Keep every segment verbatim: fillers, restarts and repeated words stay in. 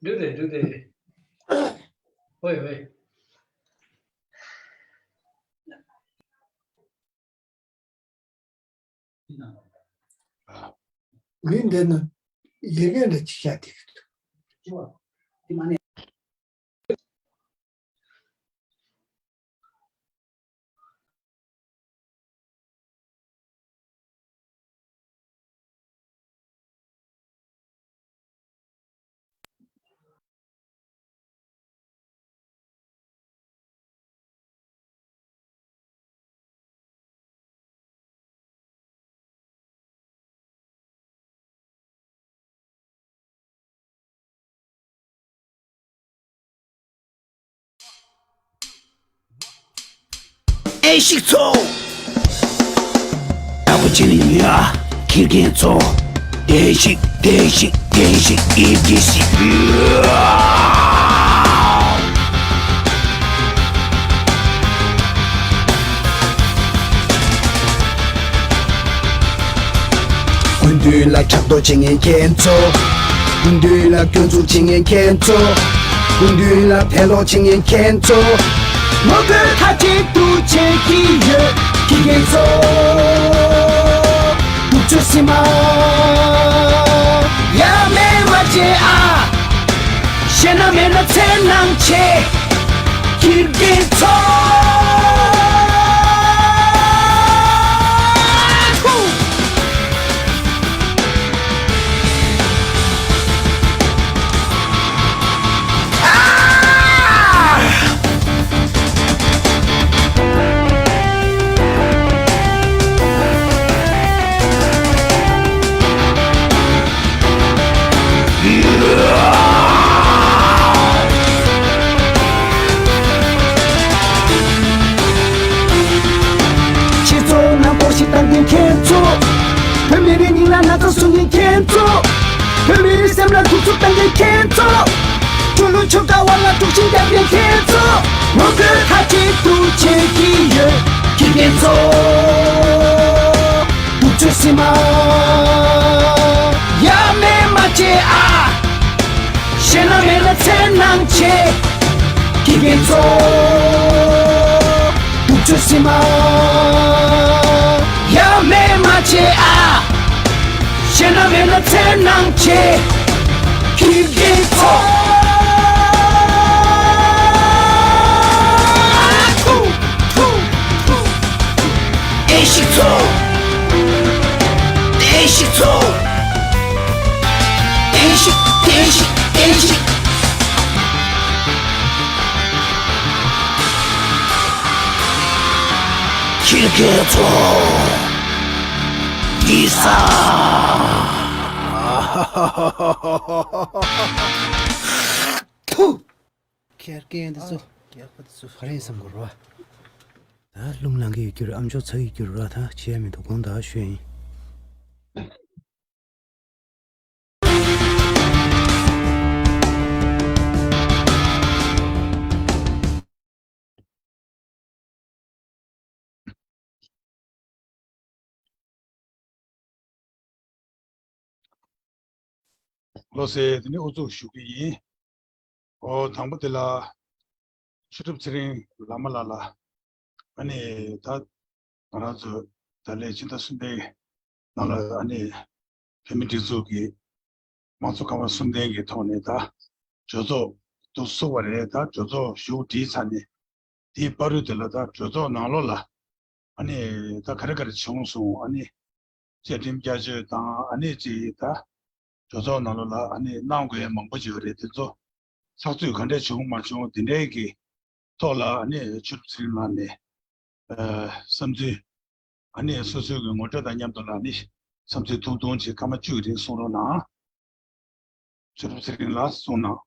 འགྲིག་རེད་འགྲིག་རེད། ཝེ་ཝེ། མི་འདི་ནི་ཡི་གེ་འདྲ་ཅིག་བྱ་དེ་གི་འདུག་ཨེ་ཤིག་ཚོ། ད་ཁོ་ཅི་ནི་ཡ། ཁྱི་རྒན་ཚོ། བདེ་ཤིག་བདེ་ཤིག་བདེ་ཤིག་ཨི་བདེ་ཤིག་སྐུ་མདུན་ལ་ཕྱག་རྡོར་བྱེད་མཁན་ཁྱེད་ཚོ། སྐུ་མདུན་ལ་སྐྱོན་འཛུགས་བྱེད་མཁན་ཁྱེད་ཚོ། སྐུ་མདུན་ལ་ཕན་སློག་བྱེད་མཁན་ཁྱེད་ཚོ། ངོ་རྒོལ་མཐའ་གཅིག་ཏུ་བྱེད་ཀྱི་ཡོད། ཁྱི་རྒན་ཚོ། སྡུག་སྤྱོད་སེམས་མ་ཡ་མེད་མ་བྱེད་ཨ། ཤེས་ན་མེད་ན་འཚེར་སྣང་བྱེད། ཁྱི་རྒན་ཚོ། སྤྱི་ཚོགས་ནང་སྐོར་ཞིག་བཏང་མཁན་ཁྱེད་ཚོ། བོད་མི་རིགས་སྙིང་ལ་ན་ཚ་བཟོ་མཁན་ཁྱེད་ཚོ། བོད་མི་རིགས་སེམས་ལ་སྡུག་རྩུབ་བཏང་མཁན་ཁྱེད་ཚོ། ཆོས་ལུགས་ཆོལ་ཁ་བར་ལ་དཀྲུག་ཤིང་རྒྱག་མཁན་ཁྱེད་ཚོ། ངོ་རྒོལ་མཐའ་གཅིག་ཏུ་བྱེད་ཀྱི་ཡོད། ཁྱི་རྒན་ཚོ། སྡུག་སྤྱོད་སེམས་མ་ཡ་མེད་མ་བྱེད་ཨ། ཤེས་ན་མེད་ན་འཚེར་སྣང་བྱེད། ཁྱི་རྒན་ཚོ། སྡུག་སྤྱོད་སེམས་མ་ཡ་མེད་མ་བྱེད་ཨ། ཤེས་ན་མེད་ན་འཚེར་སྣང་བྱེད། ཁྱི་རྒན་ཚོ། ཨེ་ཤིག་ཚོ། ཨེ་ཤིག་ཚོ། ཨེ་ཤིག་ཨེ་ཤིག་ཨེ་ཤིག་ཁྱི་རྒན་ཚོ། འདི་ས། ཐུ། ཁྱི་རྒན་འདི་ཚོ། ཡག་པ་འདི་ཚོ་ཧ་རན་བསམ་དགོས་རོ། ད་རླུང་ལངས་ཀྱི་ཡོད་རྒྱུ་རེད། ཨ་མཆོག་ཚ་གི་རྒྱུ་རེད་ད། བྱེད་ཡ་མི་འདུག་དགོངས་དག་ཞུ་ཡ་ཡིན། ལགས་སེ། དེ་ནས་དབུ་འཛུགས་ཞུ་གི་ཡིན། ཨོ་དང་པོ་དེ་ལ་ཆོས་གྲུབ་ཚེ་རིང་བླ་མ་ལགས་ལ། ཨ་ནི་ད་ང་རང་ཚོ་ད་ལས་ཕྱི་ཟླ་གསུམ་པའི་ནང་ལ་ཨ་ནི་བོད་མི་སྒྲིག་འཛུགས་ཀྱི་དམངས་གཙོ་ཀ་བ་གསུམ་ལྡན་གྱི་ཐོག་ནས་ད་གྲོས་ཚོགས་དུ་བཙུགས་པ་རེད། ད་གྲོས་ཚོགས་བཞུགས་བསྒྲིགས་ཚར་ནས་དེའི་བར་དུ་དེ་ལ་ད་གྲོས་ཚོགས་ནང་ལོགས་ལ་ཨ་ནི་ད་ག་རེ་ག་རེ་བྱུང་སོང་། ཨ་ནི་བཅའ་ཁྲིམས་བསྐྱར་བཅོས་དང་ཨ་ནི་ཅིག་ད་གྲོས་ཚོགས་ནང་ལོགས་ལ་ཨ་ནི་གནང་དགོས་ཡ་མང་པོ་ཅིག་ཡོད་རེད། དེ་ཚོ་ཚགས་ཚུད་ག་འདྲས་བྱུང་མ་བྱུང་དེ་འདྲའི་གི་ཐོག་ལ་ཨ་ནི་ཆོས་གྲུབ་ཚེ་རིང་ལགས་ནས་ཨ་བསམ་ཚུལ་ཨ་ནི་སོ་སོའི་གི་ངོ་སྤྲོད་དང་མཉམ་དུ་ལ་ཨ་ནི་བསམ་ཚུལ་ཐུང་ཐུང་ཅིག་སྐར་མ་བཅུ་གི་རིང་གསུང་རོགས་གནང་། ཆོས་གྲུབ་ཚེ་རིང་ལགས་གསུང་གནང་།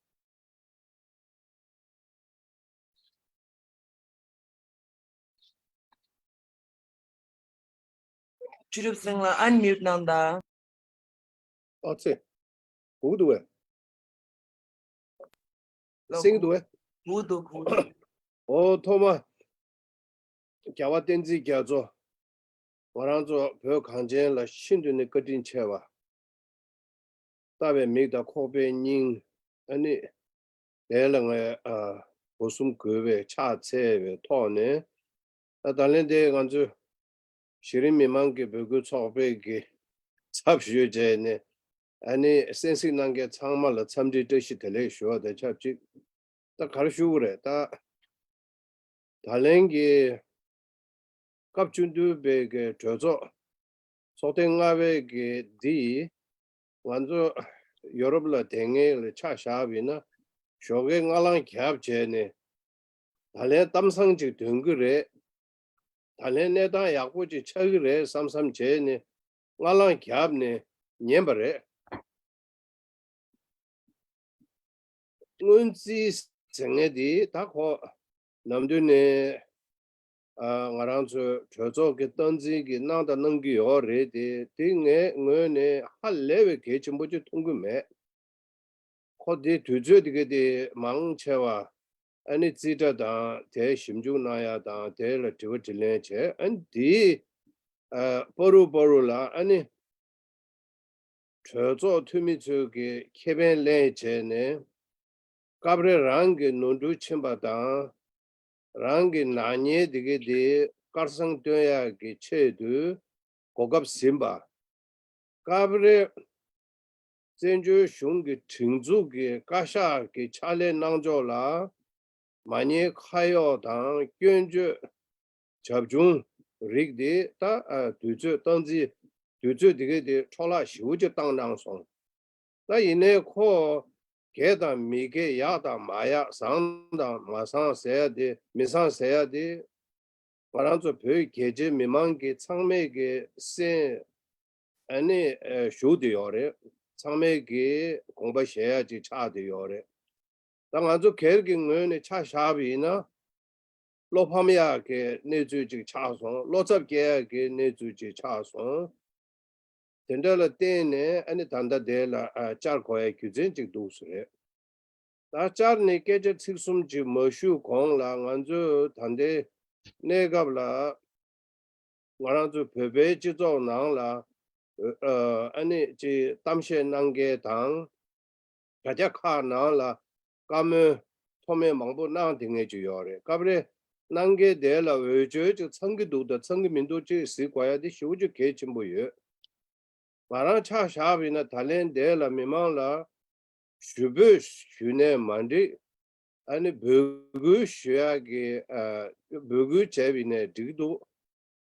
ཆོས་གྲུབ་ཚེ་རིང་ལགས་ཨན་མིའུ་ཊི་གནང་དང་། ཨ་ཙི། སྒུག་འདུག་བས། ལགས། གསན་གྱི་འདུག་བས། སྒུག་འདུག་སྒུག་འདུག་ཨོ་ཐོག་མ། རྒྱལ་བ་བསྟན་འཛིན་རྒྱ་མཚོ། ང་རང་ཚོ་བོད་གངས་ཅན་ལ་ཤིན་ཏུ་ནས་བཀའ་དྲིན་ཆེ་བ། ལྟ་བའི་མིག་དང་ཁོག་པའི་སྙིང་། ཨ་ནི་དེ་ལ་ངས་ཨ་སྒོ་གསུམ་གུས་པས་ཕྱག་འཚལ་བའི་ཐོག་ནས། ད་ད་ལན་དེ་ང་ཚོས་གཞི་རིམ་མི་མང་གི་འབོད་སྐུལ་ཚོགས་པའི་གི་ཚབ་ཞུས་བྱས་ནས། ཨ་ནི་གསན་གཟིགས་གནང་མཁན་ཚང་མ་ལ་འཚམས་འདྲི་བཀྲ་ཤིས་བདེ་ལེགས་ཞུ་བ་དང་ཆབས་ཅིག་ད་ག་རེ་ཞུ་དགོས་རེད། ད་ད་ལན་གྱི་སྐབས་བཅུ་བདུན་པའི་གི་གྲོས་ཚོགས་ཚོགས་ཐེངས་ལྔ་པའི་གི་འདི་ང་ཚོ་ཡོ་རོབ་ལ་དེ་སྔའི་ལ་ཆ་བཞག་པ་ཡིན་ན། ཞོགས་ཀས་སྔ་ལངས་རྒྱབ་བྱས་ནས་ད་ལན་གཏམ་བཟང་ཅིག་འདོན་གི་རེད། ད་ལན་གནས་སྟངས་ཡག་པོ་ཅིག་ཆགས་ཀྱི་རེད་བསམ་བསམ་བྱས་ནས་སྔ་ལངས་བརྒྱབ་ནས་ཉན་པ་རེད། སྔོན་རྩིས་ཟེར་མཁན་དེ་ད་ཁོ་ནམ་དུས་ནས་ཨ་ང་རང་ཚོའི་གྲོས་ཚོགས་ཀྱི་སྟངས་འཛིན་གྱི་གནང་དང་གནང་གི་ཡོད་རེད་དེ། དེ་ངའི་ངོས་ནས་ཧ་ལས་པའི་གལ་ཆེན་པོ་ཅིག་མཐོང་གི་མེད། ཁོ་དེ་དུས་ཚོད་དེ་ག་དེ་མང་ཆེ་བ་ཨ་ནི་རྩིས་ཁྲ་དང་དེ་ཞིབ་འཇུག་གནང་ཡ་དང་དེ་ལ་དྲི་བ་དྲིས་ལན་བྱས། ཨ་ནི་དེའི་ཨ་བར་དུ་བར་དུ་ལ་ཨ་ནི་གྲོས་ཚོགས་འཐུས་མི་ཚོས་ཀྱི་ཁེ་ཕན་ལེན་བྱས་ནས་སྐབས་རེ་རང་གི་ནོར་འཁྲུལ་ཕྱིན་པ་དང་། རང་གི་ནག་ཉེས་དེ་ག་དེ་སྐལ་བཟང་སྟོན་ཡག་གི་ཆེད་དུ་གོ་སྐབས་ཟིན་པ། སྐབས་རེ་བཙན་བྱོལ་གཞུང་གི་སྒྲིག་འཛུགས་ཀྱི་བཀའ་ཤག་གི་ཕྱག་ལས་གནང་ཕྱོགས་ལ་མ་ཉེས་ཁ་གཡོགས་དང་སྐྱོན་བརྗོད་བྱབ་ཆུང་རིགས་དེ་ད་ཨ་དུས་ཚོད་སྟངས་འཛིན་དུས་ཚོད་དེ་ག་དེ་འཕྲོ་བརླག་ཞེ་པོ་ཅིག་བཏང་གནང་སོང་། ད་ཡིན་ནའི་ཁོ་དགེ་དང་མི་དགེ་ཡག་དང་མ་ཡག་བཟང་དང་མ་བཟང་ཟེར་ཡ་དེ་མི་བཟང་ཟེར་ཡ་དེ་ང་རང་ཚོ་བོད་རྒྱ་ཆེ་མི་མང་གི་ཚང་མས་ཀྱི་སེམས་ཨ་ནི་ཨ་ཞུགས་བསྡད་ཡོད་རེད། ཚང་མས་ཀྱི་དགོངས་པ་བཞེས་ཡ་ཅིག་ཆགས་བསྡད་ཡོད་རེད། ད་ང་ཚོ་སྒེར་གྱི་ངོས་ནས་ཆ་བཞག་པ་ཡིན་ན། བློ་ཕམ་ཡག་གི་གནས་ཚུལ་ཅིག་ཆགས་སོང་། བློ་འཚབ་སྐྱེ་ཡག་གི་གནས་ཚུལ་ཅིག་ཆགས་སོང་། དེ་འདྲ་ལ་བརྟེན་ནས་ཨ་ནི་ད་ལྟ་དེ་ལ་ཨ་བཅར་དགོས་ཡ་རྒྱུ་མཚན་ཅིག་འདུག་ས་རེད། ད་བཅར་ནས་སྐད་ཆ་ཚིག་གསུམ་ཅིག་མ་ཞུས་གོང་ལ་ང་ཚོས་ད་ལྟའི་གནས་སྐབས་ལ་ང་རང་ཚོ་བོད་པའི་སྤྱི་ཚོགས་ནང་ལ་ཨ་ནི་ཅིག་གཏམ་བཤད་གནང་མཁན་དང་། དྲ་རྒྱ་ཁག་ནང་ལ་བཀའ་མོལ་མཐོ་དམན་མང་པོ་གནང་བསྡད་མཁན་ཅིག་ཡོད་རེད། སྐབས་རེ་གནང་མཁན་དེ་ལ་འོས་སྦྱོར་ཅིག་ཚང་གི་འདུག་དང་ཚང་གི་མི་འདུག་ཅིག་གཟིགས་དགོས་ཡ་དེ་ཞེ་པོ་ཅིག་གལ་ཆེན་པོ་ཡོད། ང་རང་ཆ་བཞག་པ་ཡིན་ན་ད་ལན་དེ་ལ་མི་མང་ལ་ཞུ་འབོད་ཞུས་ནའི་མ་འགྲིག་ཨ་ནི་འབོད་སྐུལ་ཞུ་ཡག་གི་ཨ་འབོད་སྐུལ་བྱས་པ་ཡིན་ནའི་འགྲིག་འདུག་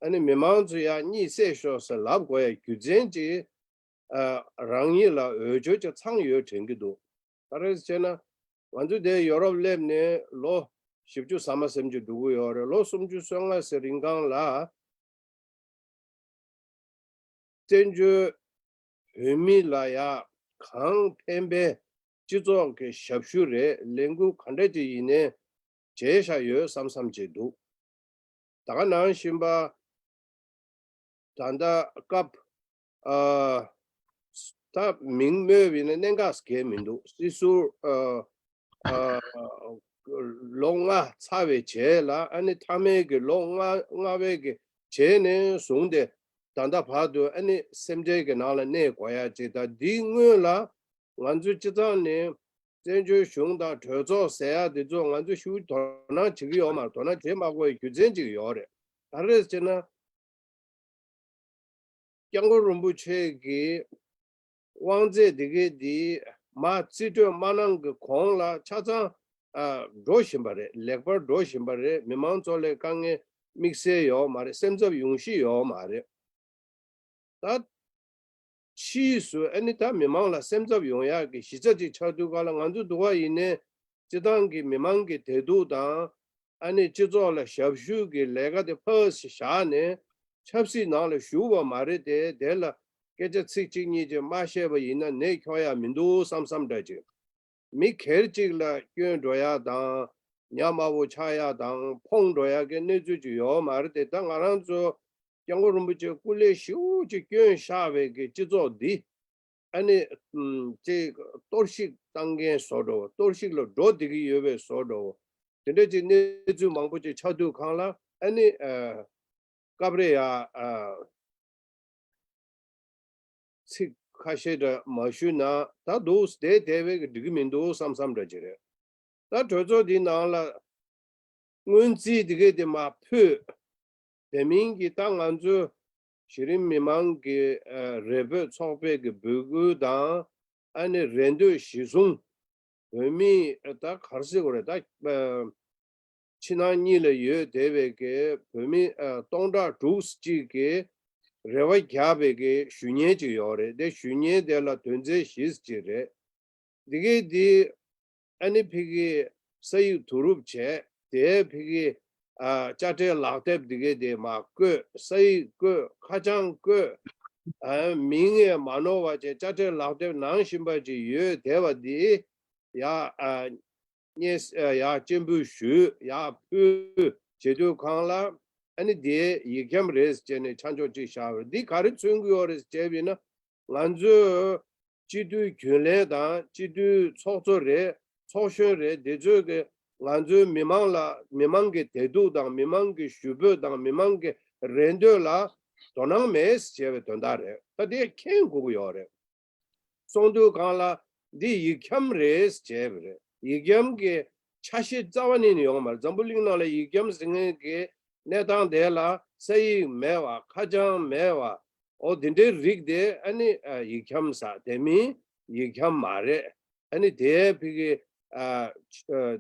ཨ་ནི་མི་མང་ཚོ་ཡང་གཉིད་སད་ཤོག་ཟེར་ལབ་དགོས་ཡ་རྒྱུ་མཚན་ཅིག་ཨ་རང་ཉིད་ལ་འོས་སྦྱོར་ཅིག་ཚང་ཡོད་དྲན་གྱི་འདུག་ག་རེ་ཟེར་ན། ང་ཚོ་དེ་ཡོ་རོབ་སླེབས་ནས་ལོ་བཞི་བཅུ་ཟ་མ་ཟིན་གྱི་འགྲོ་གི་ཡོད་རེད། ལོ་སུམ་ཅུ་སོ་ལྔ་ཟེར་རིང་གང་ལ་བཙན་བྱོལ་བོད་མི་ལ་ཡ་གང་ཕན་པའི་སྤྱི་ཚོགས་ཀྱི་ཞབས་ཞུ་རེད། ལས་འགུལ་ག་འདྲ་ཅིག་ཡིན་ནའི་བྱས་བཞག་ཡོད་བསམ་བསམ་བྱས་འདུག་ད་ག་ནང་བཞིན་པ། ད་ལྟ་སྐབས་ཨ་ད་མིང་སྨོས་པ་ཡིན་ན་གནད་འགག་གང་མི་འདུག་སྲིད་ཟུར་ཨ་ཨ་ལོ་ལྔ་ཚར་བའི་རྗེས་ལ་ཨ་ནི་མཐའ་མའི་གི་ལོ་ལྔ་ལྔ་པའི་གི་རྗེས་ནས་བཟུང་སྟེ་ད་ལྟ་བར་དུ་ཨ་ནི་སེམས་ཁྲལ་གྱི་ནང་ལ་གནས་དགོས་ཡ་ཅིག་དང་། འདིའི་སྔོན་ལ་ང་ཚོའི་སྤྱི་ཚོགས་ནས་བཙན་བྱོལ་གཞུང་དང་གྲོས་ཚོགས་ཟེར་ཡ་དེ་ཚོ་ང་ཚོས་ཤུགས་དོ་སྣང་བྱེད་ཀྱི་ཡོད་མ་རེད། དོ་སྣང་བྱེད་མ་དགོས་པའི་རྒྱུ་མཚན་ཅིག་ཡོད་རེད། ག་རེ་ཟེར་ན། སྐྱབས་མགོན་རིན་པོ་ཆེ་གི་དབང་ཚད་དེ་གའི་དེ་མར་རྩིས་སྤྲོད་མ་གནང་གི་གོང་ལ་ཆ་ཚང་ཨ་འགྲོ་བཞིན་པ་རེད། ལེགས་པར་འགྲོ་བཞིན་པ་རེད། མི་མང་ཚོ་ལ་དཀའ་ངལ་དམིགས་བསལ་ཡོད་མ་རེད། སེམས་འཚབ་ཡོང་གཞི་ཡོད་མ་རེད། ད་ཕྱིས་སུ་ཨ་ནི་ད་མི་མང་ལ་སེམས་འཚབ་ཡོང་ཡག་གི་གཞི་རྩ་ཅིག་ཆགས་དུས་ག་ལ་ང་ཚོ་འདུག་ག་ཡིན་ནའི་སྤྱི་བཏང་གི་མི་མང་གི་བདེ་སྡུག་དང་། ཨ་ནི་སྤྱི་ཚོགས་ལ་ཞབས་ཞུ་གི་ལས་ཀ་དེ་ཕར་བཞག་ནས་ཆབ་སྲིད་ནང་ལ་ཞུགས་པ་མ་རེད་དེ། དེ་ལ་སྐད་ཆ་ཚིག་གཅིག་གཉིས་ཅིག་མ་བཤད་པ་ཡིན་ན་ནད་འཁྱོག་ཡ་མི་འདུག་བསམ་བསམ་འདྲ་ཅིག་མི་སྒེར་གཅིག་ལ་སྐྱོན་འགྲོ་ཡ་དང་། ཉམ་དམའ་བོ་ཆགས་ཡ་དང་ཕོངས་འགྲོ་ཡ་གི་གནས་ཚུལ་ཅིག་ཡོད་མ་རེད་དེ། ད་ང་རང་ཚོ་སྐྱབས་མགོན་རིན་པོ་ཆེ་སྐུ་ལས་ཞེ་པོ་ཅིག་སྐྱོན་བཞག་པའི་གི་སྤྱི་ཚོགས་འདི་ཨ་ནི་ཨམ་ཅིག་གཏོར་བཤིག་བཏང་མཁན་བཟོ་འདྲ་བོ། གཏོར་བཤིག་ལ་འགྲོ་བསྡད་ཀྱི་ཡོད་པའི་བཟོ་འདྲ་བོ། དེ་འདྲ་ཅིག་གནས་ཚུལ་མང་པོ་ཅིག་ཆགས་དུས་གང་ལ་ཨ་ནི་ཨ་སྐབས་རེ་ཡ་ཨ་ཚིག་ ཁ་ཤས་འདྲ་མ་ཞུས་ན་ད་འདུག་བསྡད་བསྡད་པའི་གི་འགྲིག་གི་མི་འདུག་བསམ་བསམ་འདྲ་ཅིག་རེད། ད་གྲོས་ཚོགས་འདི་ནང་ལ་སྔོན་རྩིས་འདི་གས་དེ་མར་ཕུད། དེ་མིན་གྱི་ད་ང་ཚོའི་གཞི་རིམ་མི་མང་གི་ཨ་རེ་འབོད་ཚོགས་པའི་གི་འབོད་སྐུལ་དང་ཨ་ནི་རེ་འདོད་གཞི་བཟུང་། བོད་མི་ད་ག་རེ་ཟེར་དགོས་རེད། ད་ཕྱི་ནང་གཉིས་ལ་ཡོད་བསྡད་པའི་གི་བོད་མི་ཨ་སྟོང་ཕྲག་དྲུག་ཅིག་གི་རེ་བ་བརྒྱབ་པའི་གི་ཞུ་སྙན་ཅིག་ཡོད་རེད། དེ་ཞུ་སྙན་དེ་ལ་དོན་ཚན་བཞི་ཅིག་རེད། འདི་གའི་འདི་ཨ་ནི་ཕ་གི་ས་ཡིག་བསྡུ་རུབ་བྱས། དེའི་ཕ་གི་ཨ་དཔྱ་ཁྲལ་ལག་དེབ་འདི་གའི་འདི་མར་བཀོད། ས་ཡིག་བཀོད། ཁ་བྱང་བཀོད། ཨ་མིང་ཡང་མ་ནོར་བ་བྱས། དཔྱ་ཁྲལ་ལག་དེབ་ནང་བཞིན་པ་ཅིག་ཡོད་བསྡད་པ་འདི་ཡ་ཨ་སྙན་ཡ་སྤྱན་འབུལ་ཞུས། ཡ་ཕུལ་བྱེད་དུས་སྒང་ལ་ཨ་ནི་དེ་ཡིག་སྐྱམ་རེད་ཟེར་ནས་ཆ་འཇོག་ཅིག་བཞག་པ་རེད། འདི་ག་རེ་མཚོན་གྱི་ཡོད་རེད་ཟེར་བྱས་པ་ཡིན་ན། ང་ཚོས་སྤྱི་འཐུས་རྒྱུན་ལས་དང་སྤྱི་འཐུས་ཚོགས་གཙོ་རེད། ཚོགས་གཞོན་རེད། དེ་ཚོས་ཀྱི་ང་ཚོའི་མི་མང་ལ་མི་མང་གི་བདེ་སྡུག་དང་མི་མང་གི་ཞུ་འབོད་དང་མི་མང་གི་རེ་འདོད་ལ་དོ་སྣང་མེད་ཟེར་བའི་དོན་དག་རེད། ད་དེ་མཁྱེན་དགོས་ཀྱི་ཡོད་རེད། སོང་དུས་སྒང་ལ་འདི་ཡིག་སྐྱམ་རེད་ཟེར་བྱས་པ་རེད། ཡིག་སྐྱམ་གྱི་ཆ་ཤས་རྩ་བ་ནས་ནི་ཡོང་མ་རེད། འཛམ་བུ་གླིང་ནང་ལ་ཡིག་སྐྱམ་ཟེར་མཁན་གྱི་གནས་སྟངས་དེ་ལ་ས་ཡིག་མེད་པ། ཁ་བྱང་མེད་པ། འོ་དེ་འདྲའི་རིགས་དེ་ཨ་ནི་ཨ་ཡིག་སྐྱམ་ཟེར། དེ་མིན་ཡིག་སྐྱམ་མ་རེད། ཨ་ནི་དེའི་ཕ་གི་ཨ་ཨ་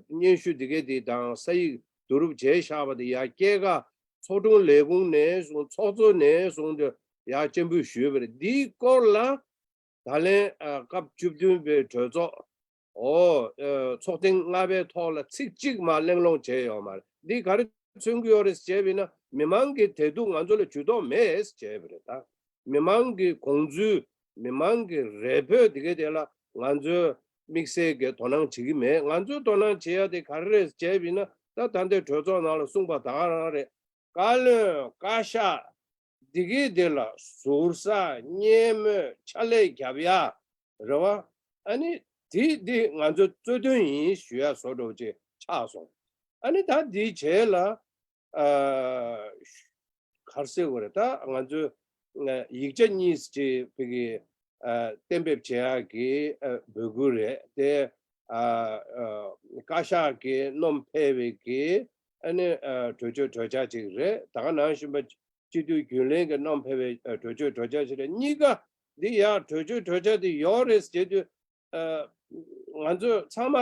སྙན་ཞུ་དེ་གའི་དེ་དང་ས་ཡིག་བསྡུ་རུབ་བྱས་བཞག་པ་དེ་ཡ་སྐྱེད་ཀ་ཚོགས་དྲུང་ལས་ཁུངས་ནས་བཟུང་། ཚོགས་གཙོ་ནས་བཟུང་སྟེ་ཡ་སྤྱན་འབུལ་ཞུས་པ་རེད། འདིའི་སྐོར་ལ་ད་ལན་ཨ་སྐབས་བཅུ་བདུན་པའི་གྲོས་ཚོགས། ཨོ། ཨ་ཚོགས་ཐེངས་ལྔ་པའི་ཐོག་ལ་ཚིག་གཅིག་མ་གླེང་སློང་བྱས་ཡོད་མ་རེད། འདི་ག་རེ་མཚོན་གྱི་ཡོད་རེད་ཟེར་བྱས་པ་ཡིན་ན། མི་མང་གི་བདེ་སྡུག་ང་ཚོ་ལ་ཇུས་གཏོགས་མེད་ཟེར་བྱས་པ་རེད། ད་མི་མང་གི་དགོངས་ཚུལ། མི་མང་གི་རེ་འབོད་དེ་གའི་དེ་ལ་ང་ཚོས་དམིགས་བསལ་གྱི་དོ་སྣང་བྱེད་ཀྱི་མེད། ང་ཚོས་དོ་སྣང་བྱེད་ཡ་དེ་ག་རེ་རེད་ཟེར་བྱས་པ་ཡིན་ན། ད་ད་ལྟའི་གྲོས་ཚོགས་ནང་ལ་གསུངས་པ་ད་ག་རང་རེད། བཀའ་བློན་བཀའ་ཤག་འདི་གའི་འདི་ལ་ཟུར་ཟ་བརྙས་སྨོད་ཕྱག་ལས་རྒྱབ་ཡ་རེད་བ། ཨ་ནི་དེ་འདི་ང་ཚོ་རྩོད་དོན་ཡིན་ཞུ་ཡ་བཟོ་འདྲ་ཅིག་ཆགས་སོང་། ཨ་ནི་ད་འདིའི་རྗེས་ལ་ཨ་ག་རེ་ཟེར་དགོས་རེད། ད་ང་ཚོས་ཡིག་ཆ་གཉིས་ཅིག་ཕ་གི་ཨ་གཏན་འབེབས་བྱེད་ཡག་གི་ཨ་འབོད་སྐུལ་རེད་དེ། ཨ་ཨ་བཀའ་ཤག་གིས་བསྣམས་ཕེབས་པའི་གི་ཨ་ནི་ཨ་གྲོས་ཆོད་གྲོས་འཆར་ཅིག་རེད། ད་ག་ནང་བཞིན་པ་སྤྱི་འཐུས་རྒྱུན་ལས་ཀྱིས་བསྣམས་ཕེབས་པའི་ཨ་གྲོས་ཆོད་གྲོས་འཆར་ཅིག་རེད། གཉིས་ཀ་འདི་ཡ་གྲོས་ཆོད་གྲོས་འཆར་འདི་ཡོད་རེད་ཟེར་དུས། ཨ་ང་ཚོས་ཚང་མ་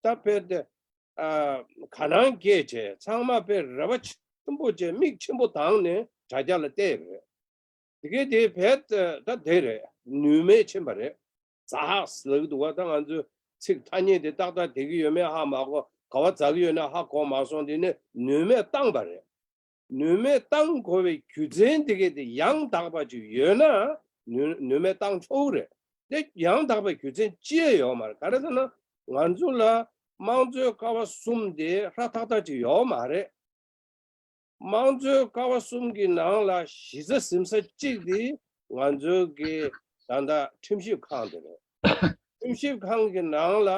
ད་ཕེབས་ཏེ་ཨ་དགའ་སྣང་སྐྱེས་བྱས། ཚང་མ་དཔེ་རེ་བ་ཆེན་པོ་བྱས། མིག་ཆེན་པོ་གདངས་ནས་དྲ་རྒྱ་ལ་བལྟས་པ་རེད། དེ་གའི་དེ་བས་ད་དེ་རེད། ནུས་མེད་ཕྱིན་པ་རེད། ཛ་ཧག་ཟེར་གི་འདུག་བ། ད་ང་ཚོའི་ཚིག་ཐ་སྙད་དེ་ཏག་ཏག་བསྡད་ཀྱི་ཡོད་མེད་ཧ་མ་གོ། ག་བ་འཛག་གི་ཡོད་ན་ཧ་གོ་མ་སོང་། དེ་ནས་ནུས་མེད་བཏང་པ་རེད། ནུས་མེད་བཏང་དགོས་པའི་རྒྱུ་མཚན་དེ་གའི་དེ་ཡང་དག་པ་ཅིག་ཡོད་ན་ནུས་ནུས་མེད་བཏང་ཆོག་གི་རེད། དེ་ཡང་དག་པའི་རྒྱུ་མཚན་ཅི་ཡང་ཡོད་མ་རེད། ག་རེ་ཟེར་ན། ང་ཚོ་ལ་དམངས་གཙོའི་ཀ་བ་གསུམ་དེ་ཧྲ་ཐག་ཐག་ཅིག་ཡོད་མ་རེད། དམངས་གཙོའི་ཀ་བ་གསུམ་གྱི་ནང་ལ་གཞི་རྩ་ཟིན་ས་གཅིག་དེ་ང་ཚོའི་གི་ད་ལྟ་ཁྲིམས་ཞིབ་ཁང་དེ་རེད། ཁྲིམས་ཞིབ་ཁང་གི་ནང་ལ་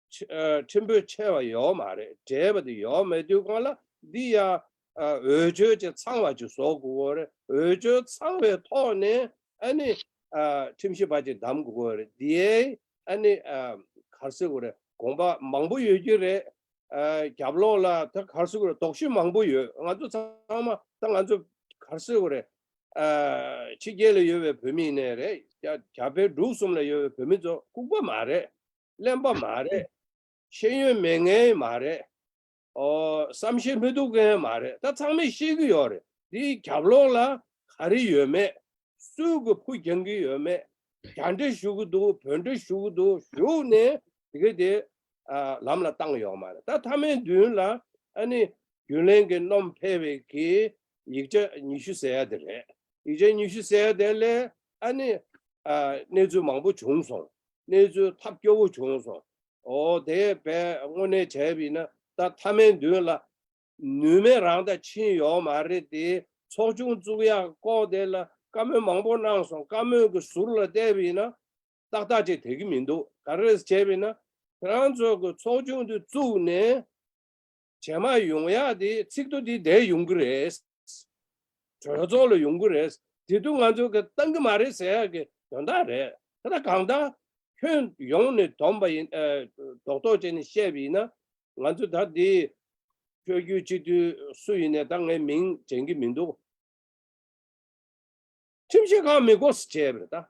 ཆ་ཨ་ཁྲིམས་དཔོན་ཆེ་བ་ཡོད་མ་རེད། གྲས་པ་དེ་ཡོད་མེད་དུས་སྒང་ལ་འདི་ཡ་ཨ་འོས་ཆོས་ཅིག་ཚང་བ་ཅིག་བཟོ་དགོས་ཀྱི་རེད། འོས་ཆོས་ཚང་བའི་ཐོག་ནས་ཨ་ནི་ཨ་ཁྲིམས་ཞིབ་པ་ཅིག་གདམ་དགོས་ཀྱི་རེད། དེའི་ཨ་ནི་ཨ་ག་རེ་ཟེར་དགོས་རེད། དགོངས་པ་མང་པོ་ཡོད་ཀྱི་རེད། ཨ་རྒྱབ་ལོགས་ལ་ད་ག་རེ་ཟེར་དགོས་རེད། དོགས་གཞི་མང་པོ་ཡོད། ང་ཚོ་ཚང་མ་ད་ང་ཚོ་ག་རེ་ཟེར་དགོས་རེད། ཨ་ཕྱི་རྒྱལ་ལ་ཡོད་པའི་བོད་མི་ནས་རེད། རྒྱ་རྒྱ་བལ་འབྲུག་གསུམ་ལ་ཡོད་པའི་བོད་མི་ཚོ་ལྐུགས་པ་མ་རེད། གླེན་པ་མ་རེད། ཤེས་ཡོན་མེད་མཁན་མ་རེད། ཨོ་བསམ་ཤེས་མི་ཐུབ་མཁན་མ་རེད། ད་ཚང་མས་ཤེས་ཀྱི་ཡོད་རེད། འདིའི་རྒྱབ་ལོགས་ལ་ག་རེ་ཡོད་མེད། སུས་གི་ཕུ་རྒྱང་གི་ཡོད་མེད། རྒྱ་འདྲེ་ཞུ་གི་འདུག་བོད་འདྲེ་ཞུ་གི་འདུག་ཞུགས་ནས་དེ་ག་དེ་ཨ་ལམ་ལ་བཏང་ཡོད་མ་རེད། ད་མཐའ་མའི་མདུན་ལ་ཨ་ནི་རྒྱུན་ལས་ཀྱིས་བསྣམས་ཕེབས་པའི་གི་ཡིག་ཆ་ཉི་ཤུ་ཟེར་ཡ་དེ་རེད། ཡིག་ཆ་ཉི་ཤུ་ཟེར་ཡ་དེ་ལས་ཨ་ནི་ཨ་གནས་ཚུལ་མང་པོ་བྱུང་སོང་། གནས་ཚུལ་ཐབས་སྐྱོ་བོ་བྱུང་སོང་། ཨོ་དེ་བས་དངོས་གནས་བྱས་པ་ཡིན་ན་ད་མཐའ་མའི་མདུན་ལ་ནུས་མེད་རང་ད་ཕྱིན་ཡོད་མ་རེད་དེ། ཚོགས་ཆུང་བཙུགས་ཡག་སྐོར་དེ་ལ་བཀའ་མོལ་མང་པོ་གནང་སོང་། བཀའ་མོལ་གྱི་ཟུར་ལ་བལྟས་པ་ཡིན་ན་ཏག་ཏག་ཅིག་བསྡད་ཀྱི་མི་འདུག་ག་རེ་བྱས་པ་ཡིན་ན་ཁྱེད་རང་ཚོ་གི་ཚོགས་ཆུང་དེ་བཙུགས་ནས་རྗེས་མ་ཡོང་ཡག་དེ་ཚིག་ཐོ་དེ་བསྡད་ཡོང་གི་རེད། གྲོས་ཚོགས་ལ་ཡོང་གི་རེད། དེ་དུས་ང་ཚོ་གི་བཏང་གི་མ་རེད་ཟེར་ཡག་གི་ དོན་དག་རེད། ད་ལྟ་གང་ལྟར་ཁྱོན་ཡོངས་ནས་བསྡོམས་པ་ཡིན། ཨ། རྡོག་རྡོག་བྱས་ནས་བཤད་པ་ཡིན་ན། ང་ཚོ་ད་འདི་ཆོས་བརྒྱུད་སྤྱི་འཐུས་སུ་ཡིན་ནའི་ད་ངས་མིང་དྲན་གྱི་མི་འདུག་ཁྲིམས་ཞིབ་ཁང་མི་དགོས་ཟེར་བྱས་པ་རེད་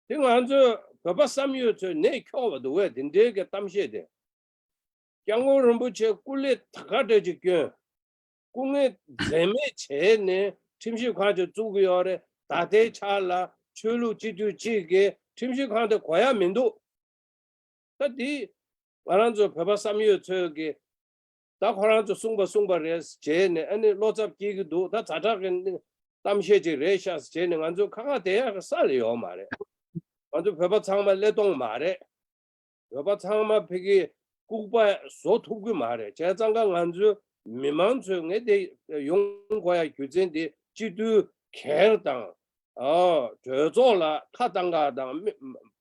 ད། དེ་ང་ཚོའི་བོད་པ་བསམ་ཡོད་ཚོས་ནད་འཁྱོག་པ་འདུག་བས། དེ་འདྲའི་གི་གཏམ་བཤད་དེ། སྐྱབས་མགོན་རིན་པོ་ཆེ་སྐུ་ལས་ད་ག་འདྲ་ཅིག་བསྐྱོན། སྐུ་ངལ་འཛེམས་མེད་བྱས་ནས་ཁྲིམས་ཞིབ་ཁང་ཅིག་བཙུགས་ཀྱི་ཡོད་རེད། ད་ལྟའི་ཆར་ལ་ཆོས་ལུགས་སྤྱི་འཐུས་གཅིག་གིས་ཁྲིམས་ཞིབ་ཁང་དེ་དགོས་ཡ་མི་འདུག་ད་འདི་ང་རང་ཚོ་བོད་པ་བསམ་ཡོད་ཚོས་ཀྱིས་ད་ཁོ་རང་ཚོ་གསུངས་པ་གསུངས་པ་རེད་བྱས་ནས། ཨ་ནི་བློ་འཚབ་སྐྱེ་གི་འདུག་ད་ཛ་དྲག་གི་གཏམ་བཤད་ཅིག་རེད་ཤག་བྱས་ནས་ང་ཚོ་ཁ་ཁ་བསྡད་ཡག་གི་ས་ལ་ཡོད་མ་རེད། ང་ཚོ་བོད་པ་ཚང་མ་ཀླད་སྟོང་མ་རེད། བོད་པ་ཚང་མ་ཕ་གི་ལྐུགས་པ་བཟོ་ཐུབ་ཀྱི་མ་རེད། བྱས་ཙང་ཀ་ང་ཚོའི་མི་མང་ཚོས་ངས་དེ་ཡོང་དགོས་ཡ་རྒྱུ་མཚན་དེ་སྤྱི་འཐུས་སྒེར་དང་། ཨ། གྲོས་ཚོགས་ལ་ཁ་བཏང་ག་དང་སྨད་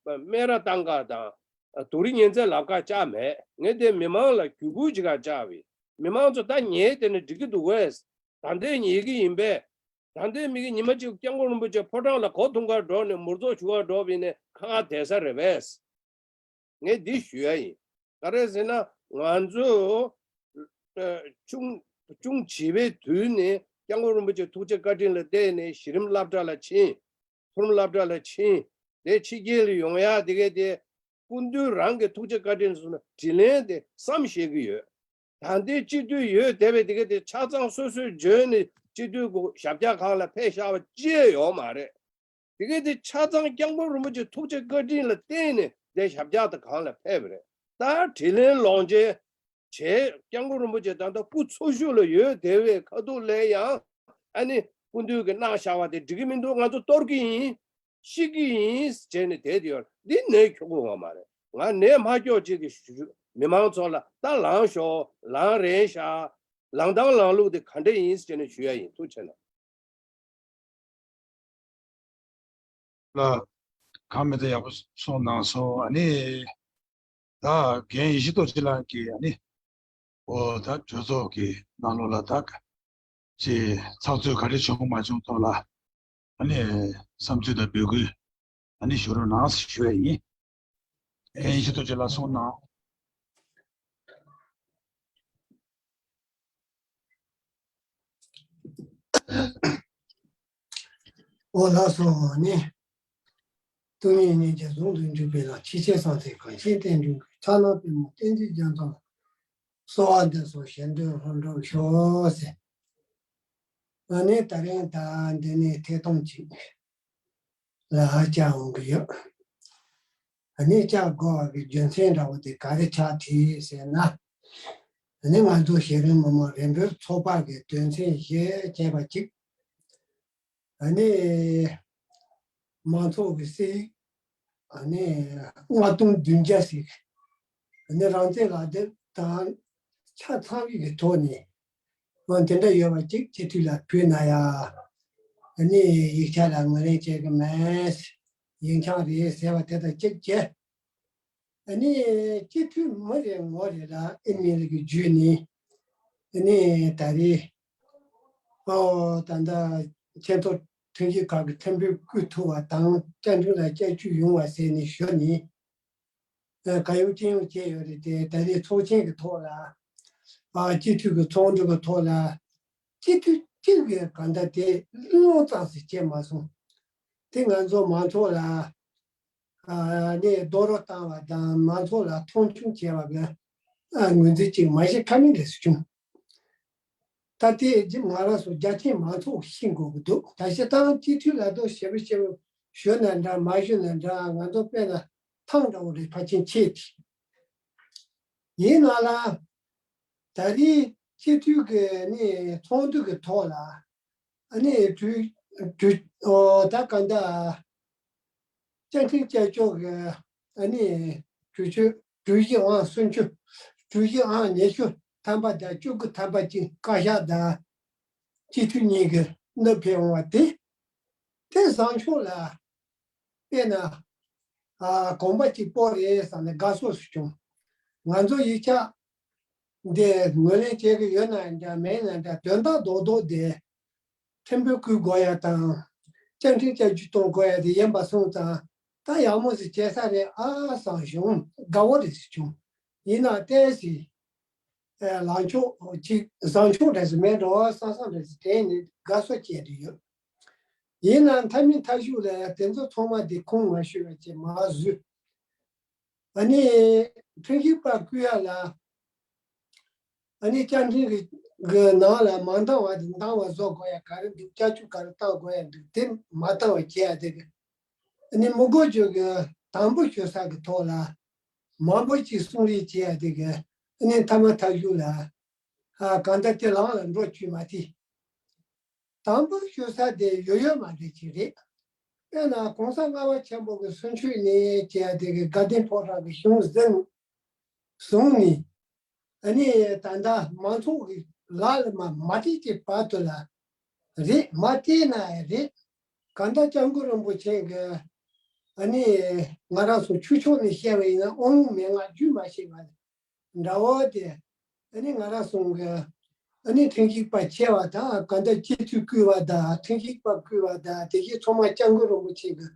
སྨད་ར་བཏང་ག་དང་། ཨ། སྡུག་རུས་ཉེས་ཚད་ལབ་ག་བཅག་མེད། ངས་དེ་མི་མང་ལ་གུས་བཀུར་བྱེད་ག་བཅག་པ་ཡིན། མི་མང་ཚོ་ད་ཉལ་བསྡད་ན་འགྲིག་གི་འདུག་གས། ད་ལྟའི་ཉལ་གི་ཡིན་པས། ད་ལྟའི་མི་གི་ཉི་མ་གཅིག་སྐྱབས་མགོན་རིན་པོ་ཆེ་ཕོ་བྲང་ལ་སྒོ་ཐུམ་ག་འགྲོ་ནས་མུར་ཚོགས་ཞུ་ག་འགྲོ་བ་ཡིན་ནའི་ཁ་ཁ་བསྡད་ས་རེད་པས། ངས་འདི་ཞུ་ཡ་ཡིན། ག་རེ་ཟེར་ན། ང་ཚོ་ཨ་ཆུང་ཆུང་བྱིས་པའི་དུས་ནས་སྐྱབས་མགོན་རིན་པོ་ཆེ་ཐུགས་རྗེ་བཀའ་དྲིན་ལ་བརྟེན་ནས་གཞི་རིམ་སློབ་གྲྭ་ལ་ཕྱིན། མཐོ་རིམ་སློབ་གྲྭ་ལ་ཕྱིན། དེ་ཕྱི་རྒྱལ་ལ་ཡོང་ཡ་དེ་གས་དེ་སྐུ་མདུན་རང་གི་ཐུགས་རྗེ་བཀའ་དྲིན་སོང་ན་དྲིན་ལན་དེ་བསམ་ཤེས་ཀྱི་ཡོད། ད་ལྟའི་སྤྱི་འཐུས་ཡོད་བསྡད་པའི་དེ་ག་དེ་ཆ་ཚང་སོ་སོས་འཇོན་ནས་སྤྱི་འཐུས་ཀྱི་ཞབས་བཀྱག་སྒང་ལ་ཕེབས་བཞག་པ་ཅི་ཡང་ཡོད་མ་རེད། དེ་ག་དེ་ཆ་ཚང་སྐྱབས་མགོན་རིན་པོ་ཆེ་ཐུགས་རྗེ་བཀའ་དྲིན་ལ་བརྟེན་ནས་དེ་ཞབས་བཀྱག་དེ་སྒང་ལ་ཕེབས་པ་རེད། ད་དྲིན་ལན་ལོག་འཇལ་བྱས། སྐྱབས་མགོན་རིན་པོ་ཆེ་ད་ལྟ་སྐུ་འཚོ་བཞུགས་ལ་ཡོད་བསྡད་པའི་ཁ་ཐུག་ལ་ཡང་ཨ་ནི་སྐུ་མདུན་གྱིས་གནང་བཞག་པ་དེ་འགྲིག་གི་མི་འདུག་ང་ཚོ་གཏོར་གྱི་ཡིན། ཤི་གི་ཡིན་ཟེར་ནས་བསྡད་དེ་ཡོད། འདི་ནད་འཁྱོག་གི་ཡོད་མ་རེད། ང་ནད་མ་འཁྱོག་ཅིག་གི་ཞུ་ཞུ་མི་མང་ཚོ་ལ་ད་ལངས་ཤོག་ལངས་རན་ཤག་ལངས་སྟངས་ལངས་ལུགས་དེ་ག་འདྲ་ཡིན་ཟེར་ནས་ཞུ་ཡ་ཡིན། ཐུགས་རྗེ་ཆེ་གནང་། ལ་གང་མི་ཚེ་ཡག་པོ་སོང་གནང་སོང་། ཨ་ནི་ད་རྒན་ཡེ་ཤེས་རྡོ་རྗེ་ལགས་ཀྱིས་ཨ་ནི་ཨོ་ད་གྲོས་ཚོགས་ཀྱི་ནང་ལོགས་ལ་ད་ཅི་ཚགས་ཚུད་ག་རེ་བྱུང་མ་བྱུང་ཐོག་ལ་ཨ་ནི་བསམ་ཚུལ་དང་འབོད་སྐུལ་ཨ་ནི་ཞུ་རོགས་གནང་ཞུ་ཡ་ཡིན། ཨེ་ཡེ་ཤེས་རྡོ་རྗེ་ལགས་གསུངས་གནང་། འོ་ལགས་སོ། ཨ་ནི། སྟོང་ཉིད་སྙིང་རྗེ་ཟུང་དུ་འཇུག་པའི་ལམ། ཆེས་ཆེར་གསང་མཛད་གངས་ཅན་བསྟན་འགྲོའི་མགོན། ཕྱག་ན་པདྨོ་བསྟན་འཛིན་རྒྱ་མཚོ་ལ། གསོལ་བ་འདེབས་སོ་བཞེད་དོན་ལྷུན་གྲུབ་ཤོག་ཟེར། ཨ་ནི་ད་རིང་ད་འདི་ནས་ཐད་གཏོང་ཅིག་ལ་བཅར་འོང་གི་ཡོད། ཨ་ནི་བཅར་དགོས་པ་གི་རྒྱུ་མཚན་འདྲ་བོ་དེ་ག་རེ་ཆགས་ཐལ་ཟེར་ན། ཨ་ནི་ང་ཚོ་གཞི་རིམ་མི་མང་རིམ་པས་ཚོགས་པ་གི་དོན་ཚན་བཞི་བྱས་པ་ཅིག་ཨ་ནི་མང་ཚོགས་ཀྱི་སྲིད་ཡིག་ཨ་ནི་ལྔ་སྟོང་བདུན་བརྒྱ་ཞིག་ཨ་ནི་རང་བཙན་ལག་དེབ་དང་ཆ་ཚང་བའི་གི་ཐོག་ནས་ཨ་དེ་འདྲ་ཡོད་པ་ཅིག་སྤྱི་འཐུས་ལ་ཕུལ་ན་ཡ། ཨ་ནི་ཡིག་ཆ་ལ་ངོས་ལེན་བྱེད་གི་མེད། ཡིག་ཆ་རེད་ཟེར་བ་དེ་དང་གཅིག་བྱས། ཨ་ནི་སྤྱི་འཐུས་མི་རེ་ངོ་རེ་ལ་ཨི་མེལ་གྱི་བརྒྱུད་ནས་ཨ་ནི་ད་རེས་ཨོ་ད་ལྟ་ཆེས་མཐོ་ཁྲིམས་ཞིབ་ཁང་གི་ཁྲིམས་དཔོན་བསྐོ་ཐུབ་པ་དང་བཅའ་ཁྲིམས་ལ་བསྐྱར་བཅོས་ཡོང་བ་ཟེར་ནས་ཞུ་ནས་ཨ་ག་ཡོང་ཅི་ཡོང་བྱས་ཡོད་རེད་དེ། ད་རེས་ཚོགས་ཆེན་གྱི་ཐོག་ལ་ཨ་སྤྱི་འཐུས་ཀྱི་ཚོགས་འདུ་གི་ཐོག་ལ་སྤྱི་འཐུས་གཅིག་གིས་གང་ལྟར་དེ་བློ་ཙམ་ཞིག་བྱས་མ་སོང་། དེ་ང་ཚོ་མང་ཚོགས་ལ་ཨ་ནས་རྡོག་རོལ་བཏང་བ་དང་མང་ཚོགས་ལ་མཐོང་ཆུང་བྱས་པ་གི་ཨ་ངོས་འཛིན་ཅིག་མ་གཞི་ཁ་མིན་རེ་སུ་བྱུང་། ད་དེ་རྗེས་ང་རང་ཚོ་རྒྱ་ཆེན་མང་ཚོགས་ཤེས་དགོས་ཀྱི་འདུག་ད་ཞེ་སྡང་སྤྱི་འཐུས་ལ་དོ་ཞེ་པོ་ཞེ་པོ་ཞུ་ན་འདྲ་མ་ཞུ་ན་འདྲ་ང་ཚོ་དཔེ་ན་ཐང་འདྲ་བོ་རེད་ཕལ་ཆེར་ཆེ་དེ། ཡིན་ན་ལ་ད་རེས་སྤྱི་འཐུས་ཀྱི་ནི་ཚོགས་འདུ་གི་ཐོག་ལ་ཨ་ནི་གྲོས་གྲོས་ཨོ་ད་གང་ལྟར་བཅའ་ཁྲིམས་བསྐྱར་བཅོས་ཀྱི་ཨ་ནི་གྲོས་ཆོད་གྲོས་གཞི་ཨང་སུམ་ཅུ་གྲོས་གཞི་ཨང་ཉི་ཤུ་ཐམ་པ་དང་བཅུ་དགུ་ཐམ་པ་གཅིག་བཀའ་ཤག་དང་སྤྱི་འཐུས་གཉིས་ཀྱི་མནའ་ཕེབས་འོང་བ་དེ་དེ་བཟང་ཕྱོགས་ལ་དཔེར་ན་ཨ་གོམ་པ་གཅིག་སྤོ་རེད་བསམ་ནས་དགའ་ཚོར་ཞིག་བྱུང་། ང་ཚོ་ཡིག་ཆ་འདི་ངོས་ལེན་བྱེད་ཀྱི་ཡོད་ན་འདྲ་མེད་ན་འདྲ་དོན་དག་རྡོག་རྡོག་དེ་ཁྲིམས་དཔོན་བསྐོ་དགོས་ཡ་དང་ བཅའ་ཁྲིམས་བསྐྱར་བཅོས་གཏོང་དགོས་ཡ་དེ་ཡིན་པ་སོང་ཙང་ད་ཡག་མོ་ཞིག་བྱས་ས་རེད་ཨ་བསམ་བྱུང་དགའ་བོ་རེད་ཞིག་བྱུང་། ཡིན་ན་ཏོག་ཙམ་ལངས་ཕྱོགས་ཅིག་བཟང་ཕྱོགས་འདྲ་ཞིག་མེད་འགྲོ་བསམ་བསམ་འདྲ་ཞིག་དྲན་ནས་དགའ་བསུ་བྱས་ཏེ་ཡོད། ཡིན་ནའང་མཐའ་མའི་མཐའ་གཞུག་ལ་དེ་ཚོ་ཚང་མ་དེ་ཁུངས་མ་འཁྱོལ་བ་ཅིག་མར་བཟོས། ཨ་ནི་ཁྲིམས་ཞིབ་པ་བསྐོ་ཡ་ལ་ཨ་ནི་བཅའ་ཁྲིམས་ཀྱི་གི་ནང་ལ་མ་འདང་བ་དེ་འདང་བ་བཟོ་དགོས་ཡ་ག་རེ་འདུག་བསྐྱར་བཅོས་ག་རེ་བཏང་དགོས་ཡ་འདུག་དེ་མ་བཏང་བ་བྱས་ཡ་དེ་གི་ཨ་ནི་མི་དགོས་རྒྱུ་གི་དམ་པོ་ཞུ་ས་གི་ཐོག་ལ་མང་པོ་ཅིག་གསུང་རེས་བྱས་ཡ་དེ་གི་ཨ་ནི་མཐའ་མ་མཐའ་གཞུག་ལ་ཨ་གང་ལྟར་དེ་ལམ་ལ་འགྲོ་བཅུག་མ་དེ། དམ་པོ་ཞུ་ས་དེ་ཡོད་ཡོད་མ་རེད་ཅིག་རེད། དཔེར་ན་གོང་ས་ལྔ་པ་ཆེན་པོ་གི་གསུང་ཆོས་ནས་བྱས་ཏེ་གི་དགའ་ལྡན་ཕོ་བྲང་གི་གཞུང་གཟིམ་བཟུང་ནས་ཨ་ནི་ད་ལྟ་མང་ཚོགས་ཀྱི་ལག་ལ་མ་མ་སྤྲད་ཀྱི་བར་དུ་ལ་རེད་མ་སྤྲད་ན་ཡང་རེད། གང་ལྟར་སྐྱབས་མགོན་རིན་པོ་ཆེ་གི་ཨ་ནི་ང་རང་ཚོ་ཆོས་ཕྱོགས་ནས་བཤད་པ་ཡིན་ན་དབང་ལུང་མན་ངག་རྒྱུན་མ་ཆད་པ་འདྲ་བོ་དེ། ཨ་ནི་ང་རང་ཚོ་གི་ཨ་ནི་ཁྲིམས་ཞིབ་པ་ཆེ་བ་དང་གང་ལྟར་སྤྱི་འཐུས་བསྐོས་པ་དང་ཁྲིམས་ཞིབ་པ་བསྐོས་པ་དང་དེ་བཞིན་ཚང་མ་སྐྱབས་མགོན་རིན་པོ་ཆེ་གི་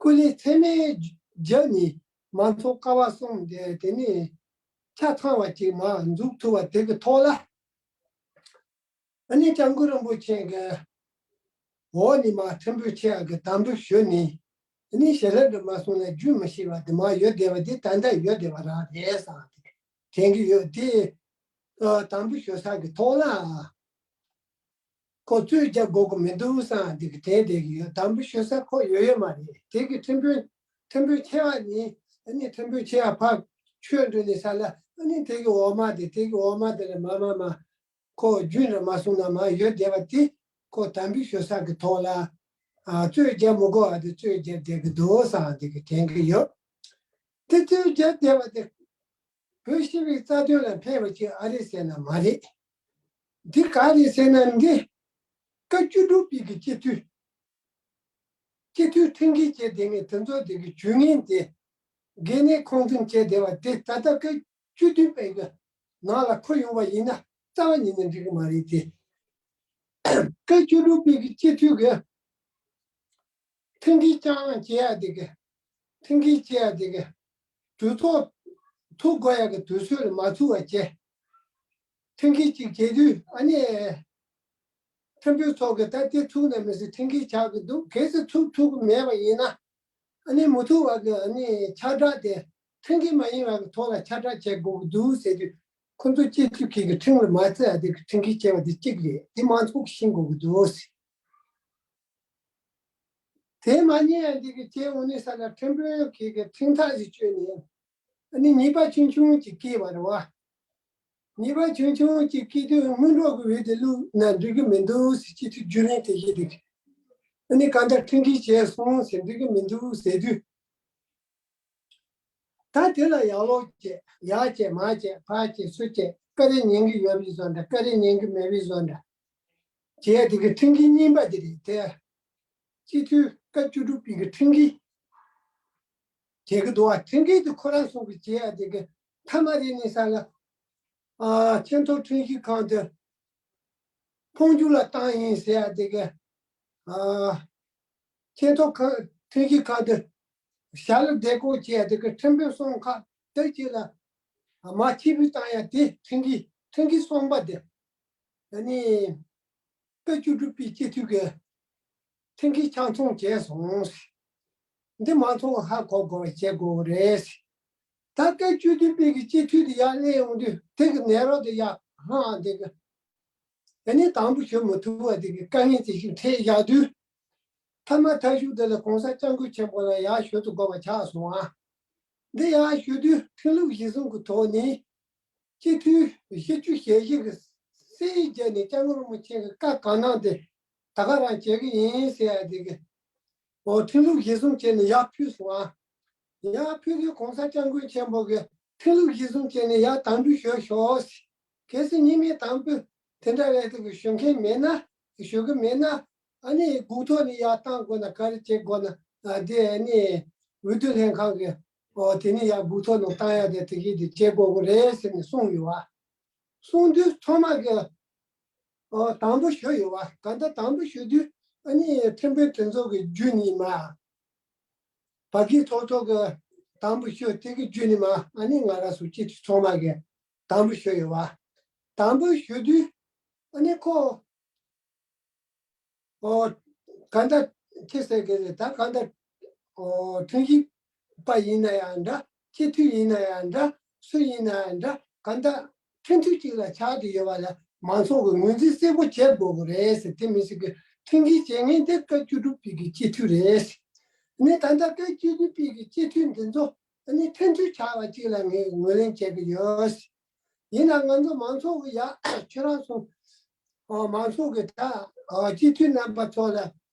སྐུ་ལས་ཚད་མེད་བརྒྱབ་ནས་མང་ཚོགས་ཀ་བ་གསུམ་དེ་དེ་ནས་ཆ་ཚང་བ་ཅིག་མར་འཛུགས་ཐུབ་པ་དེ་གི་ཐོག་ལ། ཨ་ནི་སྐྱབས་མགོན་རིན་པོ་ཆེ་གི་འོག་ནས་མར་ཁྲིམས་དཔོན་ཆེ་བ་གི་དམ་འབུལ་ཞུས་ནས་ཨ་ནི་ཞལ་ལག་འདྲ་མ་སོང་ན་རྒྱུན་མི་ཤེས་པ་དེ་མར་ཡོད་བསྡད་པ་དེ་ད་ལྟ་ཡོད་བསྡད་པ་རང་རེད་བསམ་དེ་དྲན་གི་ཡོད་དེ། ཨ་དམ་འབུལ་ཞུ་ས་གི་ཐོག་ལ་ཁོ་རྩོད་རྒྱག་དགོས་གི་མི་འདུག་བསམ་དེ་གི་དྲན་བསྡད་གི་ཡོད། དམ་འབུལ་ཞུ་ས་ཁོ་ཡོད་ཡོད་མ་རེད། དེ་གི་ཁྲིམས་དཔོན་ཁྲིམས་དཔོན་ཆེ་བ་ནི་ཨ་ནི་ཁྲིམས་དཔོན་ཆེ་བ་ཕར་ཆོས་འགྲོ་ནས་ས་ལ་ཨ་ནི་དེ་གི་འོག་མ་དེ་དེ་གི་འོག་མ་དེ་ལ་མ་མ་མ། ཁོ་རྒྱུན་རིང་མ་སོང་ན་མར་ཡོད་བསྡད་པ་དེ་ཁོ་དམ་འབུལ་ཞུ་ས་གི་ཐོག་ལ་ཨ་རྩོད་རྒྱག་མི་དགོས་པ་དེ་རྩོད་རྒྱབ་བསྡད་གི་འདུག་བསམ་དེ་གི་དྲན་གི་ཡོད། དེ་རྩོད་རྒྱབ་བསྡད་པ་དེ་བོད་སྤྱི་པའི་རྩ་དོན་ལ་ཕན་པ་ཅིག་ཨ་རེད་ཟེར་ན་མ་རེད། འདི་ག་རེད་ཟེར་ན་འདི་བཀའ་བཅུ་དྲུག་པའི་གི་སྤྱི་འཐུས། སྤྱི་འཐུས་ཁྲིམས་འགལ་བྱས་བསྡད་མཁན་དེ་ཚོ་དེ་གི་ཇུས་ངན་དེ་འགན་ནས་ཁུངས་འཛིན་བྱས་བསྡད་པ་དེ་ད་ལྟ་བཀའ་བཅུ་བདུན་པའི་གི་ནང་ལ་འཁོད་ཡོང་བ་ཡིན་ན་རྩ་བ་ཉིད་ནས་འགྲིག་གི་མ་རེད་དེ། བཀའ་བཅུ་དྲུག་པའི་གི་སྤྱི་འཐུས་གི་ཁྲིམས་འགལ་རྐྱང་བྱས་ཡ་དེ་གི་ཁྲིམས་འགལ་བྱས་ཡ་དེ་གི་གྲོས་ཚོགས་ཚུགས་དགོས་ཡ་གི་དུས་ཚོད་ལ་མ་ཚུགས་པ་བྱས། ཐེངས་གཅིག་བྱེད་དུས་ཨ་ནི་ཁྲིམས་དཔོན་ཚོ་གི་ད་དེ་ཚུགས་ན་མི་སྲིད་ཐེངས་གཅིག་ཆགས་ཀྱི་འདུག་གལ་སྲིད་ཚུགས་ཐུབ་ཀྱི་མེད་པ་ཡིན་ན་ཨ་ནི་མུ་མཐུད་བར་གྱི་ཨ་ནི་ཁྱབ་བསྒྲགས་དེ་ཁྲིམས་འགལ་མ་ཡིན་པ་གི་ཐོག་ལ་ཁྱབ་བསྒྲགས་བྱེད་དགོས་ཀྱི་འདུག་ཟེར་དུས་ཁོ་ཚོ་སྤྱི་འཐུས་ཁག་གི་ཁྲིམས་ལ་མ་བརྩི་ཡ་དེ་གི་ཁྲིམས་འགལ་བྱས་པ་དེ་གཅིག་རེད། དེ་མང་ཚོགས་ཀྱིས་ཤེས་དགོས་ཀྱི་འདུག་ཟེར། དེ་མ་ཉན་ཡང་འདི་གི་བྱས་འོང་ནི་ས་ལ་ཁྲིམས་དཔོན་གྱི་གི་ཁྲིམས་ཐག་ཞིག་གཅོད་ནས་ཨ་ནི་ཉེས་པ་ཆུང་ཆུང་ཅིག་བཀལ་བ་རེད་བ། ཉེས་པ་ཆུང་ཆུང་ཅིག་བཀལ་དུས་སྔོན་འགྲོ་གི་འོས་དེ་བླུགས་ན་འགྲིག་གི་མི་འདུག་ཟེར། སྤྱི་འཐུས་རྒྱུན་ལས་དེ་བཞི་དེ་གི་ཨ་ནི་གང་ལྟར་ཁྲིམས་འགལ་བྱས་སོང་ཟེར་འགྲིག་གི་མི་འདུག་ཟེར་དུས། ད་དེ་ལ་ཡག་ལོག་བྱས་ཡག་བྱས་མ་བྱས་ཕར་བྱས་ཚུར་བྱས་བཀའ་དྲིན་ཉན་གི་ཡོད་པའི་བཟོ་འདྲ་བཀའ་དྲིན་ཉན་གི་མེད་པའི་བཟོ་འདྲ། བྱས་དེ་གི་ཁྲིམས་འགལ་རྙིང་པ་དེ་རེད་དེ། སྤྱི་འཐུས་བཀའ་བཅུ་དྲུག་པའི་གི་ཁྲིམས་འགལ་བྱེད་གི་འདུག་བ། ཁྲིམས་འགལ་དེ་ཁོ་རང་གསུང་གི་བྱས་ཡ་དེ་གི་མཐའ་མ་རེད་ནི་ས་ལ། ཨ་ཆེས་མཐོ་ཁྲིམས་ཞིབ་ཁང་དུ་འཕོ་འགྱུར་ལ་བཏང་ཡིན་ཟེར་ཡ་དེ་གི་ཨ་ཆེས་མཐོ་ཁ་ཁྲིམས་ཞིབ་ཁང་དུ་ཞལ་ལག་བདེ་སྐོར་བྱས་ཡ་དེ་གི་ཁྲིམས་དཔོན་གསུམ་ཁག་དེ་གཅིག་ལ་མ་ཕྱིར་འབུད་བཏང་ཡ་དེ་ཁྲིམས་འགལ་ཁྲིམས་འགལ་གསུམ་པ་དེ་ཨ་ནི་བཀའ་བཅུ་དྲུག་པའི་སྤྱི་འཐུས་ཀྱི་ཁྲིམས་འགལ་ཆ་ཚང་བྱས་སོང་། འདི་མང་ཚོགས་ཧ་གོ་དགོས་པ་བྱེད་དགོས་རེད། ད་བཀའ་བཅུ་བདུན་པའི་གི་སྤྱི་འཐུས་དེ་ཡར་སླེབས་ཡོང་དུས་དེ་གི་ནད་རོགས་དེ་ཡར་ལྷང་དེ་གི་ཨ་ནི་དམ་འབུལ་ཞུ་མི་ཐུབ་པ་དེ་གི་དཀའ་ངལ་དེ་ཞིག་འཕྲད་བཞག་དུས། མཐའ་མ་མཐའ་གཞུག་དེ་ལ་གོང་ས་སྐྱབས་མགོན་ཆེན་པོ་ལ་ཡར་ཞུ་ཐུབ་དགོས་པ་ཆགས་སོང་ཨ། འདི་ཡར་ཞུ་དུས་ཁྲིམས་ལུགས་གཞི་བཟུང་གི་ཐོག་ནས། སྤྱི་འཐུས་བཞི་བཅུ་ཞེ་བཞི་གི་སྲིད་ཡིག་བརྒྱབ་ནས་སྐྱབས་མགོན་རིན་པོ་ཆེ་གི་བཀའ་གང་གནང་དེ་ད་ག་རང་བྱེད་ཀྱི་ཡིན་ཟེར་ཡ་དེ་གི་འོ་ཁྲིམས་ལུགས་གཞི་བཟུང་བྱས་ནས་ཡར་ཕུལ་སོང་ཨ། ཡར་ཕུལ་དུས་གོང་ས་སྐྱབས་མགོན་ཆེན་པོ་གི་ཁྲིམས་ལུགས་གཞི་བཟུང་བྱས་ནས་ཡར་དམ་འབུལ་ཞུ་ཤོག་ཟེར། གལ་སྲིད་གཉིས་མེད་དམ་འབུལ་དེ་འདྲ་བས་དེ་གི་ཞུ་མཁན་མེད་ན་ཞུ་གི་མེད་ན་ཨ་ནི་སྒུག་ཐོག་ནས་ཡར་བཏང་དགོས་ན་ག་རེ་བྱེད་དགོས་ན་ཨ་དེ་ཨ་ནི་འོས་བསྡུ་ལྷན་ཁང་གི་འོ་དེ་ནི་ཡང་སྒུག་ཐོག་ནང་བཏང་ཡ་དེ་དེ་གི་དེ་བྱེད་དགོས་གི་རེད་ཟེར་ནས་གསུངས་ཡོད་བ། གསུངས་དུས་ཐོག་མ་གི་འོ་དམ་པོ་ཞུ་ཡོད་བ། ག་འདྲ་དམ་པོ་ཞུ་དུས་ ཨ་ནི་ཁྲིམས་དཔོན་དེ་ཚོ་གི་བརྒྱུད་ནས་མར་བར་བརྒལ་ཚོགས་གཙོ་གི་དམ་འབུལ་ཞུས། དེ་གི་བརྒྱུད་ནས་མར་ཨ་ནི་ང་རང་ཚོ་སྤྱི་འཐུས་ཚང་མ་གི་དམ་འབུལ་ཞུས་ཡོད་པ། དམ་འབུལ་ཞུ་དུས་ཨ་ནི་ཁོ་ཨོ། གང་ལྟར་ཁྱེད་ཟེར་གི་རེད། ད་གང་ལྟར་ཨོ། ཁྲིམས་ཞིབ་པ་ཡིན་ན་ཡང་འདྲ། སྤྱི་འཐུས་ཡིན་ན་ཡང་འདྲ། སུ་ཡིན་ན་ཡང་འདྲ། གང་ལྟར་ཁྲིམས་མཐུན་ཅིག་ལ་ཆགས་བསྡད་ཡོད་པ་ལ་མང་ཚོགས་ཀྱིས་ངོས་འཛིན་གསལ་པོ་བྱེད་དགོས་ཀྱི་རེད་ཟེར། དེ་མི་སྲིད་ཀྱི་ཁྲིམས་འགལ་བྱེད་མཁན་དེ་བཀའ་བཅུ་དྲུག་པའི་གི་སྤྱི་འཐུས་རེད། ནི་ད་ལྟ་བཀའ་བཅུ་དྲུག་པའི་གི་སྤྱི་འཐུས་འདི་ཚོ་ནི་ཁྲིམས་མཐུན་ཆགས་པ་ཅིག་ལ་ངས་ངོས་ལེན་བྱེད་ཀྱི་ཡོད། ཡིན་ནའང་ང་ཚོ་མང་ཚོགས་ཀྱི་ཡ་ཁྱོད་རང་ཚོ་ཨོ་མང་ཚོགས་ཀྱི་ད་ཨོ་སྤྱི་འཐུས་རྣམ་པ་ཚོ་ལ་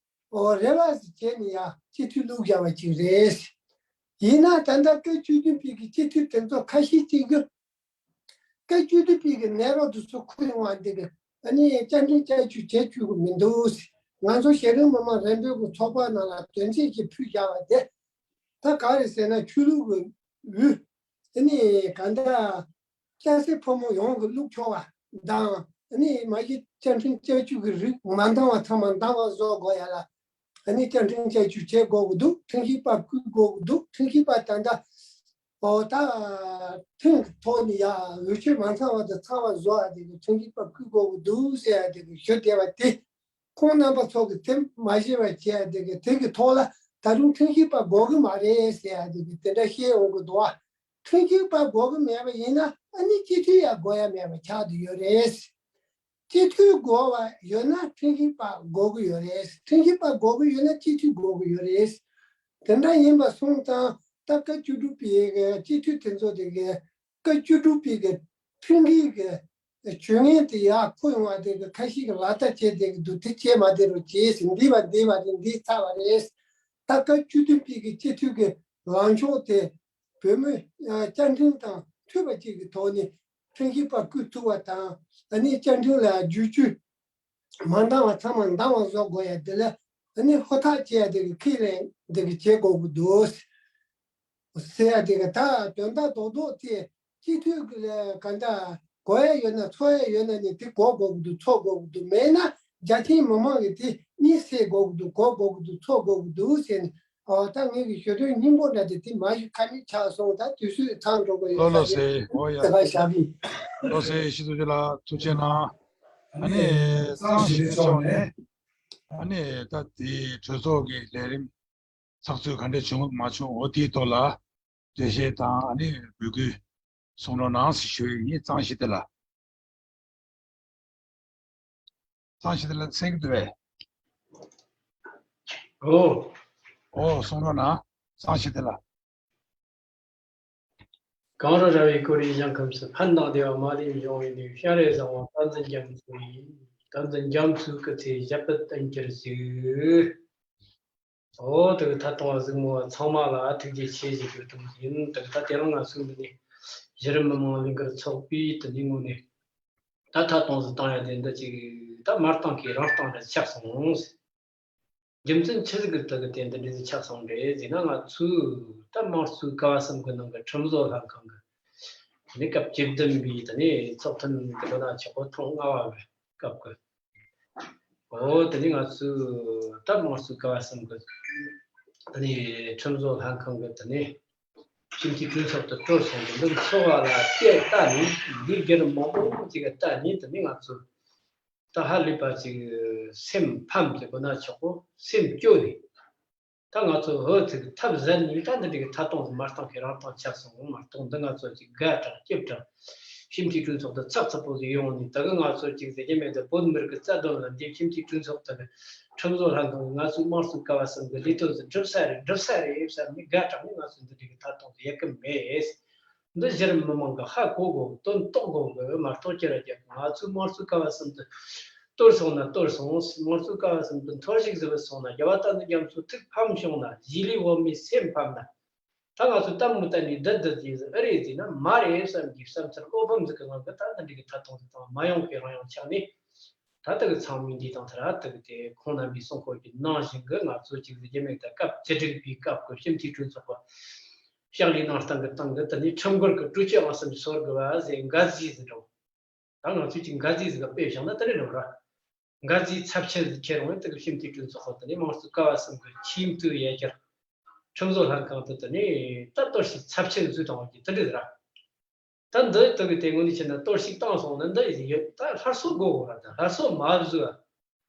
ཨོ་རེ་བ་ཞིག་བྱས་ནས་ཡ་སྤྱི་འཐུས་བླུགས་བཞག་པ་ཅིག་རེད། ཡིན་ན་ད་ལྟ་བཀའ་བཅུ་བདུན་པའི་གི་སྤྱི་འཐུས་དེ་ཚོ་ཁ་ཤས་ཅིག་གིས་བཀའ་བཅུ་བདུན་པའི་གི་ནད་རོ་དེ་ཚོ་ཁུར་ཡོང་བ་འདི་གི་ཨ་ནི་བཅའ་ཁྲིམས་བསྐྱར་བཅོས་བྱེད་བཅུག་གི་མི་འདུག། ང་ཚོ་གཞི་རིམ་མི་མང་རེ་འབོད་ཀྱི་ཚོགས་པ་ནང་ལ་དོན་ཚན་ཞིག་ཕུལ་བཞག་པ་དེ། ད་ག་རེ་ཟེར་ན་ཆོས་ལུགས་ཀྱི་འོས། དེ་ནས་གང་ལྟར་སྐྱ་སེར་ཕོ་མོ་ཡོངས་ཀྱིས་བླུགས་ཆོག་པ་དང་། དེ་ནས་མ་གཞི་བཅའ་ཁྲིམས་བསྐྱར་བཅོས་ཀྱི་རིགས་མ་འདང་བ་ཚང་མ་འདང་བ་བཟོ་དགོས་ཡ་ལ། དེ་ནས་བཅའ་ཁྲིམས་བསྐྱར་བཅོས་བྱེད་དགོས་ཀྱི་འདུག། ཁྲིམས་ཞིབ་པ་བསྐོ་དགོས་ཀྱི་འདུག། ཁྲིམས་ཞིབ་པ་ད་ལྟ་ཨོ་ད་ཐེངས་ཐོག་ནས་ཡ་འོས་ཆོས་མ་ཚང་བ་དང་ཚང་བ་བཟོ་ཡ་དེ་གི་ཁྲིམས་ཞིབ་པ་བསྐོ་དགོས་ཀྱི་འདུག་ཟེར་ཡ་དེ་གི་ཞུ་བསྡད་པ་དེ། ཁོང་རྣམ་པ་ཚོ་གིས་དེ་མ་ཤེས་པ་བྱས་ཏེ་གི་དེ་གི་ཐོག་ལ་ད་དུང་ཁྲིམས་ཞིབ་པ་དགོས་ཀྱི་མ་རེད་ཟེར་ཡ་དེ་གི་དེ་འདྲ་བཤད་འོང་གི་འདུག་བ། ཁྲིམས་ཞིབ་པ་དགོས་ཀྱི་མེད་པ་ཡིན་ན་ཨ་ནི་སྤྱི་འཐུས་ཡང་དགོས་ཡ་མེད་པ་ཆགས་བསྡད་ཡོད་རེད། སྤྱི་འཐུས་དགོས་པ་ཡོད་ན་ཁྲིམས་ཞིབ་པ་དགོས་ཀྱི་ཡོད་རེད། ཁྲིམས་ཞིབ་པ་དགོས་ཀྱི་ཡོད་ན་སྤྱི་འཐུས་དགོས་ཀྱི་ཡོད་རེད། དེ་འདྲ་ཡིན་པ་སོང་ཙང་ད་བཀའ་བཅུ་དྲུག་པའི་གི་སྤྱི་འཐུས་དེ་ཚོ་དེ་གི་བཀའ་བཅུ་དྲུག་པའི་གི་ཁྲིམས་འགལ་གྱི་ཇུས་ངན་དེ་ཡར་འཁུར་ཡོང་བ་དེ་གི་ཁ་ཤས་ཀྱིས་ལག་བསྟར་བྱས་བསྡད་ཀྱི་འདུག། དེ་བྱས་མ་བསྡད་རོགས་བྱས་ཟིན། འདི་བ་འདི་བ་རེད། འདི་ཚར་བ་རེད། ད་བཀའ་བཅུ་བདུན་པའི་གི་སྤྱི་འཐུས་ཀྱི་ལངས་ཕྱོགས་དེ་བོད་མི་བཅའ་ཁྲིམས་དང་མཐུན་པ་ཅིག་གི་ཐོག་ནས་ཁྲིམས་ཞིབ་པ་བསྐོ་ཐུབ་པ་དང་། ཨ་ནི་བཅའ་ཁྲིམས་ལ་བསྒྱུར་བཅོས་མ་འདང་བ་ཚང་མ་འདང་བ་བཟོ་དགོས་ཡ་དེ་ལ་ཨ་ནི་ཧུར་ཐག་བྱས་ཡ་དེ་གི་ཁས་ལེན་དེ་གི་བྱེད་དགོས་ཀྱི་འདུག་ཟེར་ཡ་དེ་གི་ད་དོན་དག་རྡོག་རྡོག་དེ་སྤྱི་འཐུས་ཀྱི་ལས་ག་འདྲ་དགོས་ཡ་ཡོད་ན་འཚོགས་ཡ་ཡོད་ན་ནི་དེ་དགོས་དགོས་ཀྱི་འདུག། འཚོགས་དགོས་ཀྱི་འདུག། མེད་ན་རྒྱ་ཆེའི་མི་མང་གི་དེ་གཉིད་སད་དགོས་ཀྱི་འདུག། དགོས་དགོས་ཀྱི་འདུག། འཚོགས་དགོས་ཀྱི་འདུག་ཟེར་ནས། ཨོ་ད་ངེད་ཀྱི་ཞུ་དོན་སྙིང་པོ་འདྲ་དེ་དེ་མ་ཞུ་ཁ་ཉིན་ཆགས་སོང་། ད་དུས་ཚོད་ཚང་འགྲོ་གི་ཡོད་ལོ་ལོ་ས་ཡིན། སེ། ཨོ་ཡ། ད་ག་ཞབས་ཡིན། ལོ་སེ་ཤི་ཚུ་ཅི་ལ་ཐུགས་རྗེ་གནང་། ཨ་ནི་གཙང་ཞི་བདེ་ཕྱོགས་ནས་ཨ་ནི་ད་དེ་གྲོས་ཚོགས་ཀྱི་ལས་རིམ་ཚགས་ཚུད་ག་འདྲ་བྱུང་མ་བྱུང་འོ་དེའི་ཐོག་ལ་འགྲེལ་བཤད་དང་ཨ་ནི་འབོད་སྐུལ་གསུང་རོགས་གནང་ཞེས་ཞུ་ཡི་ཡིན། གཙང་ཞི་བདེ་ལ། གཙང་ཞི་བདེ་ལ་གསན་གྱི་འདུག་པས། ཨོ། ཨོ་གསུང་རོགས་གནང་། གཙང་ཞི་བདེ་ལ། གངས་རི་ར་བས་བསྐོར་བའི་ཞིང་ཁམས་སུ། ཕན་དང་བདེ་བ་མ་ལུས་འབྱུང་བའི་གནས། སྤྱན་རས་གཟིགས་དབང་བསྟན་འཛིན་རྒྱ་མཚོ་ཡི། བསྟན་འཛིན་རྒྱ་མཚོའི་སྐུ་ཚེ་ཞབས་པད་བརྟན་གྱུར་ཅིག། ཨོ་དེ་གི་ཐད་གཏོང་བ་གཟིགས་མོ་བ་ཚང་མ་ལ་ཐུགས་རྗེ་ཆེ་ཞུ་རྒྱུ་དང་ཡིན། དེ་གི་ད་དེ་རིང་ང་ཚོའི་འདི་ནས་གཞི་རིམ་མི་མང་ལས་འགུལ་ཚོགས་པའི་དེ་ནས་ངོས་ནས་ད་ཐད་གཏོང་ཟིག་བཏང་ཡ་དེ་འདི་ཅིག་ད་མར་བཏང་གི་རང་བཏང་རེད་ཆགས་སོང་། རྒྱུ་མཚན་ཆི་ཟིག་གི་དེ་གི་དེ་འདི་འདྲ་ཟིག་ཆགས་སོང་རེད་ཟེར་ན། ང་ཚོའི་ད་དམངས་གཙོའི་ཀ་བ་གསུམ་གི་ནང་གི་ཁྲིམས་བཟོ་ལྷན་ཁང་གི་དེ་ནས་སྐབས་བཅུ་བདུན་པའི་དེ་ནས་ཚོགས་ཐུན་གི་ལོ་ན་ཆོག་གོ་ཐེངས་ལྔ་བ་གི་སྐབས་གི། ཨོ་དེ་ནས་ང་ཚོའི་ད་དམངས་གཙོའི་ཀ་བ་གསུམ་གི་དེ་ནས་ཁྲིམས་བཟོ་ལྷན་ཁང་གི་དེ་ནས་ཁྱིམ་མཚེས་གྲོས་ཚོགས་དུ་གྲོལ་སོང་གི་འདུག། འཚོ་བ་ལ་བལྟས་ལྟ་ནས་འདི་སྒེར་མང་པོ་ཅིག་གི་ལྟ་ནས་དེ་ནས་ང་ཚོ་ད་ཧ་ལས་པ་ཅིག་སེམས་ཕམ་ཟེར་དགོས་ན་ཆོག་གོ། སེམས་སྐྱོ་ནས། ད་ང་ཚོ་ཧོ་ཚིག་ཐབས་ཟད་ནས་ད་འདི་འདྲའི་ཐད་གཏོང་དུ་མ་གཏོང་གི་རང་གཏོང་ཆགས་སོང་། མ་གཏོང་འདི་ང་ཚོ་ཅིག་དགའ་དྲགས་སྐྱིད་དྲགས་ཁྱིམ་མཚེས་གྲོས་ཚོགས་དུ་ཚགས་ཚུད་པོ་ཟིག་ཡོང་ནས། ད་གི་ང་ཚོ་ཅིག་ཟེར་གྱི་མེད་དུ་བོད་མི་རིགས་ཀྱི་རྩ་དོན་ལ་འདི་ཁྱིམ་མཚེས་གྲོས་ཚོགས་དག་གི་ཁྲིམས་བཟོ་ལྷན་ཁང་གི་ང་ཚོའི་དམངས་གཙོའི་ཀ་བ་གསུམ་གི་ལས་དོན་ཟིག་འགྲུབ་ས་རེད། འགྲུབ་ས་རེད་བསམ་ནས་དགའ་དྲགས་ནས་ང་ཚོ་འདི་འདྲའི་ཐད་གཏོང་དུ་ཡེད་གི་མེད། འདི་གཞི་རིམ་མི་མང་གི་ཧ་གོ་དགོས། དོན་རྟོགས་དགོས་གི་མ་གཏོགས་ཅི་ར་རྒྱབ། ང་ཚོའི་དམངས་གཙོའི་ཀ་བ་གསུམ་དུ་གཏོར་སོང་ན་གཏོར་སོང་། དམངས་གཙོའི་ཀ་བ་གསུམ་དུ་འཐོར་ཞིག་ཟིག་སོང་ན། རྒྱལ་བ་བསྟན་འཛིན་རྒྱ་མཚོ་ཐུགས་ཕམ་བྱུང་ན། གཞིས་ལུས་བོད་མིའི་སེམས་ཕམ་ན། ད་ང་ཚོ་ལྟད་མོ་ལྟ་ནས་བསྡད་བསྡད་ཀྱི་ཟིག་ཨེ་རེད་ཟེར་ན་མ་རེད་བསམ་གྱི་བསམ་ཚུལ་བློ་ཕམ་ཟིག་གི་ངང་གི་ད་འདི་འདྲའི་གི་ཐད་གཏོང་ཟིག་དང་མ་ཡོང་གི་རང་ཡོང་ཆགས་ནས། ད་ལྟ་གི་ཚང་མས་འདི་དང་དེ་ར་ལྟ་གི་དེ་ཁོང་རྣམ་པས་གསུང་གོ་གི་ནང་བཞིན་གི་ང་ཚོ་ཅིག་ཟེར་གྱི་མེད། ད་སྐབས་བཅུ་དྲུག་པའི་སྐབས་གི་ཁྱིམ་མཚེས་གྲོས་ཚོགས་པ་ཕྱག་ལས་གནང་སྟངས་གི་སྟེང་གི་དེ་ནས་ཁྲིམས་འགལ་གི་གྲོས་ཆོད་ཨང་གསུམ་ཤོར་གི་བ་ཟེར་འགའ་ཟིག་ཟེར་འགྲོ། ད་ང་ཚོས་ཅིག་འགའ་ཟིག་ཟིག་ག་དཔེ་བཞག་ན་དེ་རེད་འགྲོ་ར། འགན་འཛིན་ཚབས་ཆེན་ཟིག་ཁྱེར་འོང་། དེ་གི་ཞིབ་འཇུག་གྲོས་ཚོགས་ཁོ་དེ་ནས་དམངས་གཙོའི་སྐབས་བབ་གསུམ་གི་ཆེས་མཐོའི་ཡ་གྱལ་ཁྲིམས་བཟོ་ལྷན་ཁང་དུ་དེ་ནས་ད་གཏོར་བཤིག་ཚབས་ཆེན་བཟོས་བཏང་བ་གི་དེ་འདྲ་ར། ད་འདི་དེ་གི་དེ་དངོས་གནས་བྱས་ན་གཏོར་བཤིག་བཏང་སོང་ན་འདི་ཡིན་ད་སླར་གསོ་དགོས་གོ་ར། ད་སླར་གསོ་མ་བཟོས་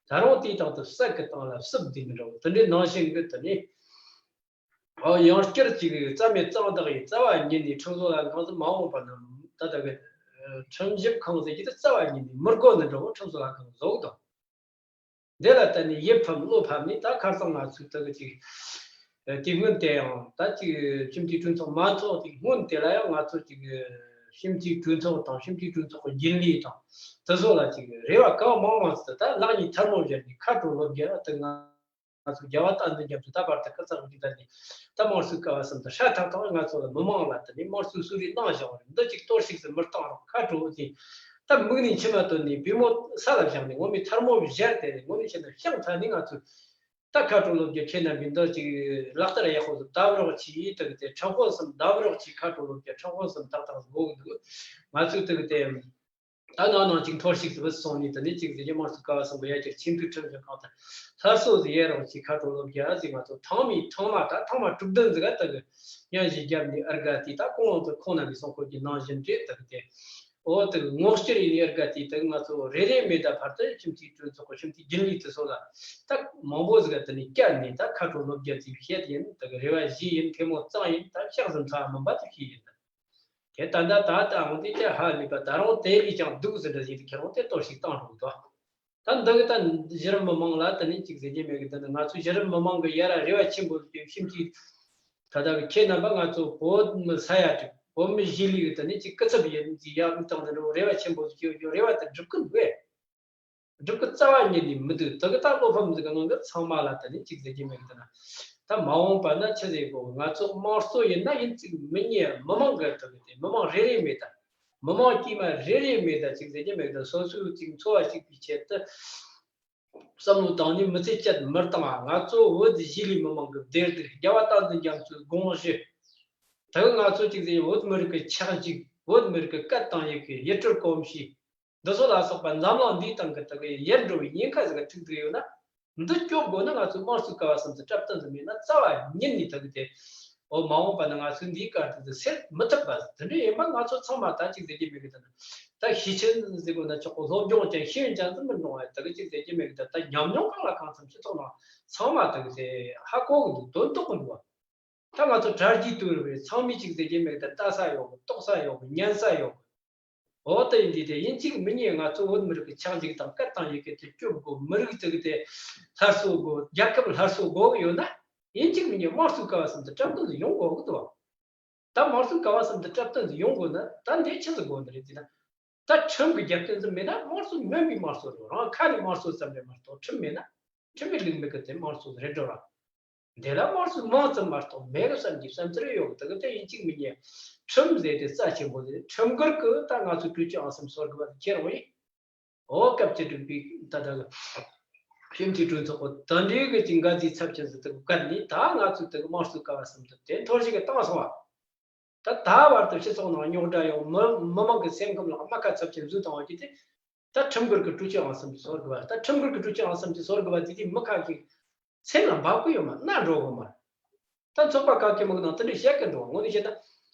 ད་རུང་དེའི་སྟེང་དུ་ཟས་ཀྱི་སྟེང་ལ་སྲིབ་བསྡུས་མི་འདྲ་བོ་དེ་འདྲའི་ནང་བཞིན་གི་དེ་ནས། ཨོ་ཡང་བསྐྱར་གཅིག་རྩ་མེད་གཙང་དག་ཡིས་རྩ་བ་ཉིད་ནས་ཁྲིམས་བཟོ་ལྷན་ཁང་དུ་མ་འོངས་པ་ན་ད་ལྟ་གི་ཁྲིམས་ཞིབ་ཁང་ཟེར་གྱི་དེ་རྩ་བ་ཉིད་ནས་མི་དགོས་ནི་འདྲ་བོ་ཁྲིམས་བཟོ་ལྷན་ཁང་བཟོ་གི་དང་། འདི་ལ་བརྟེན་ནས་ཡིད་ཕམ་བློ་ཕམ་ནས་ད་ཁ་སང་ང་ཚོས་ད་གི་ཅིག་དེ་སྔོན་དེ་ཡང་ད་ཅིག་ཞིབ་འཇུག་གྲོས་ཚོགས་མ་འཚོགས་དེ་སྔོན་དེ་ལ་ཡང་ང་ཚོ་ཅིག་ཞིབ་འཇུག་གྲོས་ཚོགས་དང་ཞིབ་འཇུག་གྲོས་ཚོགས་ཀྱི་རྒྱུན་ལས་དང་དེ་ཚོ་ལ་ཅིག་རེ་བ་གང་མང་མང་ཟེར་ད་ལག་གཉིས་ཐལ་མོ་སྦྱར་ནས་ཁ་དྲོ་ལོ་བརྒྱ་དེ་ང་། ང་ཚོ་རྒྱལ་བ་དང་འདི་རྒྱབ་ཏུ་ད་བར་དུ་སྐུ་ཚབ་ཀྱི་ད་ནི་ད་དམངས་གཙོའི་སྐབས་བབ་གསུམ་དུ་ཧྲ་ཐག་ཐག་ང་ཚོ་ལ་མི་མང་ལ་དེ་ནས་དམངས་གཙོའི་གསོལ་རས་གནང་བཞག་པ་རེད། འདི་གཅིག་གཏོར་བཤིག་ཟིག་མི་བཏང་རོགས་ཁ་དྲོ་བོ་ཅིག་ད་མིག་ནས་མཆི་མ་བཏོན་ནས་པུས་མོ་ས་ལ་བཞག་ནས་ངོ་མའི་ཐལ་མོ་བཞར་ཏེ་ངོ་མའི་ཕྱི་ན་ཤང་ཚ་ནས་ང་ཚོས་ད་ཁ་དྲོ་ལོ་བརྒྱ་ཁྱེད་རྣམ་པས་འདི་གཅིག་ལག་བསྟར་ཡག་པོ་ཟིག་བཏབ་རོགས་གྱིས། དེ་གི་དེ་ཁྲིམས་དཔོན་གསུམ་བདམས་རོགས་གྱིས། ཁ་དྲོ་ལོ་བརྒྱ་ཁྲིམས་དཔོན་གསུམ་ཏག་ཏག་ཟིག་དགོས་གི་འདུག་ང་ཚོས་དེ་གི་དེ། ད་ནང་ནང་གཅིག་འཐོར་ཞིག་ཏུ་སོང་ནས་དེ་ནས་གཅིག་ཟེར་གྱི་དམངས་གཙོའི་སྐབས་བབ་གསུམ་པོ་ཡར་རྒྱས་ཆེས་མཐོའི་ཁྲིམས་ཞིབ་ཁང་དུ་སླར་གསོ་ཟིག་ཡེ་རོགས་ཀྱིས། ཁ་དྲོ་ལོ་བརྒྱ་ཟིག་ང་ཚོ་ཐེངས་མའི་ཐེངས་མ་ད་ཐེངས་མ་དྲུག་བདུན་ཟིག་ག་ད་གི་སྙན་ཞུ་བརྒྱབ་ནས་ཨར་ག་དེ་ད་གོང་དུ་ཁོང་རྣམ་པས་གསུང་ཁོ་གི་ནང་བཞིན་རེད། ད་གི་དེ་འོ་ད་གི་ངོ་བཅར་ཡིན་ནས་ཨར་ག་དེ་ད་གི་ང་ཚོ་རེ་རེ་མེད་ད་བར་དུ་ཁྱིམ་མཚེས་གྲོས་ཚོགས་ཁྱིམ་མཚེས་རྒྱུན་ལས་དེ་ཚོ་ལ་ད་མང་པོ་ཟིག་ག་དེ་ནས་བསྐྱར་ནས་ད་ཁ་དྲོ་ལོ་བརྒྱ་ཟིག་བཤད་ཡིན། ད་གི་རེ་བ་བཞེས་ཡིན། ཐལ་མོ་བཙངས་ཡིན། ད་ཕྱག་ཟིན་ཚ་མིན་པ་དེ་ཤེས་ཡིན། ད། དེ་ད་ལྟ་ད་ལྟའང་དེ་ཅི་ཧ་ལས་པ་ད་རུང་དེ་ལས་ཀྱང་སྡུག་ཟིན་འདྲ་ཞིག་ཏུ་ཁྱེད་རང་དེ་གཏོར་བཤིག་བཏང་འགྲོ་གི་འདུག་ད་འདི་གི་ད་གཞི་རིམ་མི་མང་ལ་དེ་ནས་ཅིག་ཟེར་རྒྱུ་མེད་གི། འདི་ནི་ང་ཚོ་གཞི་རིམ་མི་མང་གི་ཡ་ར་རེ་བ་ཆེན་པོ་ཞིག་ཞིབ་ཀྱིས་ད་ལྟ་གི་ཁྱེད་རྣམ་པ་ང་ཚོ་བོད་མི་ས་ཡ་དྲུག་བོད་མི་གཞིས་ལུས་གི་དེ་ནས་ཅིག་སྐུ་ཚབ་ཡིན་གྱི་ཡ་འུ་དང་འདི་འདྲ་རེ་བ་ཆེན་པོ་ཞིག་ཡོད་རྒྱུ་རེ་བ་དེ་འགྲུབ་གི་འདུག་གས། འགྲུབ་གི་རྩ་བ་ཉིད་ནས་མི་འདུག་དེ་གི་ད་བློ་ཕམ་ཟིག་གི་ནང་གི་ཚང་མ་ལ་དེ་ནས་ཅིག་ཟེར་གྱི་མེད་གི། དེ་ན་ད་མ་འོངས་པ་ན་ཆི་ཟེར་གོ། ང་ཚོ་དམངས་གཙོ་ཡིན་ན་ཡིན་ཅིག་མི་ཉན། མི་མང་གི་དེ་གི་དེ་མི་མང་རེ་རེ་མེད་ད། མི་མང་དཀྱུས་མ་རེ་རེ་མེད་ད་ཅིག་ཟེར་གྱི་མེད་གི། སོ་སོའི་ཅིག་འཚོ་བ་ཞིག་པའི་ཆེད་དུ་བསམ་བློ་བཏང་ནས་མི་ཚེ་སྐྱེལ་མི་བཏང་ང་ཚོ་བོད་གཞིས་ལུས་མི་མང་གི་བདེ་སྡུག་རྒྱལ་བ་དང་དུ་འཇམ་ཚོའི་དགོངས་གཞི། དེ་གི་ང་ཚོ་ཅིག་ཟེར་བོད་མི་རིགས་ཀྱི་ཆག་འཇིག་བོད་མི་རིགས་ཀྱི་སྐད་དང་ཡི་གེ་ཡུལ་གྲུ་གོམས་གཤིས། འདི་ཚོ་ལ་སོགས་པ་འཛམ་གླིང་འདིའི་སྟེང་གི་དག་གི་ཡལ་འགྲོ་བའི་ཉེན་ཁ་ཟིག་ག་ཐུག་བསྡད་ཡོད་ན། འདི་སྐྱོབ་དགོས་ན་ང་ཚོས་དམངས་གཙོའི་སྐབས་བབ་གསུམ་དུ་སྲ་བརྟན་ཟིག་མེད་ན་རྩ་བ་ཉིད་ནས་དག་གི་དེ། འོ་མ་འོངས་པ་ན་ང་ཚོས་འདིའི་སྐབས་དུ་དེ་སེལ་མི་ཐུབ་པ་ཟིག་དེ་འདྲ་ཡིན་པ་ང་ཚོ་ཚང་མ་ད་ཅིག་ཟེར་གྱི་མེད་གི། ད་ད་ཤེས་ཆེན་ཟེར་དགོས་ན་ཆོག་གོ། སློབ་སྦྱོང་ཅན་ཤེས་ཡོན་ཅན་ཟིག་མི་འགྲོ་བ་དག་གི་ཅིག་ཟེར་གྱི་མེད་གི། ད་ད་ཉམས་མྱོང་གང་ལ་གང་འཚམ་སྤྱི་ཚོགས་ནང་ཚང་མ་དག་གི་དེ་ཧ་གོ་གི་འདུག་དོན་རྟོགས་གི་འདུག་བ། ད་ང་ཚོ་གྲ་རྒྱས་དུ་རུ་བའི་ཚང་མས་ཅིག་ཟེར་གྱི་མེད་ད་ལྟ་ས་ཡོད་གི། རྟོགས་ས་ཡོད་གི། ཉན་ས་ཡོད་གི། འོ་དེ་ཡིན་དུས་དེ་ཡིན་གཅིག་མིན་གཉིས་ང་ཚོ་བོད་མི་རིགས་ཀྱི་ཆག་འཇིག་དང་སྐད་དང་ཡི་གེ་དེ་སྐྱོབ་དགོས། མི་རིགས་དེ་གི་དེ་སླར་གསོ་དགོས། རྒྱལ་ཁབ་སླར་གསོ་དགོས་གི་ཡོད་ན་ཡིན་གཅིག་མིན་གཉིས་དམངས་གཙོའི་སྐབས་བབ་གསུམ་དུ་སྲ་བརྟན་དུ་ཡོང་དགོས་གི་འདུག་ད་དམངས་གཙོའི་སྐབས་བབ་གསུམ་དུ་སྲ་བརྟན་དུ་ཡོང་དགོས་ན་ད་འདི་ཆི་ཟིག་དགོས་ནི་རེད་ཟེར་ན། ད་ཁྲིམས་ཀྱི་རྒྱབ་རྟེན་ཟིག་མེད་ན་དམངས་གཙོ་སྨན་པའི་དམངས་གཙོ་རེད། རང་ཁ་ནས་དམངས་གཙོ་ཙམ་རེད་མ་གཏོགས་ཁྲིམས་མེད་ན་ཁྲིམས་མེད་ལུགས་མེད་ཀྱི་དེ་དམངས་གཙོ་རེད་འགྲོ་ར། འདི་ལ་དམངས་གཙོ་མང་ཙམ་མ་གཏོགས་མེད་རུ་བསམ་གྱི་བསམ་ཚུལ་ཡོད་གི། དེ་གི་དེ་ཡིན་གཅིག་མིན་གཉིས་ཁྲིམས་ཟེར་དེ་རྩ་ཆེན་པོ་རེད། ཁྲིམས་འགལ་གི་ད་ང་ཚོ་ཀྲུའུ་ཅི་ཨང་སམ་སོར་གི་བ་ཁྱེད་རང་ཡིན། འོ་སྐབས་བཅུ་དྲུག་པའི་ད་ལྟ་གི་ཞིབ་འཇུག་གྲོས་ཚོགས་པོ་དེ་འདྲའི་གི་ཅིག་འགན་འཛིན་ཚབས་ཆེན་ཟིག་དེ་གི་བཀར་ནས་ད་ང་ཚོས་དེ་གི་དམངས་གཙོའི་སྐབས་བབ་གསུམ་དུ་དེ་འཐོར་ཞིག་གི་བཏང་སོང་བ། ད་ད་བར་དུ་སྤྱི་ཚོགས་ནང་རྙོག་དྲ་ཡོང་། མི་མི་མང་གི་སེམས་ཁམས་ལ་རྨ་ཁ་ཚབས་ཆེན་བཟོས་བཏང་བ་གི་དེ། ད་ཁྲིམས་འགལ་གི་ཀྲུའུ་ཅི་ཨང་སམ་གྱི་སོར་གི་བ། ད་ཁྲིམས་འགལ་གི་ཀྲུའུ་ཅི་ཨང་སམ་གྱི་སོར་གི་བ་དེ་དེ་མི་ཁ་ཤས་སེམས་ལ་འབབ་གི་ཡོད་མ་རེད། སྣ་འགྲོ་གི་མ་རེད། ད་ཚོགས་པ་ཁག་གི་མི་གི་ནང་དེ་འདྲ་བཤད་གི་འདུག་དངོས་གནས་བཤད་ན་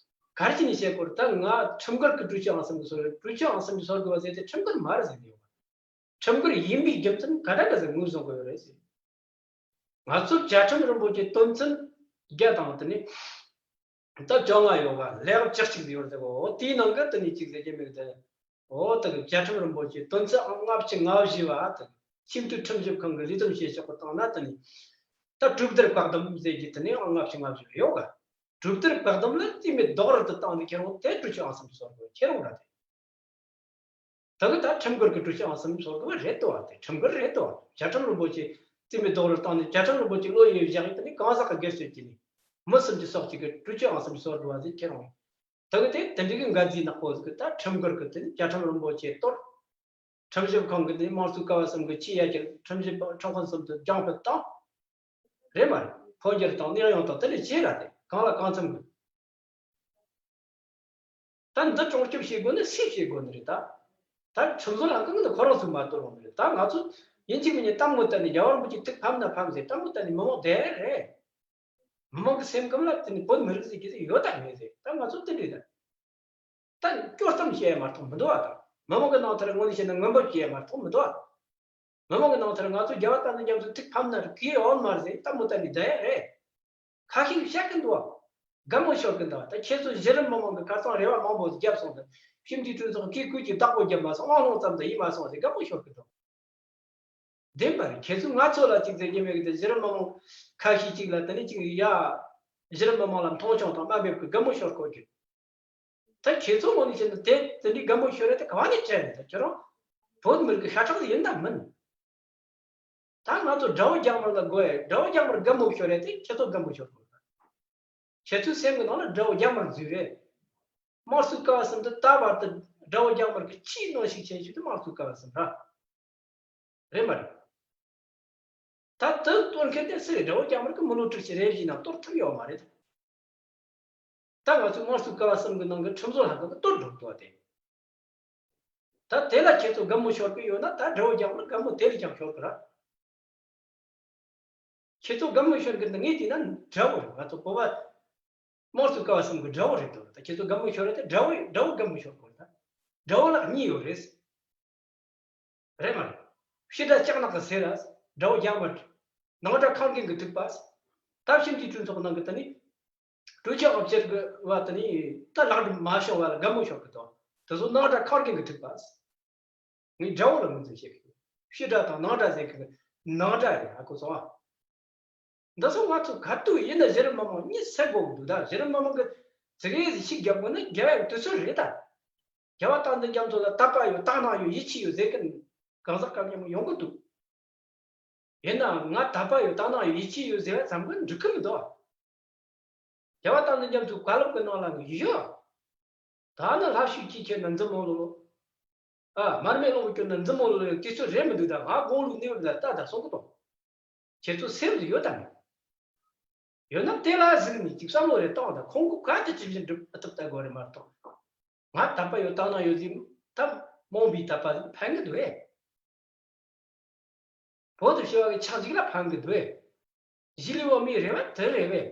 ག་རེ་བྱས་ནས་བཤད་དགོས་རེད། ད་ང་ཁྲིམས་འགལ་གི་ཀྲུའུ་ཅི་ཨང་སམ་གྱི་སོར་ཀྲུའུ་ཅི་ཨང་སམ་གྱི་སོར་གི་བ་ཟེར་དེ་ཁྲིམས་འགལ་མ་རེད་ཟེར་གི་ཡོད་མ་རེད། ཁྲིམས་འགལ་ཡིན་པའི་རྒྱུ་མཚན་ག་འདྲ་འདྲ་ཟིག་ངོས་བཟུང་གི་ཡོད་རེད་ཟེར། ང་ཚོ་རྒྱལ་ཁྲིམས་རིན་པོ་ཆེ་དོན་ཚན་བརྒྱ་དང་དེ་ནས་ད་བཅོ་ལྔ་ཡོད་ག་ལེའུ་བཅུ་གཅིག་ཡོད་རེད་གོ། དེའི་ནང་གི་དེ་ནས་གཅིག་ཟེར་གྱི་མེད་དེ། འོ་དེ་གི་རྒྱལ་ཁྲིམས་རིན་པོ་ཆེ་དོན་ཚན་ཨང་ལྔ་བཅུ་ང་བཞི་བ་དེ་ཆེས་མཐོའི་ཁྲིམས་ཞིབ་ཁང་གི་ལས་དོན་བྱེད་ཕྱོགས་ཀྱི་སྟེང་ན་དེ་ནས་ད་གྲོས་བསྡུར་བཀག་སྡོམ་ཟེར་གྱི་དེ་ནས་ཨང་ལྔ་བཅུ་ང་བཞི་བ་ཡོད་ག་གྲོས་བསྡུར་བཀག་སྡོམ་ལ་རྩིས་མེད་རྡོག་རོལ་དུ་བཏང་ནས་ཁྱེད་རང་དེ་ཀྲུའུ་ཅི་ཨང་སམ་སོར་གི་ཁྱེད་རང་ར་དེ། ད་གི་ད་ཁྲིམས་འགལ་གི་ཀྲུའུ་ཅི་ཨང་སམ་སོར་གི་བ་རེད་དོ་བ་དེ། ཁྲིམས་འགལ་རེད་དོ་བ། རྒྱལ་ཁྲིམས་རིན་པོ་ཆེ་རྩིས་མེད་རྡོག་རོལ་བཏང་ནས་རྒྱལ་ཁྲིམས་རིན་པོ་ཆེ་བློ་ཡུལ་བཞག་ཡིན་དེ་ནས་གང་ཟག་གི་སྒེར་གཅོད་ཀྱི་ནི་མི་སུམ་ཅུ་སོགས་གཅིག་གི་ཀྲུའུ་ཅི་ཨང་སམ་སོར་གི་བ་དེ་ཁྱེད་རང་། ད་གི་དེ་དེ་འདྲ་གི་འགན་འཛིན་ནག་པོ་ཟིག་གི་ད་ཁྲིམས་འགལ་གི་དེ་ནི་རྒྱལ་ཁྲིམས་རིན་པོ་ཆེ་གཏོར། ཁྲིམས་ཞིབ་ཁང་གི་དེ་དམངས་གཙོའི་སྐབས་བབ་གསུམ་གི་ཆེས་ཡ་གྱལ་ཁྲིམས་ཞིབ་ཁྲིམས་དཔོན་གསུམ་དུ་སྦྱངས་ཕུད་བཏང་། རེད་མ་རེད། འཕོ་འགྱུར་དང་གནས་དབྱུང་དང་དེ་འདྲ་བྱས་ར་དེ་གང་ལ་གང་འཚམ་གི། ད་འདི་སྲུང་སྐྱོབ་བྱེད་དགོས་ན་སུས་བྱེད་དགོས་ནི་རེད་ད། ད་ཁྲིམས་བཟོ་ལྷན་ཁང་གི་ཁོ་རང་ཚོས་མ་གཏོར་རུང་རེད། ད་ང་ཚོ་ ཡིན་གཅིག་མིན་གཉིས་གཏམ་ངོ་བལྟས་ནས་རྒྱལ་བ་རིན་པོ་ཆེ་ཐུགས་ཕམ་ན་ཕམ་ཟེར། གཏམ་ངོ་བལྟས་ནས་མི་མང་བསྡད་རེད། མི་མང་གི་སེམས་ཁམས་ལ་དེ་ནི་བོད་མི་རིགས་ཟེར་གྱི་ཟེར་ཡོད་དམ་མེད་ཟེར། ད་ང་ཚོ་དེ་འདྲ་ཡིན་ད། ད་སྐྱོ་གཏམ་བཤད་ཡ་མ་གཏོགས་མི་འདུག་ཨ། ད་མི་མང་གི་ནང་ཐར་དངོས་གནས་བཤད་ན་ངན་པ་བཤད་ཡ་མ་གཏོགས་མི་འདུག་ཨ། མི་མང་གི་ནང་ཐར་ང་ཚོ་རྒྱལ་བ་དང་ནི་རྒྱ་མཚོ་ཐུགས་ཕམ་ན་རུ་གིས་ཡོད་མ་རེད་ཟེར། གཏམ་ངོ་བལྟས་ནས་བསྡད་ཡ་རེད། ཁ་ཤས་ཀྱིས་བཤད་ཀྱི་འདུག་ཨ། དགའ་མོ་ཤོར་གྱི་འདུག་ད་ཁྱེད་ཚོ་གཞི་རིམ་མི་མང་གི་ཁ་སང་རེ་བ་མང་པོ་བརྒྱབ་སོང་དང་། ཕྱི་འཐེན་གྲོས་ཚོགས་ཀྱིས་ཁུལ་གྱི་བདག་པོ་བརྒྱབ་མ་སོང་། དབང་ལུང་ཙམ་དུ་ཡིན་མ་སོང་ཟེར་དགའ་མོ་ཤོར་གྱི་འདུག་བདེན་པ་རེད། ཁྱེད་ཚོས་ང་ཚོ་ལ་ཅིག་ཟེར་གྱི་མེད་གི། དེ་གཞི་རིམ་མི་མང་ཁ་ཤས་ཅིག་ལ་དེ་ནི་ཅིག་ཡ། གཞི་རིམ་མི་མང་ལ་མཐོང་ཆུང་དང་དམའ་འབེབས་ཀྱི་དགའ་མོ་ཤོར་གོ་གི། ད་ཁྱེད་ཚོ་ངོ་ནས་བཤད་ན་དེ་དེ་འདྲའི་དགའ་མོ་ཤོར་ཡ་དེ་ག་བ་ནས་དྲན་རེད། ད་ཁྱེད་རང་བོད་མི་རིགས་ཀྱི་ཤ་ཁྲག་ཡིན་དམ་མིན། ད་ང་ཚོ་དགྲ་བོ་རྒྱ་དམར་ལ་དགོས་ཡ། དགྲ་བོ་རྒྱ་དམར་དགའ་མོ་ཤོར་ཡ་དེ་ཁྱེད་ཚོ་དགའ་མོ་ཤོར་དགོས། ཁྱེད་ཚོའི་སེམས་ཀྱི་ནང་ལ་དགྲ་བོ་རྒྱ་དམར་འཛུལ་རེད། དམངས་གཙོའི་སྐབས་སུ་འདི་ད་བར་དུ་དགྲ་བོ་རྒྱ་དམར་གྱི་ཆེས་གནོན་ཤུགས་ཆེ་ཤོས་དེ་དམངས་གཙོའི་སྐབས་སུ་ར། རེད་མ་རེད། ད་དེ་གཏོར་མཁན་དེ་སུ་རེད། དགྲ་བོ་རྒྱ་དམར་གྱིས་མི་ལོ་དྲུག་ཅུ་རེ་བཞི་ནང་གཏོར་ཐུབ་ཡོད་མ་རེད། ད་ང་ཚོའི་དམངས་གཙོའི་སྐབས་གསུམ་གྱི་ནང་གི་ཁྲིམས་བཟོ་ལྷན་ཁང་གིས་གཏོར་འགྲོ་འདུག་སྟེ། ད་དེ་ལ་ཁྱེད་ཚོ་དགའ་མོ་ཤོར་གི་ཡོད་ན། ད་དགྲ་བོ་རྒྱ་དམར་དགའ་མོ་དེ་ལས་ཀྱང་ཤོར་གི་ར། ཁྱེད་ཚོ་དགའ་མོ་ཤོར་གི་འདུག་ངས་བལྟས་ན་དགྲ་བོ་རེད། ང་ཚོ་བོད་པ་དམངས་གཙོའི་སྐབས་གསུམ་གྱི་དགྲ་བོ་རེད་འདུག་ད་ཁྱེད་ཚོ་དགའ་མོ་ཤོར་རེད་དེ། དགྲ་བོ་དགྲ་བོ་དགའ་མོ་ཤོར་དགོས་རེད། ད་དགྲ་བོ་ལ་གཉིས་ཡོད་རེད། རེད་མ་རེད། ཕྱི་དགྲ་ལྕགས་ནག་གི་ཟེར་ར། དགྲ་བོ་རྒྱ་དམར། ནང་དགྲ་ཁང་རྒན་གྱི་ཐུག་པ། ད་ཕྱི་འཐེན་གྲོས་ཚོགས་ནང་གི་ད་ནི། གྲོས་ཆོད་ཨོ་ཕྱིར་གི་བ་ད་ནི་ད་ལག་འགྲུབ་མ་བྱུང་བ་ལ་དགའ་མོ་ཤོར་གི་འདུག་དེ་ཚོ་ནང་དགྲ་ཁང་རྒན་གྱི་ཐུག་པ། ངས་དགྲ་བོ་ལ་ངོས་འཛིན་བྱེད་གི། ཕྱི་དགྲ་དང་ནང་དགྲ་ཟེར་གི་ནང་དགྲ་རེད། ཧ་གོ་སོང་ཨ། འདི་ཚོ་ང་ཚོ་ག་དུས་ཡིན་ན་གཞི་རིམ་མི་མང་གཉིད་སད་དགོས་ཀྱི་འདུག་ད་གཞི་རིམ་མི་མང་གི་ཙི་གེ་ཟིག་ཤིག་རྒྱབ་དགོས་ན་རྒྱལ་བའི་དུས་ཚོད་རེད་ད། རྒྱལ་བ་དང་ནི་རྒྱ་མཚོ་ལ་དད་པ་ཡོད། དག་སྣང་ཡོད། ཡིད་ཆེས་ཡོད་ཟེར་གི་གང་ཟག་གང་ཉམས་ཡོང་གི་འདུག་ཡིན་ནའང་ང་དད་པ་ཡོད། དག་སྣང་ཡོད། ཡིད་ཆེས་ཡོད་ཟེར་བ་ཙམ་གྱིས་འགྲིག་གི་མི་འདུག་རྒྱལ་བ་དང་ནི་རྒྱ་མཚོའི་བཀའ་སློབ་ཀྱི་ནང་ལ་ཡོད། ད་ནི་ལྷ་ཞིག་ཅིག་ཁྱེར་ན་འཛིན་མོ་ལོ་ལོ། ཨ། མར་མེ་ལོང་བུ་གྱོན་ན་འཛིན་མོ་ལོ་ལོ་ཡོད། དུས་ཚོད་རེད་མི་འདུག་ད་ང་དགུང་ལོ་ནི་བ་ལ་ལྟ་ད་སོང་གི་དང་། ཁྱེད་ཚོ་སེམས་སུ་ཡོད་དམ། ཡོད་ན་དེ་ལ་གཟིགས་ནས་ཅིག་བསམ་བློ་རེ་བཏང་དང་། ཁོང་གི་ག་དེ་ཅི་བཞིན་སྒྲུབ་ཐུབ་ལྟ་དགོས་རེད་མ་གཏོགས། ང་དད་པ་ཡོད། དག་སྣང་ཡོད་ཟེར་ད་རྨོངས་པའི་དད་པ་ཕན་གི་འདུག་ཨེ། བོད་དུ་བྱེད་པ་གི་ཆགས་འཇིག་ལ་ཕན་གི་འདུག་ཨེ། གཞི་ལས་འོག་མའི་རེ་བ་དེ་རེད་པས།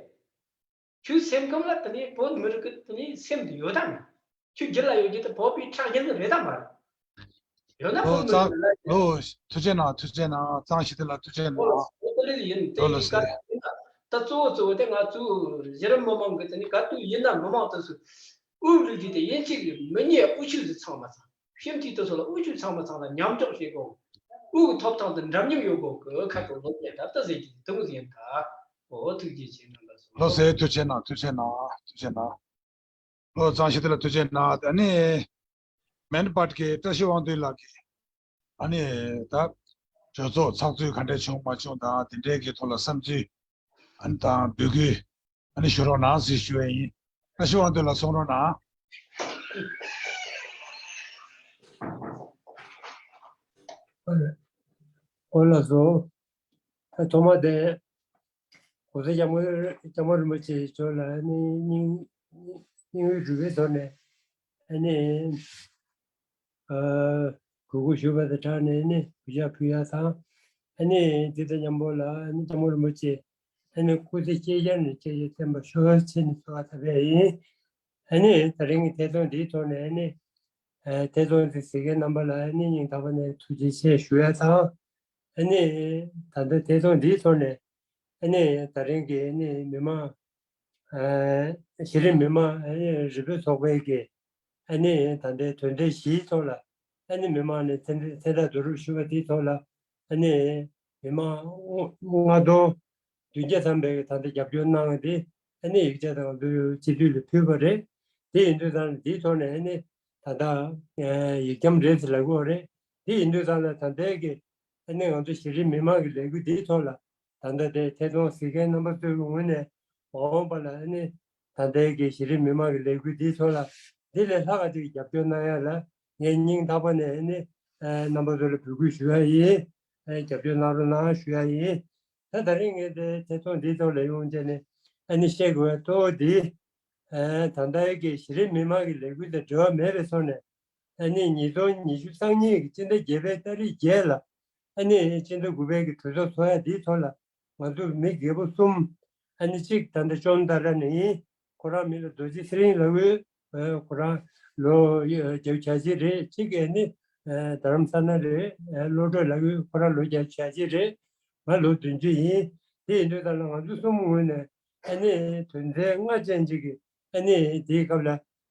ཁྱོད་སེམས་ཁམས་ལ་དེ་ནས་བོད་མི་རིགས་ཀྱི་དེ་ནས་སེམས་དེ་ཡོད་དམ། ཁྱོད་རྒྱུད་ལ་ཡོད་རྒྱུ་དེ་བོད་པའི་ཁྲག་རྒྱུན་དུ་རེད་དམ་མ་རེད། ཡོད་ན་ཨོ་བོད་མི་རིགས་ལ་ཨོ་ཐུགས་རྗེ་གནང་། ཐུགས་རྗེ་གནང་། གཙང་ཞི་བདེ་ལ་ཐུགས་རྗེ་གནང་། ཨོ་ལགས་སོ། དེ་འདྲ་ཡིན། དེ་ཨོ་ཡིན་ལགས་སོ། ག་ད་གཙོ་བོ་གཙོ་བོ་དེ་ང་ཚོའི་གཞི་རིམ་མི་མང་གི་དེ་ནི་ག་དུས་ཡིན་ན་མི་མང་དེ་ཚོས་དབུགས་རིལ་རྒྱུ་དེ་ཡིན་གཅིག་མི་གཉིས་དབུ་ཁྱུད་ཚོ་ཚང་མ་ཚང་། ཤིན་ཏུ་དེ་ཚོ་ལ་དབུ་ཁྱུད་ཚང་མ་ཚང་ལ་མཉམ་འཇོག་བྱེད་དགོས། དབུགས་ཐོབ་ཐང་དུ་འདྲ་མཉམ་ཡོད་དགོས་ཀྱི་ཁ་ཐུག་ལོ་བརྒྱད་ད་ལྟ་ཟེར་གྱི་དུང་ཟིན་ད། ཨོ་ཐུགས་རྗེ་ཆེ་གནང་། ལགས་སོ། ལགས་སོ། ཐུགས་རྗེ་གནང་། ཐུགས་རྗེ་གནང་། ཐུགས་རྗེ་གནང་། ལོ་གཙང་ཞི་བདེ་ལ་ཐུགས་རྗེ་གནང་། ད་ནི་མན་པར་གྱི་བཀྲ་ཤིས་དབང་འདུས་ལགས་ཀྱིས་ཨ་ནི་ད་གྲོས་ཚོགས་ཚགས་ཚུད་ག་འདྲ་བྱུང་མ་བྱུང་དང་དེ་འདྲའི་གི་ཐོག་ལ་བསམ་ཚུལ་ཨ་ནི་དང་འབོད་སྐུལ་ཨ་ནི་ཞུ་རོགས་གནང་ཟེར་ཞུ་བ་ཡིན། བཀྲ་ཤིས་དབང་འདུས་ལགས་གསུང་རོགས་གནང་། ཨོ་ལགས་སོ། ཐོག་མ་དེ་༸གོང་ས་༸སྐྱབས་མགོན་༸སྐྱབས་མགོན་རིན་པོ་ཆེ་མཆོག་ལ་ནི་སྙིང་སྙིང་དབུས་གྲུབ་པའི་ཐོག་ནས་ཨ་ནི་ཨ་གུས་བཀུར་ཞུ་བ་དང་སྦྲགས་ནས་ནི་གུས་ཕྱག་ཕུལ་ཡ་དང་། ཨ་ནི་དེ་དང་མཉམ་པོ་ལ་ཨ་ནི་༸སྐྱབས་མགོན་རིན་པོ་ཆེ་ཨ་ནི་སྐུ་ཚེ་སྐྱེལ་རྒྱ་ནས་སྐྱེལ་རྒྱ་བརྟན་པར་ཤོག་ཅེས་ནི་གསོལ་བ་བཏབ་པ་ཡིན། ཨ་ནི་ད་རིང་གི་ཐད་གཏོང་འདིའི་ཐོག་ནས་ཨ་ནི་ཨ་ཐད་གཏོང་དེ་གཟིགས་མཁན་རྣམ་པ་ལ་ཨ་ནི་སྙིང་ཐག་པ་ནས་ཐུགས་རྗེ་ཆེ་ཞུ་ཡ་དང་། ཨ་ནི་ད་ལྟ་ཐད་གཏོང་འདིའི་ཐོག་ནས་ཨ་ནི་ད་རིང་གི་ཨ་ནི་མི་མང་ཨ་གཞི་རིམ་མི་མང་ཨ་ནི་རིམ་པ་ཚོགས་པའི་གི་ཨ་ནི་ད་ལྟའི་དོན་ཚན་བཞིའི་ཐོག་ལ་ཨ་ནི་མི་མང་ནས་མཚན་མཚན་རྟགས་བསྡུ་རུབ་ཞུ་བ་དེའི་ཐོག་ལ་ཨ་ནི་མི་མང་ལྔ་སྟོང་བདུན་བརྒྱ་ཐམ་པའི་ད་ལྟ་རྒྱབ་སྐྱོར་གནང་བ་དེ་ཨ་ནི་ཡིག་ཆ་དང་ལོ་སྤྱི་འཐུས་ལ་ཕུལ་བ་རེད། དེ་ཡིན་དུས་ཙང་ལ་དེའི་ཐོག་ནས་ཨ་ནི་ད་ལྟ་ཡིག་འཁྱམ་རེད་ཟེར་ལབ་ཀྱི་ཡོད་རེད། དེ་ཡིན་དུས་ཙང་ལ་ད་ལྟའི་གི་ཨ་ནི་ང་ཚོ་གཞི་རིམ་མི་མང་གི་ལས་འགུལ་འདིའི་ཐོག་ལ་ད་ལྟ་དེ་ཐད་གཏོང་གཟིགས་མཁན་རྣམ་པ་ཚོའི་ངོས་ནས་མ་འོངས་པ་ལ་ཨ་ནི་ད་ལྟའི་གི་གཞི་རིམ་མི་མང་གི་ལས་འགུལ་འདིའི་ཐོག་ལ་འདི་ལས་ལྷག་ག་ཅིག་རྒྱབ་སྐྱོར་གནང་ཡ་ལ་ངས་སྙིང་ཐག་པ་ནས་ཨ་ནི་རྣམ་པ་ཚོ་ལ་འབོད་སྐུལ་ཞུ་ཡ་ཡིན། རྒྱབ་སྐྱོར་གནང་རོགས་གནང་ཞུ་ཡ་ཡིན། ད་ད་རིང་ངས་དེ་ཐད་གཏོང་འདིའི་ཐོག་ལ་ཡོང་བྱས་ནས་ཨ་ནི་བཤད་དགོས་པའི་གཙོ་བོ་འདི་ད་ལྟའི་གི་གཞི་རིམ་མི་མང་གི་ལས་འགུལ་དང་འབྲེལ་བ་མེད་པའི་ཐོག་ནས་ཨ་ནི་ཉིས་སྟོང་ཉི་ཤུ་རྩ་གཉིས་ཀྱི་སྤྱི་ཟླ་བརྒྱད་པའི་ཏ་རིག་བརྒྱད་ལ་ ཨ་ནི་སྤྱི་ཟླ་དགུ་པའི་གི་གྲོས་ཚོགས་ཚོགས་ཡ་འདིའི་ཐོག་ལ་ང་ཚོ་མི་རྒད་པོ་གསུམ། ཨ་ནི་གཅིག་ད་ལྟ་ཅོན་ཏ་ར་ནས་ཡིན། ཁོ་རང་མིང་ལ་རྡོ་རྗེ་ཚེ་རིང་ལབ་ཡོད། ཨ་ཁོ་རང་ལོ་བརྒྱད་ཅུ་གྱ་གཅིག་རེད། གཅིག་གིས་ནི་ཨ་རྡ་རམ་ས་ན་རེད། ཨ་བློ་གྲོས་ལབ་ཡོད། ཁོ་རང་ལོ་བརྒྱད་ཅུ་གྱ་གཅིག་རེད། ང་ལོ་བདུན་ཅུ་ཡིན། དེ་ཡིན་དུས་ད་ལ་ང་ཚོ་གསུམ་ངོས་ནས་ཨ་ནི་དོན་ཚན་ལྔ་ཅན་ཅིག་གི་ཨ་ནི་དེའི་སྐབས་ལ་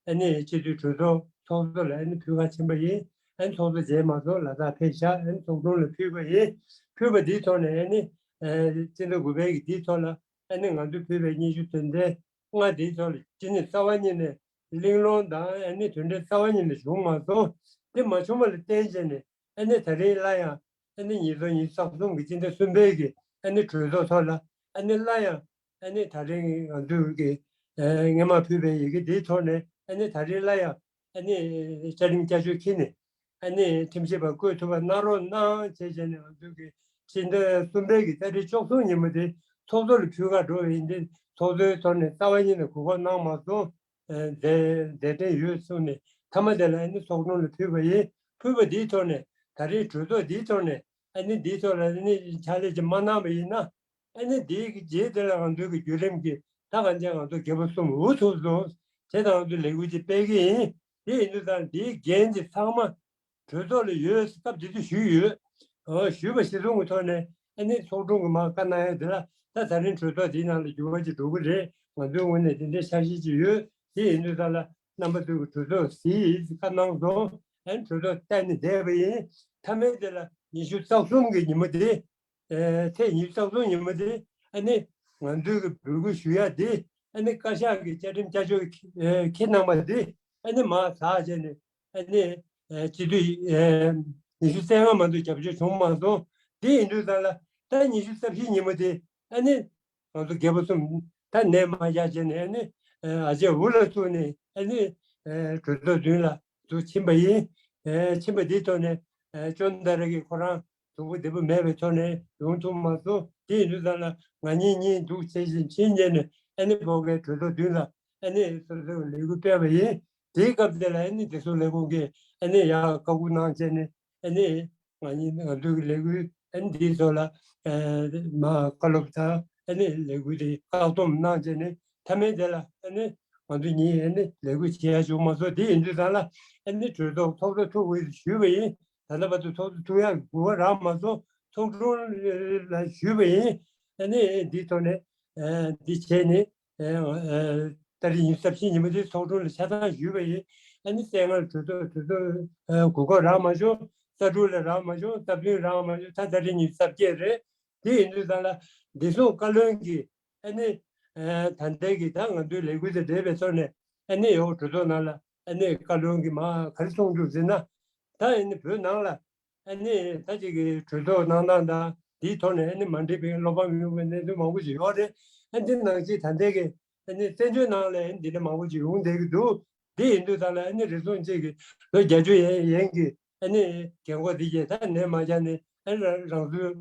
ཨ་ནི་སྤྱི་འཐུས་གྲོས་ཚོགས་ཚོགས་གཙོ་ལ་ཨ་ནི་ཕུལ་ག་ཕྱིན་པ་ཡིན། ཨ་ནི་ཚོགས་གཙོ་མཇལ་མ་སོང་། ལ་དྭགས་ཕེབས་ཤག་ཨ་ནི་ཚོགས་དྲུང་ལ་ཕུལ་བ་ཡིན། ཕུལ་བ་འདིའི་ཐོག་ནས་ཨ་ནི་ཨ་སྤྱི་ཟླ་དགུ་པའི་གི་འདིའི་ཐོག་ལ་ཨ་ནི་ང་ཚོས་ཕུལ་བའི་སྙན་ཞུ་དོན་ཚན་ལྔ་འདིའི་ཐོག་ལ་སྤྱི་ནས་རྩ་བ་ཉིད་ནས་གླེང་སློང་དང་ཨ་ནི་དོན་འབྲས་རྩ་བ་ཉིད་ནས་བྱུང་མ་སོང་། དེ་མ་བྱུང་བ་ལ་བརྟེན་བྱས་ནས་ཨ་ནི་ད་རིང་སླར་ཡང་ཨ་ནི་ཉིས་སྟོང་ཉི་ཤུ་རྩ་གསུམ་གྱི་སྤྱི་ཟླ་གསུམ་པའི་གི་ཨ་ནི་གྲོས་ཚོགས་ཐོག་ལ་ཨ་ནི་སླར་ཡང་ཨ་ནི་ད་རིང་ང་ཚོས་ཀྱི་ཨ་སྔོན་མ་ཕུལ་བའི་ཡི་གེ་འདིའི་ཐོག་ནས་ཨ་ནི་ད་རིང་སླར་ཡང་ཨ་ནི་བཅའ་ཁྲིམས་བསྐྱར་བཅོས་འཁྱེར་ནས་ཨ་ནི་ཁྲིམས་ཞིབ་པ་བསྐོ་ཐུབ་པ་གནང་རོགས་གནང་བྱས་བྱས་ནས་ང་ཚོས་ཀྱི་སྤྱི་ཟླ་གསུམ་པའི་གི་ཏ་རིག་བཅུ་གསུམ་ཉིན་མོ་དེ་ཚོགས་གཙོ་ལ་ཕུལ་ག་འགྲོ་བ་ཡིན་ཏེ། ཚོགས་གཙོའི་ཐོག་ནས་རྩ་བ་ཉིད་ནས་གོ་སྐབས་གནང་མ་སོང་། མཛད་མཛད་འཕྲིན་ཡོད་གསུངས་ནས་མཐའ་མ་དེ་ལ་ཨ་ནི་ཚོགས་དྲུང་ལ་ཕུལ་བ་ཡིན། ཕུལ་བ་འདིའི་ཐོག་ནས་ད་རེས་གྲོས་ཚོགས་འདིའི་ཐོག་ནས་ཨ་ནི་འདིའི་ཐོག་ལ་ཨ་ནི་ཕྱག་ལས་ཅིག་མ་གནང་བ་ཡིན་ན། ཨ་ནི་འདིའི་རྗེས་དེ་ལ་ང་ཚོའི་གི་བརྒྱུད་རིམ་གྱི་ད་གང་ཅི་ང་ཚོ་རྒད་པོ་གསུམ་འུ་ཐུག་སོང་། དེ་དང་ང་ཚོ་ལས་འགུལ་ཅིག་སྤེལ་གི་ཡིན། དེ་ཡིན་དུས་ཙང་འདིའི་འགན་དེ་ཚང་མ་གྲོས་ཚོགས་ལ་ཡོད། སྐབས་དེ་དུས་ཞུས་ཡོད། ཨོ་ཞུས་པ་གཞིར་བཟུང་གི་ཐོག་ནས་ཨ་ནི་ཚོགས་དྲུང་གི་མར་བཀའ་གནང་ཡ་དེ་ལ་ད་ད་རིང་གྲོས་ཚོགས་དེའི་ནང་ལ་འགྱུར་བ་ཅིག་འགྲོ་གི་རེད། ང་ཚོའི་ངོས་ནས་དེ་འདྲའི་འཆར་གཞི་ཅིག་ཡོད། དེ་ཡིན་དུས་ཙང་ལ་རྣམ་པ་ཚོས་ཀྱི་གྲོས་ཚོགས་གཟིགས་བཀའ་གནང་སོང་། ཨ་ནི་གྲོས་ཚོགས་གཏན་ནས་བསྡད་པ་ཡིན། མཐའ་མའི་དེ་ལ་ཉི་ཤུ་རྩ་གསུམ་གི་ཉིན་མོ་དེ། ཨེ་ཚེས་ཉི་ཤུ་རྩ་གསུམ་ཉིན་མོ་དེ་ཨ་ནི་ང་ཚོས་ཀྱི་འབོད་སྐུལ་ཞུ་ཡ་དེ་ཨ་ནི་བཀའ་ཤག་གི་བཅའ་ཁྲིམས་བསྐྱར་བཅོས་ཀྱི་ཨེ་འཁྱེར་གནང་པ་དེ་ཨ་ནི་མར་ཟགས་བྱས་ནས་ཨ་ནི་ཨེ་སྤྱི་འཐུས་ཨེ་ཉི་ཤུ་རྩ་ལྔ་མ་གཏོགས་རྒྱབ་སྐྱོར་བྱུང་མ་སོང་། དེ་ཡིན་དུས་ཙང་ལ་ད་ཉི་ཤུ་རྩ་བཞི་ཉིན་མོ་དེ་ཨ་ནི་ང་ཚོ་རྒད་པོ་གསུམ་ད་ནད་མ་ཡག་བྱས་ནས་ཨ་ནི་ཨ་ཅེ་འུ་ལ་བཙུགས་ནས་ཨ་ནི་གྲོས་ཚོགས་མདུན་ལ་འདུག་ཕྱིན་པ་ཡིན། ཨ་ཕྱིན་པ་འདིའི་ཐོག་ནས་ཨ་ཅོན་ཏ་ར་གིས་ཁོ་རང་གཟུགས་པོ་བདེ་པོ་མེད་པའི་ཐོག་ནས་ཡོང་ཐུབ་མ་སོང་། དེ་ཡིན་དུས་ཙང་ལ་ང་གཉིས་གཉིས་འདུག་བྱས་ཤིང་ཕྱིན་རྗེས་ནས་ཨ་ནི་བོད་ཀྱི་གྲོས་ཚོགས་མདུན་ལ་ཨ་ནི་སོ་སོའི་ལས་འགུལ་སྤེལ་བ་ཡིན། དེའི་སྐབས་དེ་ལ་ཨ་ནི་བདེ་སྲུང་ལས་ཁུངས་ཀྱིས་ཨ་ནི་ཡང་བཀའ་འགུག་གནང་བྱས་ནས་ཨ་ནི་ང་གཉིས་ང་ཚོའི་ལས་འགུལ་ཨ་ནི་འདིའི་ཐོག་ལ་ཨ་མ་བཀའ་སློབ་དང་ཨ་ནི་ལས་འགུལ་དེ་བཀག་སྡོམ་གནང་བྱས་ནས་མཐའ་མའི་དེ་ལ་ཨ་ནི་ང་ཚོ་གཉིས་ཨ་ནི་ལས་འགུལ་བྱེད་ཡ་བྱུང་མ་སོང་། དེ་ཡིན་དུས་ཙང་ལ་ཨ་ནི་གྲོས་ཚོགས་ཚོགས་གཙོ་ཐུག་དགོས་ཞུས་པ་ཡིན། ད་ལྟ་བར་དུ་ཚོགས་གཙོ་ཐུག་ཡ་དགོས་པ་རག་མ་སོང་། ཚོགས་དྲུང་ལ་ཞུས་པ་ཡིན། ཨ་ནི་འདིའི་ཐོག་ནས་ཨ་འདི་བྱས་ནས་ཨ་ཨ་ཏ་རིག་ཉི་ཤུ་རྩ་བཞི་ཉིན་མོ་དེ་ཚོགས་དྲུང་ལ་ཆ་ཚང་ཞུས་པ་ཡིན། ཨ་ནི་སྤྱན་སྔར་གྲོས་ཚོགས་གྲོས་ཚོགས་ཨ་གོ་སྐབས་རག་མ་བྱུང་། རྩ་དྲུང་ལ་རག་མ་བྱུང་། རྩ་བདུན་རག་མ་བྱུང་། ད་ཏ་རིག་ཉི་ཤུ་རྩ་བརྒྱད་རེད། དེ་ཡིན་དུས་ཙང་ལ་བདེ་སྲུང་བཀའ་བློན་གྱིས་ཨ་ནི་ཨ་ད་ལྟའི་གི་ད་ང་ཚོའི་ལས་འགུལ་དེ་འབྲེལ་བའི་ཐོག་ནས་ཨ་ནི་ཡོ་གྲོས་ཚོགས་ནང་ལ་ཨ་ནི་བཀའ་བློན་གྱིས་མར་ག་རེ་གསུངས་འདུག་ཟེར་ན། ད་ཨ་ནི་བོད་ནང་ལ་ཨ་ནི་ད་ཅིག་གི་གྲོས་ཚོགས་གནང་སྟངས་དང་དེའི་ཐོག་ནས་ཨ་ནི་མ་འགྲིག་པའི་བློ་ཕམ་ཡོང་བའི་གནད་དོན་མང་པོ་ཞིག་ཡོད་རེད། ཨ་འདི་ནང་བཞིན་ད་ལྟའི་གི་ཨ་ནི་བཙན་བྱོལ་ནང་ལ་ཨ་ནི་འདི་འདྲ་མང་པོ་ཞིག་ཡོང་བསྡད་ཀྱི་འདུག་དེ་ཡིན་དུས་ཙང་ལ་ཨ་ནི་རེ་ཟུང་གཅིག་གིས་ལོ་བརྒྱད་ཅུ་ཡན་ཡན་གྱི་ཨ་ནི་རྒན་གོག་འདི་གས་ད་ནད་མ་རྒྱག་ནས་ཨ་ནི་རང་རང་ཚུལ་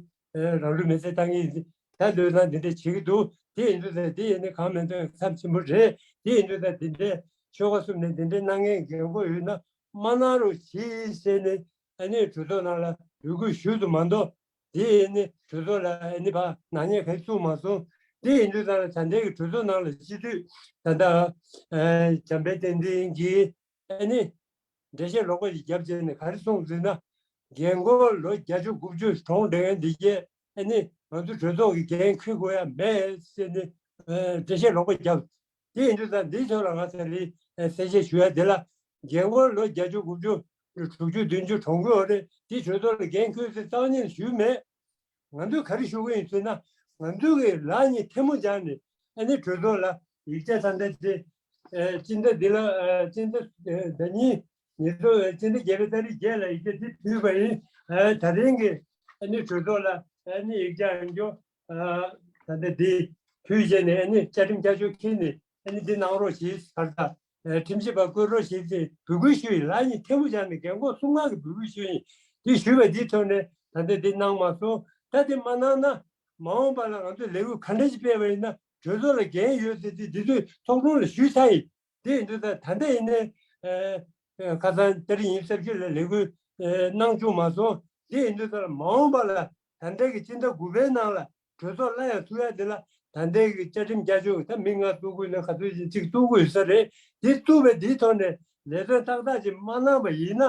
རང་ལུས་མེར་སྲེག་བཏང་གི་ད་ལོས་ན་འདི་འདྲ་བྱེད་ཀྱི་འདུག་དེ་ཡིན་དུས་ཙང་དེ་ཡིན་ནི་གང་མེད་དོན་ཚབས་ཆེན་པོ་རེད། དེ་ཡིན་དུས་ཙང་འདི་འདྲའི་ཆོལ་ཁ་གསུམ་ནས་འདི་འདྲའི་གནང་མཁན་རྒན་གོག་ཡོད་ན་མ་གནང་རོགས་གྱིས་ཟེར་ནས་ཨ་ནི་གྲོས་ཚོགས་ནང་ལ་འབོད་སྐུལ་ཞུས་ཙམ་མ་གཏོགས། དེ་ནི་གྲོས་ཚོགས་ལ་ཨ་ནི་ཕར་ནག་ཉེས་ག་རེ་བཙུགས་མ་སོང་། དེ་ཡིན་དུས་ཙང་ལ་ད་ལྟའི་གི་གྲོས་ཚོགས་ནང་ལ་སྤྱི་འཐུས་ད་ལྟ་ཨ་འཇམ་དཔལ་བསྟན་འཛིན་གྱིས་ཨ་ནི་འགྲེལ་བཤད་ལོག་པ་ཞིག་བརྒྱབ་བྱས་ནས་ག་རེ་གསུངས་ཟེར་ན། རྒན་གོག་ལོ་བརྒྱད་ཅུ་དགུ་བཅུ་གྲོངས་བསྡད་མཁན་འདི་གས་ཨ་ནི་ང་ཚོ་གྲོས་ཚོགས་ཀྱི་འགན་འཁུར་དགོས་ཡ་མེད་ཟེར་ནས་ཨ་འགྲེལ་བཤད་ལོག་པ་བརྒྱབ། དེ་ཡིན་དུས་ཙང་འདིའི་ཐོག་ལ་ང་ཚ་རེ་གསལ་བཤད་ཞུ་ཡ་དེ་ལ། རྒན་གོག་ལོ་བརྒྱད་ཅུ་དགུ་བཅུ་དྲུག་ཅུ་བདུན་ཅུ་གྲོངས་ཀྱི་ཡོད་རེད། དེ་གྲོས་ཚོགས་ལ་འགན་འཁུར་ཚེ་རྩ་བ་ཉིད་ནས་ཞུས་མེད། ང་ཚོས་ག་རེ་ཞུ་གི་ཡིན་ཟེར་ན། ང་ཚོས་ཀྱི་ལག་གཉིས་ཐལ་མོ་སྦྱར་ནས་ཨ་ནི་གྲོས་ཚོགས་ལ་ཡིག་ཆ་ད་ལྟ་དེ་ཨ་སྤྱི་ཟླ་འདི་ལ་ཨ་སྤྱི་ཟླ་ཨ་ཟླ་གཉིས་ཉིས་སྟོང་ཨ་སྤྱི་ཟླ་བརྒྱད་པའི་ཏ་རིག་བརྒྱད་ལ་ཡིག་ཆ་དེ་ཕུལ་བ་ཡིན། ཨ་ད་རིང་གི་ཨ་ནི་གྲོས་ཚོགས་ལ་ཨ་ནི་ཡིག་ཆ་ཡང་སྐྱོ་ཨ་ད་ལྟ་འདི་ཕུལ་བྱས་ནས་ཨ་ནི་བཅའ་ཁྲིམས་བསྐྱར་བཅོས་འཁྱེར་ནས་ཨ་ནི་འདི་གནང་རོགས་ཞེས་ག་རེ་ད། ཨ་ཁྲིམས་ཞིབ་པ་བསྐོ་རོགས་ཞེས་ཏེ་འབོད་སྐུལ་ཞུས་ཡིན། ལག་གཉིས་ཐལ་མོ་སྦྱར་ནས་རྒན་གོག་གསུམ་ཀ་གི་འབོད་སྐུལ་ཞུས་ཡིན། དེ་ཞུས་པ་འདིའི་ཐོག་ནས་ད་ལྟ་འདི་གནང་མ་སོང་། ད་དེ་མ་གནང་ན་མ་འོངས་པ་ལ་ང་ཚོས་ལས་འགུལ་ག་འདྲ་ཞིག་སྤེལ་བ་ཡིན་ན་གྲོས་ཚོགས་ལ་འགན་ཡོད་ཟེར་ཏེ་འདི་ཚོས་ཚོགས་དྲུང་ལ་ཞུས་ཚར་ཡིན། དེ་ཡིན་དུས་ད་ད་ལྟ་ཡིན་ནའི་ཨ་ཁ་སང་ཏ་རིག་ཉི་ཤུ་རྩ་བཞི་ལ་ལས་འགུལ་ཨ་གནང་བཅུག་མ་སོང་། དེ་ཡིན་དུས་ཙམ་ལ་མ་འོངས་པ་ལ་ད་ལྟའི་གི་སྤྱི་ཟླ་དགུ་པའི་ནང་ལ་གྲོས་ཚོགས་སླར་ཡང་ཚུགས་ཡ་དེ་ལ་ད་ལྟའི་གི་བཅའ་ཁྲིམས་བསྐྱར་བཅོས་ད་མི་ལྔ་བཙུགས་དགོས་ན་ག་ཚོད་ཅིག་ཅིག་བཙུགས་དགོས་ས་རེད། དེ་བཙུགས་པའི་དེའི་ཐོག་ནས་ལས་དོན་ཏག་ཏག་ཅིག་མ་གནང་པ་ཡིན་ན།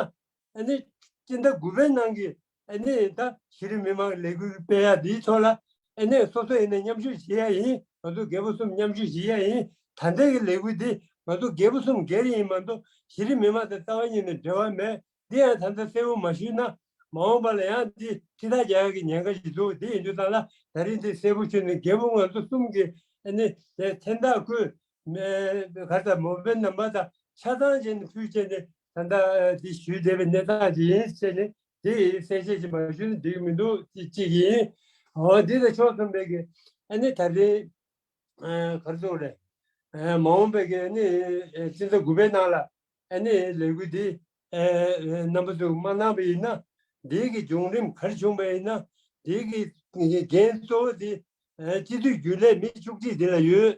ཨ་ནི་སྤྱི་ཟླ་དགུ་པའི་ནང་གི་ཨ་ནི་ད་གཞི་རིམ་མི་མང་ལས་འགུལ་སྤེལ་ཡ་དེའི་ཐོག་ལ་ཨ་ནི་སོ་སོ་ཡིན་ན་མཉམ་ཞུགས་བྱེད་ཡ་ཡིན། ང་ཚོ་རྒད་པོ་གསུམ་མཉམ་ཞུགས་བྱེད་ཡ་ཡིན། ད་ལྟའི་གི་ལས་འགུལ་འདི་ང་ཚོ་རྒད་པོ་གསུམ་སྒེར་ཡིན་མ་གཏོགས་གཞི་རིམ་མི་མང་དང་རྩ་བ་ཉིད་ནས་འབྲེལ་བ་མེད། འདི་ཡང་ད་ལྟ་གསལ་པོ་མ་ཞུས་ན་མ་འོངས་པ་ལ་ཡང་འདི་ཁྲི་ཐག་རྒྱག་ཡ་གི་ཉེན་ཁ་ཞིག་འདུག་དེ་ཡིན་དུས་ད་ལ་ད་རིང་འདི་གསལ་པོ་ཞུས་ནས་རྒད་པོ་ང་ཚོ་གསུམ་གི་ཨ་ནི་དེ་མཚན་རྟགས་བཀོད། མེ་གར་དང་མོ་པའི་རྣམ་པ་དང་ཆ་ཚང་བྱས་ནས་ཕུལ་བྱས་ནས་ད་ལྟ་འདི་ཞུས་བསྡད་པའི་གནས་སྟངས་ཅིག་ཡིན་བྱས་ནས་འདི་གསལ་བཤད་ཅིག་མ་ཞུས་ན་འགྲིག་གི་མི་འདུག་ཅིག་ཅིག་ཡིན། འོ་འདི་དང་ཕྱོགས་མཚུངས་པའི་གི་ཨ་ནི་ད་རེས་གར་ཚོགས་རེད། མ་འོངས་པའི་གི་ཨ་ནི་སྤྱི་ཟླ་དགུ་པའི་ནང་ལ་ཨ་ནི་ལས་འགུལ་འདི་རྣམ་པ་ཚོས་མ་གནང་པ་ཡིན་ན་འདི་གི་བྱུང་རིམ་ག་རེ་བྱུང་པ་ཡིན་ན་འདི་གི་འགན་གཙོ་བོ་འདི་སྤྱི་འཐུས་རྒྱུན་ལས་མི་བཅུ་གཅིག་འདི་ལ་ཡོད།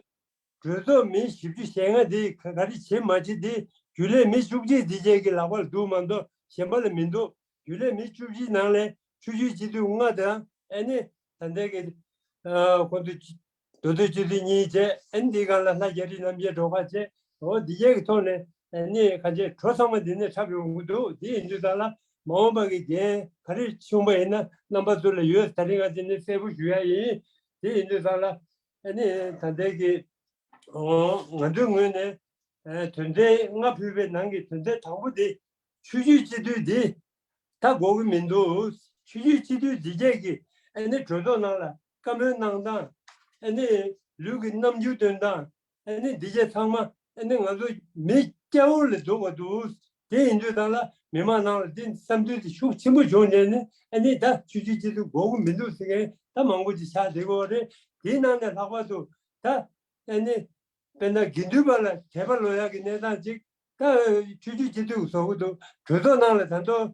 གྲོས་ཚོགས་མི་བཞི་བཅུ་ཞེ་ལྔ་དེ་ག་ག་རེ་བྱེད་མ་བྱེད་དེ་རྒྱུན་ལས་མི་བཅུ་གཅིག་དེ་བཅས་ཀྱི་ལག་པར་འདུག་མ་གཏོགས་གཞན་པ་ལ་མི་འདུག་རྒྱུན་ལས་མི་བཅུ་གཅིག་ནང་ལས་ཆུང་ཆུང་སྤྱི་འཐུས་ལྔ་དང་ཨ་ནི་ད་ལྟའི་གི་ཁོང་ཚོ་མདོ་སྟོད་སྤྱི་འཐུས་གཉིས་བཅས་ཨ་ནི་འདིའི་སྒང་ལ་ལྷ་རྒྱ་རི་རྣམ་རྒྱལ་སྒྲོལ་དཀར་བཅས་འོ་འདི་གས་ཀྱི་ཐོག་ནས་ཨ་ནི་ག་ཅེ་གྲོས་ཚང་མ་འདི་ནས་འཁྲབ་ཡོང་གི་འདུག་དེ་ཡིན་དུས་ད་ལ་མ་འོངས་པ་གི་འགན་ག་རེ་བྱུང་པ་ཡིན་ན་རྣམ་པ་ཚོ་ལ་ཡོད། ད་རིང་ང་འདི་ནས་གསལ་པོ་ཞུ་ཡ་ཡིན། དེ་ཡིན་དུས་ད་ལ་ཨ་ནི་ད་ལྟའི་གི་ང་ཚོའི་ངོས་ནས་དོན་ཚན་ལྔ་ཕུལ་བའི་ནང་གི་དོན་ཚན་དང་པོ་དེ་ཆུང་ཆུང་སྤྱི་འཐུས་འདི་ད་དགོས་ཀྱི་མི་འདུག་ཆུང་ཆུང་སྤྱི་འཐུས་འདི་བཅས་ཀྱི་ཨ་ནི་གྲོས་ཚོགས་ནང་ལ་བཀའ་མོལ་གནང་སྟངས་ཨ་ནི་ལུས་ཀྱི་རྣམ་འགྱུར་སྟོན་སྟངས་ཨ་ནི་འདི་བཅས་ཚང་མ་ཨ་ནི་ང་ཚོ་མི་སྐྱ་བོ་ལས་སྡུག་པ་འདུག་དེ་ཡིན་དུས་ད་ལ་མི་མང་ནང་ལ་འདི་བསམ་ཚུལ་དེ་ཤུགས་ཆེན་པོ་བྱུང་ནས་ནི་ཨ་ནི་ད་ཆུང་ཆུང་སྤྱི་འཐུས་དགོས་ཀྱི་མི་འདུག་ཟེར་མཁན་ད་མང་པོ་ཅིག་ཆགས་བསྡད་ཀྱི་ཡོད་རེད། དེའི་ནང་ནས་ལྷག་པར་དུ་ད་ཨ་ནི་དཔེར་ན་དགེ་འདུན་པ་ལ་དད་པ་ལོག་ཡག་གི་གནས་སྟངས་ཅིག་ད་ཆུང་ཆུང་སྤྱི་འཐུས་ཀྱིས་བཟོ་གི་འདུག་གྲོས་ཚོགས་ནང་ལ་ད་དུང་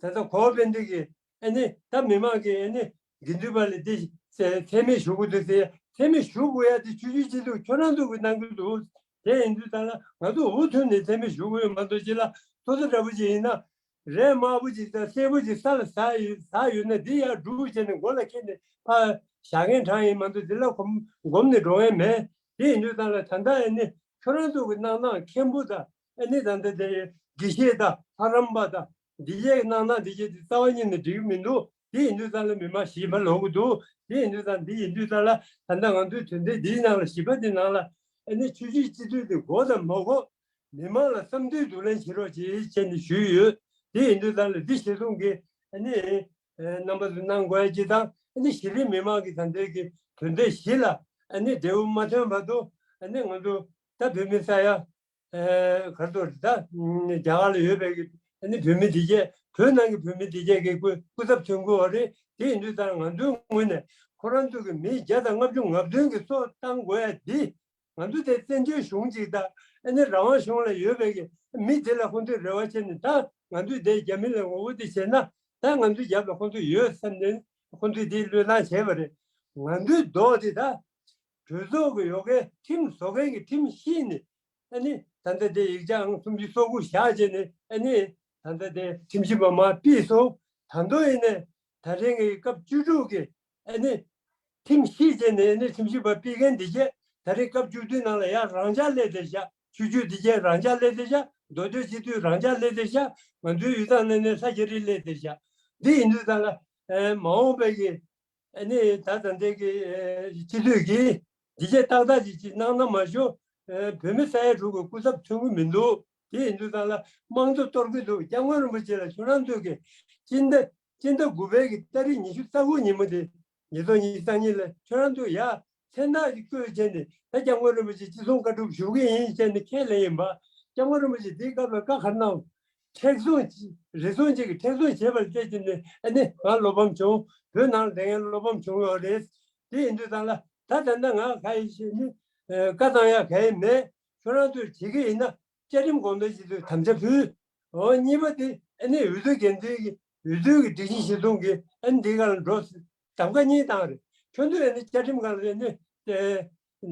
ད་ལྟ་གོ་བ་དཔལ་ལྡན་གྱིས་ཨ་ནི་ད་མི་མང་གིས་ཨ་ནི་དགེ་འདུན་པ་ལ་འདི་མཚན་སྨད་ཞུ་དགོས་འདུག་ཟེར། མཚན་སྨད་ཞུ་དགོས་ཡ་དེ་ཆུང་ཆུང་སྤྱི་འཐུས་ཁྱོད་རང་ཚོ་གིས་གནང་གི་འདུག་དེ་ཡིན་དུས་ད་ལ་ང་ཚོ་འུ་ཐུག་ནས་མཚན་སྨད་ཞུ་དགོས་ཡོད་མ་གཏོགས་ཅི་ལ་སོ་སོ་འདྲ་པོ་ཅིག་ཡིན་ན་རས་དམར་པོ་ཅིག་དང་སེར་པོ་ཅིག་ས་ལ་ཟག་ཡོད་ཟག་ཡོད་ན་འདི་ཡར་སྒྲུག་བྱས་ནས་མགོ་ལ་འཁྱེར་ནས་ཕར་བཞག་མཁན་གྲངས་ཡིན་མ་གཏོགས་འདི་ལ་གོམ་གོམ་ནས་འགྲོ་མཁན་མེད། དེ་ཡིན་དུས་ད་ལ་ད་ལྟ་ཨ་ནི་ཁྱོད་རང་ཚོ་གིས་གནང་སྟངས་མཁན་པོ་དང་ཨ་ནི་ད་ལྟ་དེ་དགེ་བཤེས་དང་ལྷ་རམས་པ་དང་འདི་གས་གནང་སྟངས་འདི་གས་དེ་རྩ་བ་ཉིད་ནས་འགྲིག་གི་མི་འདུག་དེ་ཡིན་དུས་ཙང་ལ་མི་མང་ཞེད་པ་ལོག་གི་འདུག་དེ་ཡིན་དུས་ཙང་འདི་ཡིན་དུས་ཙང་ལ་ད་ལྟ་ང་ཚོའི་དོན་ཚན་འདིའི་ནང་ལ་བཞི་པ་འདི་ནང་ལ་ཨ་ནི་ཆུང་ཆུང་སྤྱི་འཐུས་འདི་དགོས་དང་མ་དགོས་མི་མང་ལ་བསམ་ཚུལ་བསྡུ་ལེན་བྱེད་རོགས་བྱེད་ཅེས་ནས་ཞུས་ཡོད། དེ་ཡིན་དུས་ཙང་ལ་འདི་ཞེ་མཚུངས་ཀྱི་ཨ་ནི་རྣམ་པ་ཚོ་གནང་དགོས་ཡ་ཅིག་དང་ཨ་ནི་གཞི་རིམ་མི་མང་གི་ད་ལྟའི་གི་དོན་ཚན་བཞི་ལ་ཨ་ནི་འབྲས་བུ་མ་ཐོན་བར་དུ་ཨ་ནི་ང་ཚོ་ད་བོད་མི་ས་ཡ་ཨེ་ག་རེ་ཟེར་ད། རྒྱ་གར་ལ་ཡོད་པའི་གི་ཨ་ནི་བོད་མི་དེ་གས་བོད་ནང་གི་བོད་མི་དེ་གས་ཀྱི་སྐུ་སྐུ་ཚབ་མཚོན་གྱི་ཡོད་རེད། དེ་ཡིན་དུས་ད་ང་ཚོའི་ངོས་ནས་ཁོ་རང་ཚོ་གི་མི་བརྒྱ་དང་ལྔ་བཅུ་ང་བདུན་གི་སྲོག་བཏང་དགོས་ཡ་འདི་ང་ཚོ་དེ་བཙན་བྱོལ་གཞུང་ཅིག་དང་ཨ་ནི་རང་དབང་གཞུང་ལ་ཡོད་པའི་གི་མི་དེ་ལ་ཁོང་ཚོས་རེ་བ་བྱས་ནས་ད་ང་ཚོས་དེ་རྒྱ་མི་ལ་ངོ་རྒོལ་དེ་བྱས་ན་ད་ང་ཚོའི་རྒྱབ་ལ་ཁོང་ཚོ་ཡོད་བསམ་ནས་ཁོང་ཚོས་དེ་བློས་བཏང་བྱས་པ་རེད། ང་ཚོའི་མདོག་དེ་ད། གྲོས་ཚོགས་ཀྱི་ཡོ་གའི་ཁྲིམས་བཟོ་མཁན་གྱི་ཁྲིམས་ཤེས་ནས་ཨ་ནི་ད་ལྟ་དེ་ཡིག་ཆ་ཨང་སུམ་ཅུ་སོ་དགུ་བཞག་བྱས་ནས་ཨ་ནི་ད་ལྟ་དེ་ཁྲིམས་ཞིབ་པ་མར་ཕུད་སོང་། ད་དུང་ཡིན་ནའི་ད་རིང་གི་སྐབས་བཅུ་དྲུག་གི་ཨ་ནི་ཁྲིམས་ཤེས་བྱས་ནས་ཨ་ནི་ཁྲིམས་ཞིབ་པ་ཕུད་མཁན་འདི་གས་ད་རིང་སྐབས་བཅུ་བདུན་ནང་ལ་ཡང་རང་འཇགས་སླེབས་བསྡད་བཞག་ཆོས་བརྒྱུད་འདི་གས་རང་འཇགས་སླེབས་བསྡད་བཞག་མདོ་སྟོད་སྤྱི་འཐུས་རང་འཇགས་སླེབས་བསྡད་བཞག་ང་ཚོའི་ཡུལ་ཐང་ནས་ནས་ལྷ་རྒྱ་རི་སླེབས་བསྡད་བཞག་འདི་ཡིན་དུས་ཙང་ལ་ཨ་མ་འོངས་པའི་གི་ཨ་ནི་ད་ད་ལྟའི་གི་ཨེ་སྤྱི་འཐུས་ཀྱིས་འདི་གས་ཏག་ཏག་ཅིག་ཅིག་གནང་ན་མ་ཞུ་ཨེ་བོད་མི་ས་ཡ་དྲུག་གི་སྐུ་ཚབ་མཚོན་གྱི་མི་འདུག་དེ་ཡིན་དུས་ཙང་ལ་དམངས་གཙོ་གཏོར་གྱི་འདུག་སྐྱབས་མགོན་རིན་པོ་ཆེ་ལ་ཁྱོད་རང་ཚོས་ཀྱི་སྤྱི་ཟླ་སྤྱི་ཟླ་དགུ་པའི་གི་ཏ་རིག་ཉི་ཤུ་རྩ་དགུ་ཉིན་མོ་དེ་ཉིས་སྟོང་ཉི་ཤུ་རྩ་གཉིས་ལ་ཁྱོད་རང་ཚོས་ཡ་མཚན་རྟགས་ཅིག་བཀོད་བྱས་ནས་ད་སྐྱབས་མགོན་རིན་པོ་ཆེ་ཅི་གསུང་བཀའ་སྒྲུབ་ཞུ་གི་ཡིན་བྱས་ནས་ཁས་ལེན་ཡིན་པ། སྐྱབས་མགོན་རིན་པོ་ཆེ་དེའི་སྐབས་ལ་བཀའ་ག་རེ་གནང་། མཁྲེགས་བཟུང་རེ་ཟུང་གཅིག་གིས་མཁྲེགས་བཟུང་བྱས་པ་ལ་བལྟས་ཀྱིན་ནས་ཨ་ནི་ང་བློ་ཕམ་བྱུང་། བོད་ནང་ལ་བསྡད་མཁན་བློ་ཕམ་བྱུང་ཡོད་རེད། དེ་ཡིན་དུས་ཙང་ལ་ད་ད་ལྟ་ང་ག་ཡིན་ཞེས་ནི་བཀའ་བཏང་ཡག་ག་ཡིན་མེད། ཁྱོད་རང་ཚོས་བྱེད་ཀྱི་ཡིན་ན་བཅའ་ཁྲིམས་གོང་འཕེལ་བྱེད་དུས་དམ་བཅའ་ཕུལ། འོ་གཉིས་པ་དེ་ཨ་ནི་འོས་བསྡུ་འགན་འཛིན་གྱི་འོས་བསྡུ་གི་སྒྲིག་གཞི་གཞི་བཟུང་གི་ཨ་ནི་འདི་ག་ལ་འགྲོ་ཟེར་གདམ་ག་གཉིས་བཏང་རེད། ཁྱོད་ཚོས་ཨ་ནི་བཅའ་ཁྲིམས་སྒང་ལ་ཨ་ནི་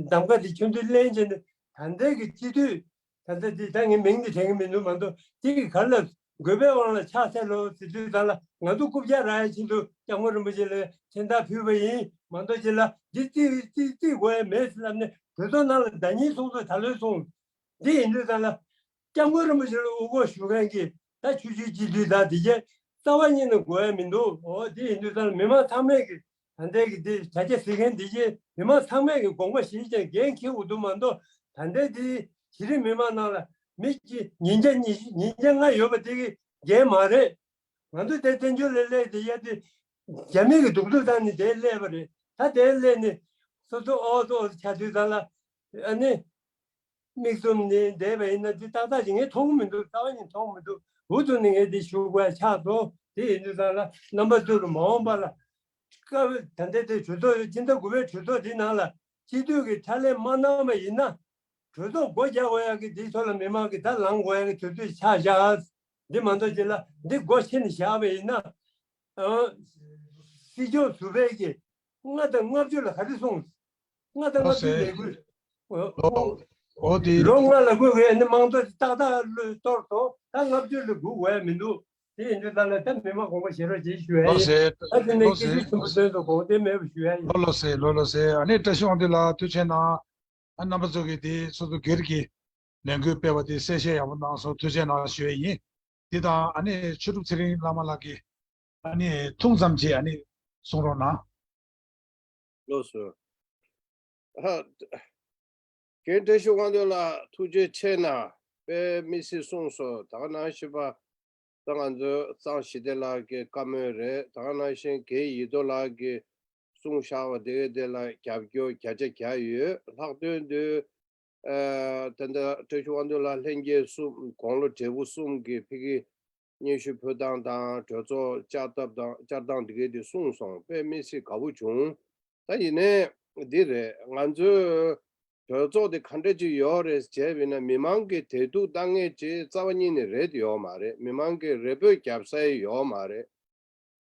གདམ་ག་དེ་ཁྱོད་ཚོས་ལེན་བྱས་ནས་ད་ལྟའི་གི་སྤྱི་འཐུས། ད་ལྟ་འདི་ད་ངས་མིང་འདི་དྲན་གྱི་མི་འདུག་མ་གཏོགས་དེ་གི་ག་ལ་ དགོས་པའི་དབང་ལ་ཕྱག་འཚལ་ལོ་ཟེར་དུས་ཙམ་ལ། ང་ཚོ་རྐུབ་བཀྱག་རག་ཡ་ཆེད་དུ་སྐྱབས་མགོན་རིན་པོ་ཆེ་ལ་མཚན་རྟགས་ཕུལ་བ་ཡིན་མ་གཏོགས། ཅི་ལ་འདི་རྩིས་རྩིས་རྩིས་དགོས་ཡ་མེད་ཟེར་ལབ་ནས། གྲོས་ཚོགས་ནང་ལ་ཟླ་ཉིན་སོང་ཚོ་ད་ལོས་སོང་། འདི་ཡིན་དུས་ཙམ་ལ། སྐྱབས་མགོན་རིན་པོ་ཆེ་ལ་དབུ་སྐོར་ཞུ་མཁན་གྱི་ད་ཆོས་བརྒྱུད་སྤྱི་འཐུས་དང་དེ་གྱད་རྩ་བ་ཉིད་ནས་དགོས་ཡ་མི་འདུག་འོ་འདི་ཡིན་དུས་ཙམ་ལ། མི་མང་ཚང་མས་ཀྱི་ད་ལྟའི་གི་འདི་བྱ་བྱ་ཟེར་མཁན་འདི་གྱད་མི་མང་ཚང་མས་ཀྱི་དགོངས་པ་བཞེས་ཀྱང་འགན་འཁྱེར་དགོས་འདུག་མ་གཏོགས། ད་ལྟའི་འདི་གཞི་རིམ་མི་མང་ནང་ལ་མི་གཅིག་ཉིས་བརྒྱ་ཉིས་ཉིས་བརྒྱ་ལྔ་ཡོད་པ་དེ་གི་འགན་མ་རེད། ང་ཚོ་དེ་བཙན་བྱོལ་ལ་སླེབས་དེ་ཡ་དེ་རྒྱ་མི་གི་གདུག་རྩུབ་བཏང་ནས་དེ་སླེབས་པ་རེད། ད་དེ་སླེབས་ནས་སོ་སོ་ཨོ་ཙོ་ཨོ་ཙོ་ཆགས་དུས་ཙམ་ལ། ཨ་ནི། མིག་བཙུམ་ནས་བསྡད་པ་ཡིན་ན། འདི་ཏག་ཏག་ཅིག་ངས་མཐོང་གི་མི་འདུག་རྩ་བ་ཉིད་མཐོང་གི་མི་འདུག་འུ་ཐུག་ནས་ངས་འདི་ཞུ་དགོས་ཆགས་སོང་། དེ་ཡིན་དུས་ཙམ་ལ་རྣམ་པ་ཚོ་ལ་མ་འོངས་པ་ལ་སྐབས་ད་ལྟ་དེ་གྲོས་ཚོགས་སྤྱི་ཟླ་དགུ་པའི་གྲོས་ཚོགས་འདི་ནང་ལ་སྤྱི་འཐུས་ཀྱི་ཕྱག་ལས་མ་གནང་བ་ཡིན་ན། གྲོས་ཚོགས་སྒོ་རྒྱག་དགོས་ཡག་གི་འདི་ཚོ་ལ་མི་མང་གི་ད་ལངས་དགོས་ཡག་གི་དུས་ཚོད་ཆགས་བཞག་འདི་མ་གཏོགས་ཅི་ལ་འདི་སྒོ་ཕྱེ་ནས་བཞག་པ་ཡིན་ན། ཨ། སྲིད་སྐྱོང་ཟུར་པས་ཀྱི་ལྔ་དང་ལྔ་བཅུ་ལ་ག་རེ་གསུངས། ལྔ་དང་ལྔ་བཅུ་ལས་འགུལ། ཨོ། ཨོ་དེ། ལོ་ལྔ་ལ་འགུལ་བའི་ནི་དམངས་གཙོ་ཏག་ཏག་ལོས་གཏོར་སོང་། ད་ལྔ་བཅུ་ལ་འགུལ་དགོས་མི་འདུག་དེ་ཡིན་དུས་ཙམ་ལ་ད་མི་མང་དགོངས་པ་བཞེས་རོགས་བྱེད་ཞུ་ཡ་ཡིན། ལགས་སེ། ད་དེ་ནས་ལགས་སེ། སྐད་ཆ་ཆེན་པོ་བཏོན་སོང་། དགོངས་དོན་མེད་པ་ཞུ་ཡ་ཡིན། ལགས་ལགས་སེ། ལགས་ལགས་སེ། ཨ་ནི་བཀྲ་ཤིས་དབང་འདུས་ལགས་ཐུགས་རྗེ་གནང་། ཨ་རྣམ་པ་ཚོ་གིས་དེ་སོ་སོ་སྒེར་གྱི་ལས་འགུལ་སྤེལ་བ་དེ་གསལ་བཤད་ཡག་པོ་གནང་སོང་། ཐུགས་རྗེ་གནང་ཞུ་ཡ་ཡིན། དེ་དང་ཨ་ནི་ཆོས་གྲུབ་ཚེ་རིང་བླ་མ་ལགས་ཀྱིས་ཨ་ནི་ཐུང་ཙམ་ཅིག་ཨ་ནི་གསུང་རོགས་གནང་། ལགས་སོ། ཨ། རྒན་བཀྲ་ཤིས་དབང་འདུས་ལགས་ཐུགས་རྗེ་ཆེ་གནང་། དཔེ་མི་སྲིད་གསུངས་སོང་། ད་ག་ནང་བཞིན་པ། ད་ང་ཚོའི་གཙང་ཞི་བདེ་ལགས་ཀྱི་བཀའ་མོལ་རེད། ད་ག་ནང་བཞིན་རྒན་ཡེ་རྡོར་ལགས་ཀྱིས་གསུངས་བཞག་པ་དེ་གའི་དེ་ལ་རྒྱབ་སྐྱོར་བརྒྱ་ཆ་བརྒྱ་ཡོད། ལྷག་དོན་དུ། ཨ། ད་ལྟ་བཀྲ་ཤིས་དབང་འདུས་ལགས་ལྷན་རྒྱས་གསུམ། དགུང་ལོ་བགྲེས་པོ་གསུམ་གྱིས་ཕ་གི་སྙན་ཞུ་ཕུལ་སྟངས་དང་། གྲོས་ཚོགས་བཅར་ཐབས་དང་བཅར་སྟངས་དེ་གའི་དེ་གསུངས་སོང་། དཔེ་མི་སྲིད་དགའ་པོ་བྱུང་། ད་ཡིན་ནའི་འདི་རེད། ང་ཚོའི་གྲོས་ཚོགས་དེ་ག་འདྲ་ཅིག་ཡོད་རེད་བྱས་པ་ཡིན་ན། མི་མང་གི་བདེ་སྡུག་ལྟ་མཁན་ཅིག་རྩ་བ་ཉིད་ནས་རེད་ཡོད་མ་རེད། མི་མང་གི་རེ་འབོད་རྒྱབ་ས་ཡོད་མ་རེད།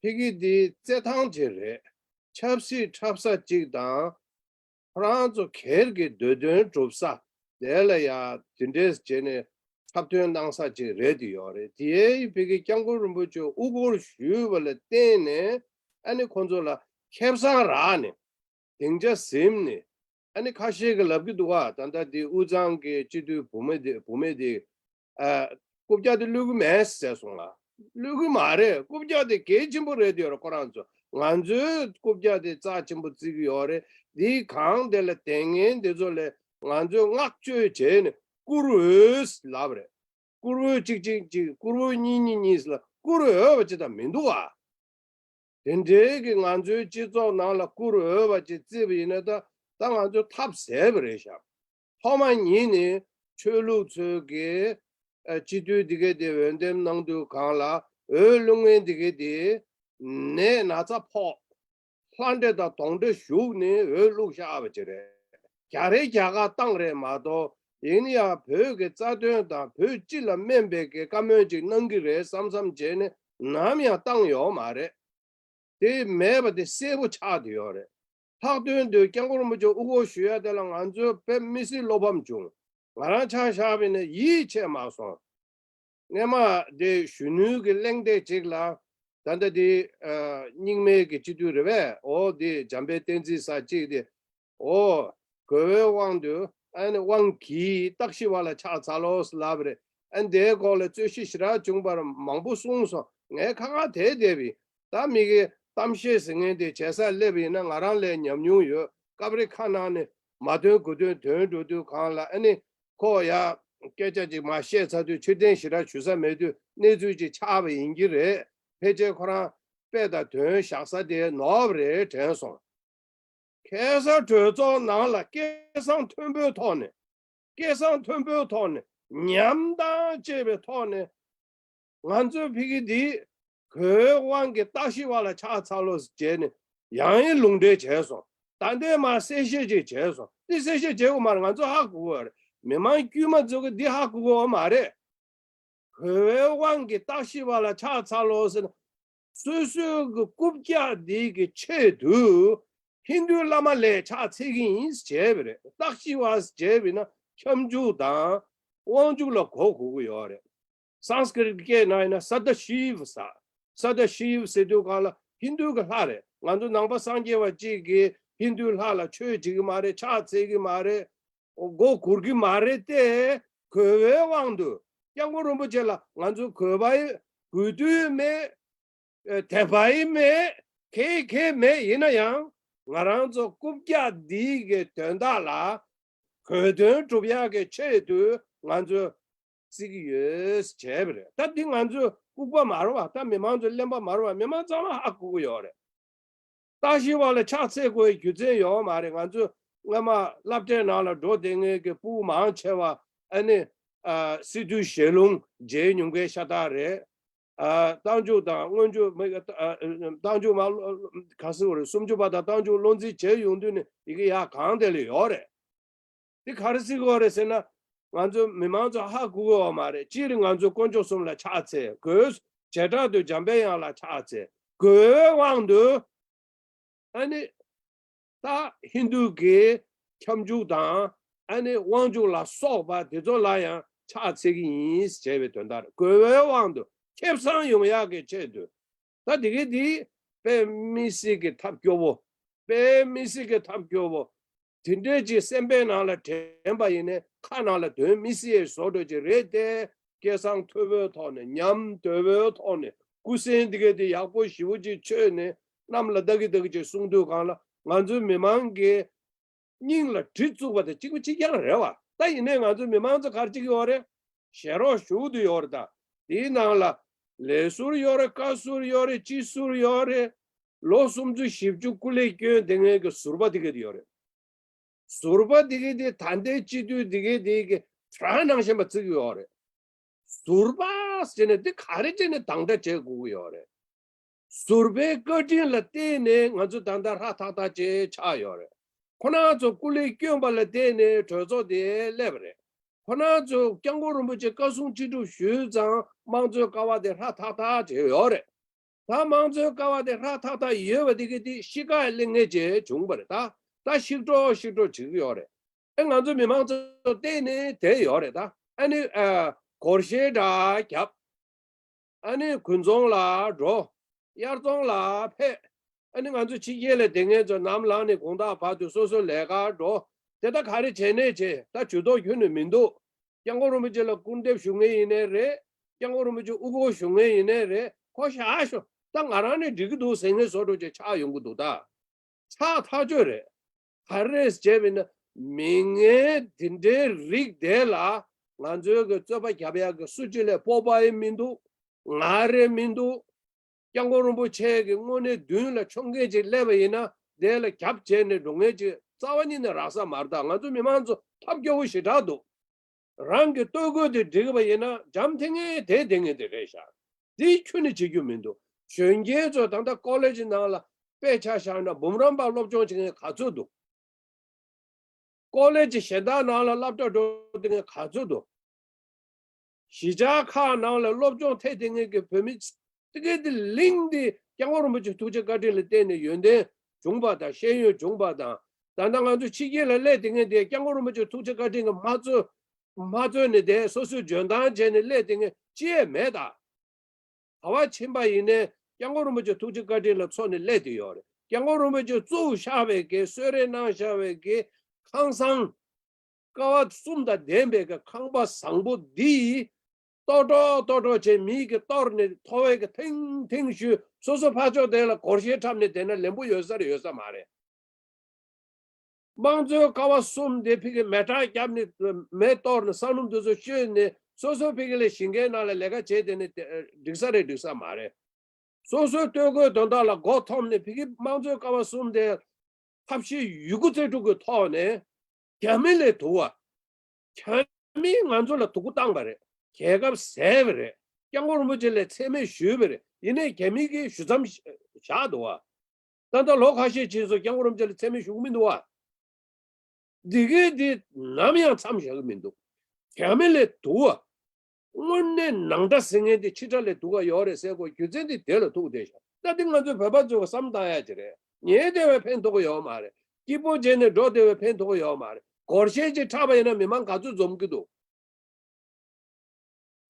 ཕ་གི་འདི་རྩེད་ཐང་ཅིག་རེད། ཆབ་སྲིད་འཁྲབ་ས་ཅིག་དང་། ཁོ་རང་ཚོ་སྒེར་གྱི་འདོད་དོན་སྒྲུབ་ས་དེ་ལ་ཡ་དེ་འདྲས་བྱས་ནས་འཁྲབ་སྟོན་གནང་ས་ཅིག་རེད་དེ་ཡོད་རེད། དེའི་ཕ་གི་སྐྱབས་མགོན་རིན་པོ་ཆེ་དབུ་སྐོར་ཞུས་པ་ལ་བརྟེན་ནས། ཨ་ནི་ཁོང་ཚོ་ལ་ཁེ་བཟང་རག་ནས་སྡིངས་ཆ་ཟིན་ནས། ཨ་ནི་ཁ་ཤས་ཀྱིས་ལབ་ཀྱི་འདུག་ག་ད་ལྟ་དེ་དབུས་གཙང་གི་སྤྱི་འཐུས་བུ་མོ་དེ་བུ་མོ་དེ། ཨ། རྐུབ་བཀྱག་དེ་བླུག་གི་མེད་ཟེར་སོང་ང་། བླུག་གི་མ་རེད། རྐུབ་བཀྱག་དེ་གལ་ཆེན་པོ་རེད་དེ་ཡོད་རེད། ཁོ་རང་ཚོ། ང་ཚོའི་རྐུབ་བཀྱག་དེ་རྩ་ཆེན་པོ་བརྩི་གི་ཡོད་རེད། དེའི་སྒང་དེ་ལ་དེ་ངན་དེ་ཚོ་ལ་ང་ཚོས་བསྔགས་བརྗོད་བྱས་ནས་བཀུར་འོས་ལབ་རེད། བཀུར་འོས་གཅིག་གཅིག་གཅིག་བཀུར་འོས་གཉིས་གཉིས་གཉིས་ལ་བཀུར་འོས་པ་ཅིག་ད་མི་འདུག་ཨ། དེ་འདྲའི་གི་ང་ཚོའི་སྤྱི་ཚོགས་ནང་ལ་བཀུར་འོས་པ་ཅིག་བརྩིས་པ་ཡིན་ན། ད་ད་ང་ཚོ་ཐབས་ཟད་པ་རེད་ཤག་ཐོག་མ་ཉིད་ནས་ཆོས་ལུགས་ཚོའི་གི་ཨ་སྤྱི་འཐུས་འདི་གའི་དེ་འོས་འདེམས་གནང་དུས་སྒང་ལ་འོས་བླུག་མཁན་འདི་གའི་དེ་ནད་ན་ཚ་ཕོག་ལྷ་འདྲེ་དང་གདོན་འདྲེ་ཞུགས་ནས་འོས་བླུགས་བཞག་པ་ཅིག་རེད། རྒྱ་རེད་རྒྱ་གར་བཏང་རེད་མ་གཏོགས། ཡིན་ན་ཡང་བོད་ཀྱི་རྩ་དོན་དང་བོད་སྤྱི་ལ་སྨན་པའི་གི་བཀའ་མོལ་ཅིག་གནང་གི་རེད་བསམ་བསམ་བྱས་ནས་ནམ་ཡང་བཏང་ཡོད་མ་རེད། དེ་མེད་པ་དེ་གསལ་པོ་ཆགས་བསྡད་ཡོད་རེད། ལྷག་དོན་དུ་སྐྱབས་མགོན་རིན་པོ་ཆེ་དབུ་སྐོར་ཞུ་ཡ་དེ་ལ་ང་ཚོས་དཔེ་མི་སྲིད་བློ་ཕམ་བྱུང་། ང་རང་ཆ་བཞག་པ་ཡིན་ན་ཡིད་ཆེས་མ་སོང་། སྔས་མ་དེ་གཞོན་ནུའི་གི་གླེང་སྟེགས་ཅིག་ལ། ད་ལྟ་དེ་ཨ་རྙིང་མའི་གི་སྤྱི་འཐུས་རེད་པས། འོ་དེ་འཇམ་དཔལ་བསྟན་འཛིན་ཟེར་ཅིག་དེ། འོ། དགོས་པའི་དབང་དུ་ཨ་ནི་དབང་གིས་རྟག་ཤི་བ་ལ་ཕྱག་འཚལ་ལོ་ལབ་རེད། ཨ་ནི་དེའི་སྐོར་ལ་རྩོད་གཞི་ཞེ་དྲག་བྱུང་བར་མང་པོ་གསུངས་སོང་། ངས་ཁ་ཁ་དེ་བསྡད་པའི། ད་མི་གི་གཏམ་བཤད་ཟེར་མཁན་དེ་བྱེད་སར་སླེབས་པ་ཡིན་ན་ང་རང་ལས་ཉམས་མྱོང་ཡོད། སྐབས་རེ་ཁ་ནང་ནས་མ་ཐོན་དགུ་ཐོན་ཐོན་འགྲོ་དུས་སྒང་ལ་ཨ་ནི་ཁོ་ཡ་སྐད་ཆ་ཅིག་མར་བཤད་ཚར་དུས་ཕྱིར་འཐེན་ཞེ་དྲག་ཞུ་ས་མེད་དུས་གནས་ཚུལ་ཅིག་ཆགས་པ་ཡིན་གྱི་རེད། ཕལ་ཆེར་ཁོ་རང་དཔེ་དང་དོན་བཞག་ས་དེ་ནོར་བ་རེད་དྲན་སོང་། ཁ་སང་གྲོས་ཚོགས་ནང་ལ་སྐད་གསང་མཐོན་པོའི་ཐོག་ནས། སྐད་གསང་མཐོན་པོའི་ཐོག་ནས་ཉམས་དང་བཅས་པའི་ཐོག་ནས། ང་ཚོའི་ཕ་གི་འདི་དགོས་དབང་གིས་རྟག་ཤི་བ་ལ་ཕྱག་འཚལ་ལོ་བྱས་ནས་ཡང་ཡང་ལུང་འདྲེན་བྱས་སོང་། ད་ལྟའི་མར་གསལ་བཤད་ཅིག་བྱས་སོང་། འདི་གསལ་བཤད་བྱེད་དགོས་མ་རེད། ང་ཚོ་ཧ་གོ་དགོས་རེད། མི་མང་དཀྱུས་མ་ཚོ་གིས་འདི་ཧ་གོ་དགོས་མ་རེད། དགོས་པའི་དབང་གིས་རྟག་ཤི་བ་ལ་ཕྱག་འཚལ་ལོ་ཟེར་ན། སོ་སོའི་གི་རྐུབ་བཀྱག་འདི་གི་ཆེད་དུ་ཧིན་རྡུའི་བླ་མ་ལ་ཕྱག་འཚལ་གྱི་ཡིན་ཟེར་བྱས་པ་རེད། རྟག་ཤི་བ་ཟེར་བྱས་པ་ཡིན་ན་ཁྱབ་འཇུག་དང་དབང་ཕྱུག་ལ་གོ་དགོས་ཀྱི་ཡོད་རེད། སཾ་སྐྲྀཏ་སྐད་ནང་ཡིན་ན་ས་ད་ཤིབ་ཟེར། ས་ད་ཤིབ་ཟེར་དུས་གང་ལ་ཧིན་དུ་གི་ལྷ་རེད། ང་ཚོ་ནང་པ་སངས་རྒྱས་པ་གཅིག་གིས་ཧིན་དུའི་ལྷ་ལ་ཆོས་བྱེད་ཀྱི་མ་རེད། ཕྱག་འཚལ་གྱི་མ་རེད། མགོ་སྒུར་གྱི་མ་རེད་དེ། གོས་པའི་དབང་དུ་སྐྱབས་མགོན་རིན་པོ་ཆེ་ལ་ང་ཚོ་གོས་པ་ཡི་གུས་བཏུད་མེད། ཨེ། དད་པ་ཡི་མེད། གེ་གེ་མེད། ཡིན་ན་ཡང་ང་རང་ཚོ་རྐུབ་བཀྱག་འདི་གི་དོན་དག་ལ་གོས་དོན་སྒྲུབ་ཡག་གི་ཆེད་དུ་ང་ཚོ་བརྩི་གི་ཡོད་བྱས་པ་རེད། ད་འདི་ང་ཚོ་ལྐུགས་པ་མ་རེད་བ། ད་མི་མང་ཚོ་གླེན་པ་མ་རེད་བ། མི་མང་ཚང་མ་ཧ་གོ་གི་ཡོད་རེད། བཀྲ་ཤིས་པ་ལ་ཕྱག་འཚལ་དགོས་རྒྱུ་མཚན་ཡོད་མ་རེད། ང་ཚོ་སྔ་མ་སློབ་གྲྭའི་ནང་ལ་འགྲོ་བསྡད་མཁན་གྱི་ཕྲུ་གུ་མང་ཆེ་བ་ཨ་ནི་ཨ་སི་ཏུ་ཞལ་ལུང་མཇལ་མྱོང་མཁན་ཤ་སྟག་རེད། ཨ་རྟགས་འཇུག་དང་སྔོན་འཇུག་མི་ཨ་རྟགས་འཇུག་མ་ག་ཟེར་བ་རེད། སུམ་ཅུ་པ་དང་རྟགས་འཇུག་བློ་འཛིན་བྱས་ཡོང་དུས་ནས་ཡི་གེ་ཡག་གང་དེ་ལ་ཡོད་རེད། འདི་ག་རེ་ཟེར་གྱི་ཡོད་རེད་ཟེར་ན། ང་ཚོ་མི་མང་ཚོ་ཧ་གོ་གི་ཡོད་མ་རེད། སྤྱིར་ང་ཚོ་དཀོན་མཆོག་གསུམ་ལ་ཕྱག་འཚལ་དགོས། བྱེ་བྲག་ཏུ་འཇམ་པའི་དབྱངས་ལ་ཕྱག་འཚལ་དགོས་པའི་དབང་དུ། ཨ་ནི་ད་ཧིན་དུ་གི་ཁྱབ་འཇུག་དང་ཨ་ནི་དབང་ཕྱུག་ལ་སོགས་པ་དེ་ཚོ་ལ་ཡང་ཕྱག་འཚལ་གྱི་ཡིན་ཞེས་པའི་དོན་དག་རེད། དགོས་པའི་དབང་དུ་ཁེ་བཟང་ཡོང་ཡག་གི་ཆེད་དུ། ད་དེ་གའི་དེ་དཔེ་མི་སྲིད་ཀྱི་ཐབས་སྐྱོ་བོ། དཔེ་མི་སྲིད་ཀྱི་ཐབས་སྐྱོ་བོ། དེ་འདྲའི་ཅིག་སེམས་པའི་ནང་ལ་དྲན་པ་ཡིན་ནའི་ཁ་ནང་ལ་དོན་མི་སྲིད་པའི་བཟོ་འདྲ་ཅིག་རེད་དེ། སྐལ་བཟང་མཐོ་པོའི་ཐོག་ནས་ཉམས་དོད་པོའི་ཐོག་ནས་སྐུ་གསེང་འདི་གའི་དེ་ཡག་པོ་ཞེ་པོ་ཅིག་མཆོད་ནས་གནམ་ལ་ལྡག་གི་ལྡག་གི་ཅིག་གསུང་དུས་གང་ལ་ང་ཚོའི་མི་མང་གི་སྙིང་ལ་གྲི་བཙུགས་པ་དང་གཅིག་པ་གཅིག་རྐྱང་རེད་བ། ད་ཡིན་ནའི་ང་ཚོའི་མི་མང་ཚོ་ག་རེ་བྱེད་ཀྱི་ཡོད་རེད། ཞལ་རོགས་ཞུ་གི་ཡོད་རེད། ད་དེའི་ནང་ལ་ལས་ཟུར་ཡོད་རེད། བཀའ་ཟུར་ཡོད་རེད། སྤྱི་ཟུར་ཡོད་རེད། ལོ་སུམ་ཅུ་བཞི་བཅུ་སྐུ་ལས་བསྐྱོན་བསྡད་མཁན་གྱི་ཟུར་པ་དེ་ག་དེ་ཡོད་རེད། ཟུར་པ་དེ་ག་དེ་ད་ལྟའི་སྤྱི་འཐུས་དེ་ག་དེ་གི་དྲག་ནང་བཞིན་པ་བརྩི་གི་ཡོད་རེད། ཟུར་པ་ཟེར་ནས་དེ་ག་རེ་བྱས་ནས་དང་སྒྲ་བྱེད་དགོས་ཀྱི་ཡོད་རེད། ཟུར་པའི་བཀའ་དྲིན་ལ་བརྟེན་ནས་ང་ཚོ་ད་ལྟ་ཧྲ་ཐག་ཐག་ཅིག་ཆགས་ཡོད་རེད། ཁོ་རང་ཚོ་སྐུ་ལས་བསྐྱོན་པ་ལ་བརྟེན་ནས་གྲོས་ཚོགས་དེ་སླེབས་པ་རེད། ཁོ་རང་ཚོ་སྐྱབས་མགོན་རིན་པོ་ཆེ་བཀའ་གསུང་ཅི་སྒྲུབ་ཞུས་ཙང་དམངས་གཙོའི་ཀ་བ་དེ་ཧྲ་ཐག་ཐག་བྱས་ཡོད་རེད། ད་དམངས་གཙོའི་ཀ་བ་དེ་ཧྲ་ཐག་ཐག་ཡོད་པ་དེ་གི་དེ་གཤིས་ཀ་གླེང་ངེས་བྱས་བྱུང་བ་རེད། ད་ད་ཤིག་འགྲོ་ཤིག་འགྲོ་བྱེད་ཀྱི་ཡོད་རེད། ཨེ་ང་ཚོ་མི་མང་ཚོ་བལྟས་ནས་བསྡད་ཡོད་རེད། ད་ཨ་ནི་ཨ་སྒོར་གཞས་འདྲ་བརྒྱབ། ཨ་ནི་དགུན་ཚོང་ལ་འགྲོ། དབྱར་ཚོང་ལ་ཕེབས། ཨ་ནི་ང་ཚོ་ཕྱི་རྒྱལ་ལ་བསྡད་མཁན་ཚོ་ནམ་ལངས་ནས་དགོང་དག་བར་དུ་སོ་སོའི་ལས་ཀར་འགྲོ། དེ་ད་ག་རེ་བྱས་ནས་བྱས། ད་ཇུས་གཏོགས་ཁྱོན་ནས་མི་འདུག་སྐྱབས་མགོན་རིན་པོ་ཆེ་ལ་སྐུར་འདེབས་ཞུ་མཁན་ཡིན་ནའི་རེད། སྐྱབས་མགོན་རིན་པོ་ཆེ་དབུ་སྐོར་ཞུ་མཁན་ཡིན་ནའི་རེད། ཁོ་བཞག་ཤོག་ད་ང་རང་ནས་འགྲིག་གི་འདུག་ཟེར་མཁན་བཟོ་འདྲ་ཅིག་ཆགས་ཡོང་གི་འདུག་ད་ཆགས་ཐག་ཆོད་རེད། ག་རེ་བྱས་པས་ན་མི་ངན་དེ་འདྲའི་རིགས་དེ་ལ་ང་ཚོའི་གི་རྩོད་པ་རྒྱབ་ཡག་གི་སུ་གཅིག་ལས་སྤོབས་པ་ཡང་མི་འདུག་ང་རེ་མི་འདུག་སྐྱབས་མགོན་རིན་པོ་ཆེ་གི་དངོས་གནས་མདུན་ལ་མཆོང་མཁན་ཅིག་སླེབས་པ་ཡིན་ན་དེ་ལ་རྒྱབ་བྱས་ནས་འགྲོ་མཁན་ཅིག་རྩ་བ་ཉིད་ནས་རག་ས་མ་རེད། ད་ང་ཚོ་མི་མང་ཚོ་ཐབས་སྐྱོ་བོ་ཞེ་དྲག་འདུག་རང་གི་ལྟོ་གོས་དེ་འགྲིག་པ་ཡིན་ན་འཇམ་ཐིང་ངེ་དེ་དེ་ངེ་དེ་རེད་ཤག་འདི་ཁྱོན་ནས་བྱེད་རྒྱུ་མི་འདུག་གཞོན་སྐྱེས་ཚོ་ད་ལྟ་ཀོ་ལེ་ཇི་ནང་ལ་དཔེ་ཆ་བཞག་ན་འབུམ་རམས་པ་སློབ་སྦྱོང་བྱེད་མཁན་ག་ཚོད་འདུག་ཀོ་ལེ་ཇི་གཞན་དག་ནང་ལ་སློབ་གྲྭ་འགྲོ་བསྡད་མཁན་ག་ཚོད་འདུག་གཞིས་ཆགས་ཁག་ནང་ལ་སློབ་སྦྱོང་ཐེབས་བསྡད་མཁན་གྱི་བོད་མི་དེ་གའི་དེ་གླིང་དེ་སྐྱབས་མགོན་རིན་པོ་ཆེ་ཐུགས་རྗེ་བཀའ་དྲིན་ལ་བརྟེན་ནས་ཡོན་ཏན་བྱུང་བ་དང་ཤེས་ཡོན་བྱུང་བ་དང་། ད་ལྟ་ང་ཚོ་ཕྱི་རྒྱལ་ལ་སླེབས་བསྡད་མཁན་དེ་སྐྱབས་མགོན་རིན་པོ་ཆེ་ཐུགས་རྗེ་བཀའ་དྲིན་གྱིས་མ་ཚོར་མ་ཚོར་ནས་དེ་སོ་སོའི་འཇོན་ཐང་བྱས་ནས་སླེབས་བསྡད་མཁན་ཅི་ཡང་མེད་ད། ག་བ་ཕྱིན་པ་ཡིན་ནའི་སྐྱབས་མགོན་རིན་པོ་ཆེ་ཐུགས་རྗེ་བཀའ་དྲིན་ལ་ཚོར་ནས་སླེབས་བསྡད་ཡོད་རེད། སྐྱབས་མགོན་རིན་པོ་ཆེ་བཙུགས་བཞག་པའི་གི་གསོལ་རས་གནང་བཞག་པའི་གི་ཁང་བཟང་། ཀ་བ་གསུམ་དང་ལྡན་པའི་གི་ཁང་པ་བཟང་པོ་འདི་ཏོག་ཀྲོག་ཏོག་ཀྲོག་བྱས་མི་གིས་གཏོར་ནས་མཐོ་བའི་གི་ཐིང་ཐིང་ཞུས། སོ་སོ་ཕར་ཕྱོགས་དེ་ལ་སྒོར་གཞས་འཁྲབ་ནས་བསྡད་ན་ལེན་པོ་ཡོད་ས་རེད་ཡོད་ས་མ་རེད། དམངས་གཙོའི་ཀ་བ་གསུམ་དེ་ཕ་གི་མེ་སྲེག་བརྒྱབ་ནས་མེ་གཏོར་ནས་ས་སྣུམ་དེ་ཚོ་བཤོས་ནས་སོ་སོ་ཕ་གི་ལ་ཞིང་ཁའི་ནང་ལ་ལས་ཀ་བྱས་བསྡད་ནས་འགྲིག་ས་རེད་འགྲིག་ས་མ་རེད། སོ་སོའི་ལྟོ་གོས་དོན་དག་ལ་མགོ་འཐོམས་ནས་ཕ་གི་དམངས་གཙོའི་ཀ་བ་གསུམ་དེ་ཐབས་ཤེས་ཡོད་རྒུ་རྩལ་སྤྲུགས་ཀྱི་ཐོག་ནས་རྒྱ་མི་ལས་སྡུག་པ། རྒྱ་མིས་ང་ཚོ་ལ་སྡུག་པོ་བཏང་བ་རེད། རྒྱལ་ཁབ་ཟས་པ་རེད། སྐྱབས་མགོན་རིན་པོ་ཆེ་ལ་མཚན་སྨད་ཞུས་པ་རེད། ཡིན་ནའི་རྒྱ་མི་གིས་ཞུ་མཚམས་བཞག་འདུག་བ། ད་ལྟ་ལོ་ཁ་ཤས་ཕྱིན་སོང་སྐྱབས་མགོན་རིན་པོ་ཆེ་ལ་མཚན་སྨད་ཞུ་གི་མི་འདུག་བ། འདི་གས་འདི་ནམ་ཡང་མཚམས་བཞག་གི་མི་འདུག་རྒྱ་མི་ལས་སྡུག་བ། དངོས་གནས་ནང་དགྲ་ཟེར་མཁན་དེ་ཕྱི་དགྲ་ལས་སྡུག་ག་ཡོད་རེད་ཟེར་དགོས་རྒྱུ་མཚན་དེ་དེ་ལ་ཐུག་བསྡད་ཤག་ད་དེ་ང་ཚོའི་བོད་པ་ཚོས་བསམ་བཏང་ཡ་ཅིག་རེད། ཉལ་བསྡད་པས་ཕན་ཐོགས་ཀྱི་ཡོད་མ་རེད། སྐྱིད་པོ་བྱས་ནས་འགྲོ་བསྡད་པས་ཕན་ཐོགས་ཀྱི་ཡོད་མ་རེད། སྒོར་གཞས་ཅིག་འཁྲབ་པ་ཡིན་ན་མི་མང་ག་ཚོད་འཛོམས་ཀྱི་འདུག་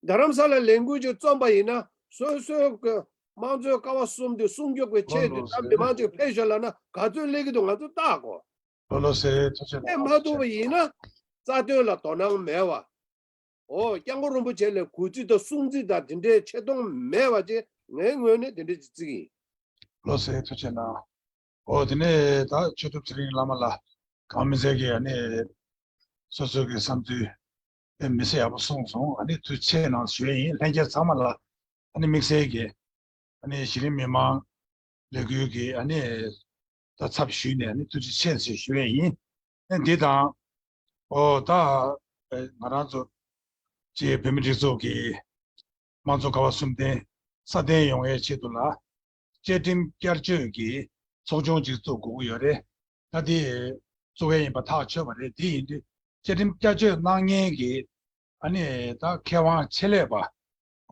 རྡ་རམ་ས་ལ་ལས་འགུལ་ཅིག་རྩོམ་པ་ཡིན་ན་སོ་སོའི་གི་དམངས་གཙོའི་ཀ་བ་གསུམ་དེ་སྲུང་སྐྱོབ་ཀྱི་ཆེད་དུ་ད་མི་མང་ཅིག་ཕེབས་ཤོག་ལབ་ན་ག་ཚོད་སླེབས་ཀྱི་འདུག་ང་ཚོས་བལྟ་དགོས། ལོ་ལོ་ཟེར་ཐུགས་རྗེ་གནང་། ཕེབས་མ་ཐུབ་པ་ཡིན་ན་རྩ་དོན་ལ་དོ་སྣང་མེད་པ། ཨོ་སྐྱབས་མགོན་རིན་པོ་ཆེ་ལ་གུས་བརྩི་དང་སྲུང་བརྩི་དང་དེ་འདྲའི་ཆེ་མཐོང་མེད་པ་ཅིག་ངའི་ངོས་ནས་དེ་འདྲ་ཅིག་བརྩི་གི་ཡིན། ལོ་ཟེར་ཐུགས་རྗེ་གནང་། ཨོ་དེ་ནས་ད་ཆོས་གྲུབ་ཚེ་རིང་བླ་མ་ལ་གང་མི་ཟེར་གི་ཨ་ནི་སོ་སོ་གི་བསམ་ཚུལ་དེ་མི་ཚེ་ཡག་པོ་གསུངས་སོང་། ཨ་ནི་ཐུགས་རྗེ་ཆེ་གནང་ཞུ་ཡས་ཡིན། ལྷན་རྒྱས་ཚང་མ་ལ་ཨ་ནི་དམིགས་བསལ་གྱི་ཨ་ནི་གཞི་རིམ་མི་མང་ལས་འགུལ་གྱི་ཨ་ནི་ད་ཚབ་ཞུས་ནས་ཨ་ནི་ཐུགས་རྗེ་ཆེ་ཞེས་ཞུ་ཡས་ཡིན། ཨ་འདི་དང་ཨོ་ད་ང་རང་ཚོ་ཅེས་བོད་མི་སྒྲིག་འཛུགས་ཀྱི་དམངས་གཙོ་ཀ་བ་གསུམ་ལྡན་སྲ་བརྟན་ཡོང་བའི་ཆེད་དུ་ལ་བཅའ་ཁྲིམས་བསྐྱར་བཅོས་ཀྱི་ཚོགས་ཆུང་ཅིག་བཙུགས་དགོས་ཀྱི་ཡོད་རེད། ད་དེ་བཙུགས་ཡས་ཡིན་པ་ཐག་ཆོད་པ་རེད། དེ་ཡིན་དུས་བཅའ་ཁྲིམས་བསྐྱར་བཅོས་གནང་མཁན་གྱི་ཨ་ནི་ད་མཁས་དབང་ཆེད་ལས་པ་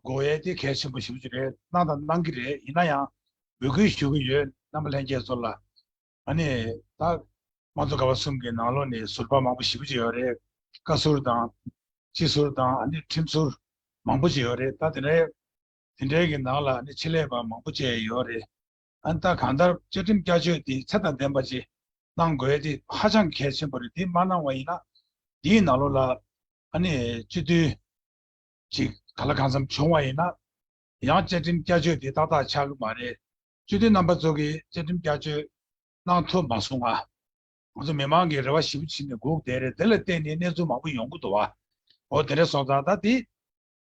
དགོས་ཡས་དེ་གལ་ཆེན་པོ་ཞེ་པོ་ཅིག་རེད། གནང་དང་གནང་གི་རེད། ཡིན་ན་ཡང་འབོད་སྐུལ་ཞུ་གི་ཡོད། རྣམ་པ་ལྷན་རྒྱས་ཚོ་ལ་ཨ་ནི་ད་དམངས་གཙོ་ཀ་བ་གསུམ་གྱི་ནང་ལོགས་ནས་ཟུར་པ་མང་པོ་ཞེ་པོ་ཅིག་ཡོད་རེད། བཀའ་ཟུར་དང་སྤྱི་ཟུར་དང་ཨ་ནི་ཁྲིམས་ཟུར་མང་པོ་ཅིག་ཡོད་རེད། ད་དེ་འདྲའི་དེ་འདྲའི་གི་ནང་ལ་ཨ་ནི་ཆེད་ལས་པ་མང་པོ་ཅིག་ཡོད་རེད། ཨ་ནི་ད་གང་ལྟར་བཅའ་ཁྲིམས་བསྐྱར་བཅོས་དེ་ཚད་དང་ལྡན་པ་ཅིག་གནང་དགོས་དེ་ཧ་ཅང་གལ་ཆེན་པོ་རེད། དེ་མ་གནང་བ་ཡིན་ན་དེའི་ནང་ལོགས་ལ་ཨ་ནི་སྤྱི་འཐུས་ཅིག་ག་ལ་གང་འཚམ་བྱུང་བ་ཡིན་ན་ཡང་བཅའ་ཁྲིམས་བསྐྱར་བཅོས་དེ་ཏག་ཏག་ཆགས་ཀྱི་མ་རེད། སྤྱི་འཐུས་རྣམ་པ་ཚོ་གིས་བཅའ་ཁྲིམས་བསྐྱར་བཅོས་གནང་ཐུབ་མ་སོང་ང་། ང་ཚོ་མི་མང་གི་རེ་བ་ཞིབ་ཕྱིན་ནས་སྒུག་བསྡད་རེད། དེ་ལ་བརྟེན་ནས་གནས་ཚུལ་མང་པོ་ཡོང་གི་འདུག་བ། འོ་དེ་འདྲ་སོང་ཙང་ད་དེ་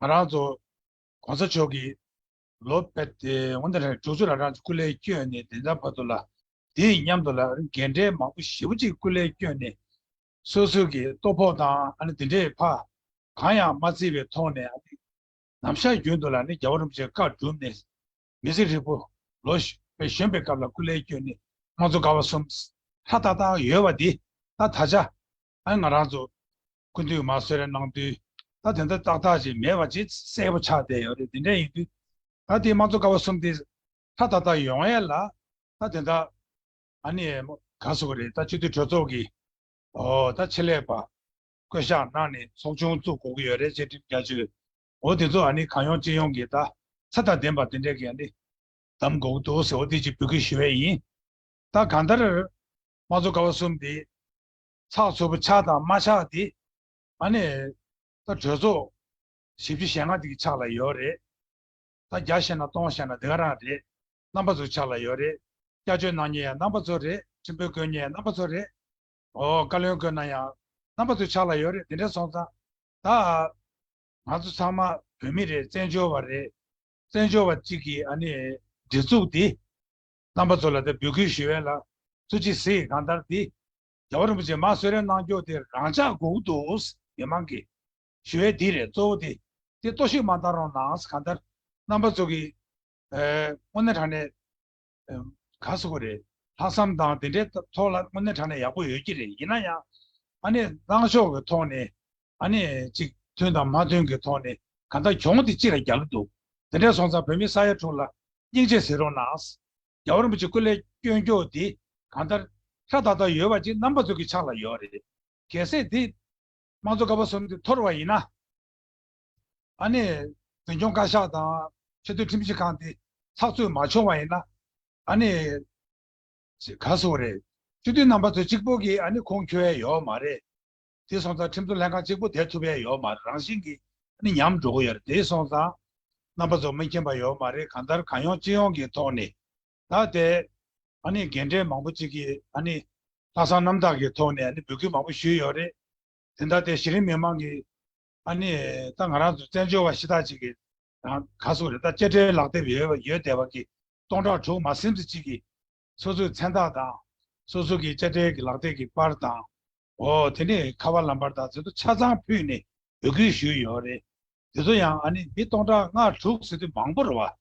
ང་རང་ཚོ་གོང་ས་མཆོག་གིས་ལོ་པད་དེ་འོན་ཏེ་རེད་དྲུག་ཅུ་ར་རང་ཚོ་སྐུ་ལས་བསྐྱོན་ནས་དེ་འདྲ་བར་དུ་ལ་དེའི་མཉམ་དུ་ལ་འགན་འཁྲི་མང་པོ་ཞེ་པོ་ཅིག་སྐུ་ལས་བསྐྱོན་ནས་སོ་སོ་གི་ལྟོ་ཕོགས་དང་ཨ་ནི་དེ་འདྲའི་ཕ་གང་ཡང་མ་བརྩིས་པའི་ཐོག་ནས་ཨ་ནི་ནམ་ཞག་རྒྱུན་དུ་ལ་ནི་རྒྱལ་བ་རིན་པོ་ཆེ་བཀའ་བསྒྲུབས་ནས་མི་ཚེ་ཧྲིལ་པོ་ལོ་བཞི་པའི་གཞོན་པའི་སྐབས་ལ་སྐུ་ལས་བསྐྱོན་ནས་དམངས་གཙོ་ཀ་བ་གསུམ་ཧྲ་ཏག་ཏག་ཡོད་པ་འདི་ད་ད་ཆ་ཨ་ང་རང་ཚོ་སྐུ་མདུན་མར་གསོལ་རས་གནང་དུས་ད་དེ་འདྲ་ཏག་ཏག་ཅིག་མེད་པ་ཅིག་གསལ་པོ་ཆགས་བསྡད་ཡོད་རེད། དེ་འདྲ་ཡིན་དུས་ད་དེ་དམངས་གཙོ་ཀ་བ་གསུམ་དེ་ཧྲ་ཏག་ཏག་ཡོང་ཡས་ལ་ད་དེ་འདྲ་ཨ་ནི་ག་ཟེར་དགོས་རེད། ད་སྤྱི་འཐུས་གྲོས་ཚོགས་ཀྱི་ཨོ་ད་ཆེད་ལས་པ་བསྐོ་གཞག་གནང་ནས་ཚོགས་ཆུང་བཙུགས་དགོས་ཀྱི་ཡོད་རེད། བཅའ་ཁྲིམས་བསྐྱར་བཅོས་འོ་དེ་ཚོ་ཨ་ནི་གང་ཡོང་ཅི་ཡོང་གི་ད་ཚད་དང་ལྡན་པ་དེ་འདྲས་ཀྱི་ཨ་ནི་གདམ་དགོས་ཀྱི་འདུག་ཟེར་འོ་དེ་ཅིག་འབོད་སྐུལ་ཞུ་ཡས་ཡིན། ད་གང་ལྟར་དམངས་གཙོ་ཀ་བ་གསུམ་དེ་ཚགས་ཚུད་པོ་ཆགས་དང་མ་ཆགས་དེ་ཨ་ནི་ད་གྲོས་ཚོགས་བཞི་བཅུ་ཞེ་ལྔ་དེ་གི་ཕྱག་ལ་ཡོད་རེད། ད་བརྒྱ་བཤད་ན་སྟོང་བཤད་ན་དེ་ག་རང་རེད། རྣམ་པ་ཚོའི་ཕྱག་ལ་ཡོད་རེད། བསྐྱར་བཅོས་གནང་མཁན་ཡང་རྣམ་པ་ཚོ་རེད། ཁྲིམས་དཔོན་བསྐོ་མཁན་ཡང་རྣམ་པ་ཚོ་རེད། ཨོ་བཀའ་བློན་བསྐོ་ན་ཡང་རྣམ་པ་ཚོའི་ཕྱག་ལ་ཡོད་རེད། དེ་འདྲ་སོང་ཙང་ད་ང་ཚོ་ཚང་མ་བོད་མི་རེད། བཙན་བྱོལ་བ་རེད། བཙན་བྱོལ་བ་གཅིག་གིས་ཨ་ནི་སྒྲིག་འཛུགས་འདི་རྣམ་པ་ཚོ་ལ་དེ་འབོད་སྐུལ་ཞུ་བས་ལ་ཐུགས་རྗེ་གཟིགས། གང་ལྟར་འདི་རྒྱལ་བ་རིན་པོ་ཆེ་མར་གསོལ་རས་གནང་རྒྱུ་དེ་རང་འཇགས་དགོས་ཀྱི་འདུག་མི་མང་གིས་ཞུ་ཡས་འདི་རེད། གཙོ་བོ་དེ་དེ་ལྟོ་ཤུགས་མ་བཏང་རོགས་གནང་། གང་ལྟར་རྣམ་པ་ཚོ་གིས་ཨེ་དངོས་གནས་དྲང་གནས་ཨེ་ག་ཟེར་དགོས་རེད། ལྷག་བསམ་དང་དེ་འདྲའི་ཐོག་ལ་དངོས་གནས་དྲང་གནས་ཡག་པོ་ཡོད་ཀྱི་རེད། ཡིན་ན་ཡང་ཨ་ནི་ལངས་ཕྱོགས་ཀྱི་ཐོག་ནས་ཨ་ནི་ཅིག་མཐུན་དང་མ་མཐུན་གྱི་ཐོག་ནས་གང་ལྟར་གྱོང་དེ་གཅིག་ལ་རྒྱག་གི་འདུག་དེ་འདྲ་སོང་ཙང་བོད་མི་ས་ཡ་དྲུག་ལ་སྙིང་རྗེ་གཟིགས་རོགས་གནང་། རྒྱལ་བ་རིན་པོ་ཆེ་སྐུ་ལས་བསྐྱོན་རྒྱུ་དེ་གང་ལྟར་ཧྲ་ཏག་ཏག་ཡོད་པ་ཅིག་རྣམ་པ་ཚོ་གི་ཕྱག་ལ་ཡོད་རེད། གལ་སྲིད་དེ་དམངས་གཙོ་ཀ་བ་གསུམ་དེ་འཐོར་བ་ཡིན་ན། ཨ་ནི་འཛིན་སྐྱོང་བཀའ་ཤག་དང་ཆེས་མཐོའི་ཁྲིམས་ཞིབ་ཁང་དེ་ཚགས་ཚུད་མ་བྱུང་བ་ཡིན་ན། ཨ་ནི་ག་ཟེར་དགོས་རེད། སྤྱི་འཐུས་རྣམ་པ་ཚོ་གཅིག་པོ་གིས་ཨ་ནི་ཁུངས་འཁྱོལ་ཡས་ཡོད་མ་རེད། དེ་སོང་ཙང་ཁྲིམས་བཟོ་ལྷན་ཁང་གཅིག་པོ་བསྡད་ཐུབ་ཡས་ཡོད་མ་རེད། རང་བཞིན་གྱིས་ཨ་ནི་ཉམས་འགྲོ་གི་ཡོད་རེད། དེ་སོང་ཙང་རྣམ་པ་ཚོ་མི་མཁྱེན་པ་ཡོད་མ་རེད། གང་ལྟར་གང་ཡོང་ཅི་ཡོང་གི་ཐོག་ནས་ད་དེ་ཨ་ནི་རྒན་གྲས་མང་པོ་གཅིག་གིས་ཨ་ནི་ལྷག་བསམ་རྣམ་དག་གི་ཐོག་ནས་ཨ་ནི་འབོད་སྐུལ་མང་པོ་ཞུས་ཡོད་རེད། དེ་འདྲ་དེ་གཞི་རིམ་མི་མང་གིས་ཨ་ནི་ད་ང་རང་ཚོ་བཙན་བྱོལ་བ་ཤ་སྟག་ཅིག་གིས་རང་ག་ཟེར་དགོས་རེད། ད་དཔྱ་ཁྲལ་ལག་དེབ་ཡོད་ཡོད་བསྡད་པ་གི་སྟོང་ཕྲག་དྲུག་མ་ཟིན་ཙམ་ཅིག་གིས་སོ་སོའི་མཚན་རྟགས་དང་སོ་སོ་གི་དཔྱ་ཁྲལ་གྱི་ལག་དེབ་ཀྱི་པར་དང་། འོ་དེ་ནས་ཁ་པར་ལམ་བར་དང་དེ་ཚོ་ཆ་ཚང་ཕུལ་ནས་འབོད་སྐུལ་ཞུས་ཡོད་རེད། དེ་ཚོ་ཡང་ཨ་ནི་མི་སྟོང་ཕྲག་ལྔ་དྲུག་ཟེར་དུས་མང་པོ་རེད་བ།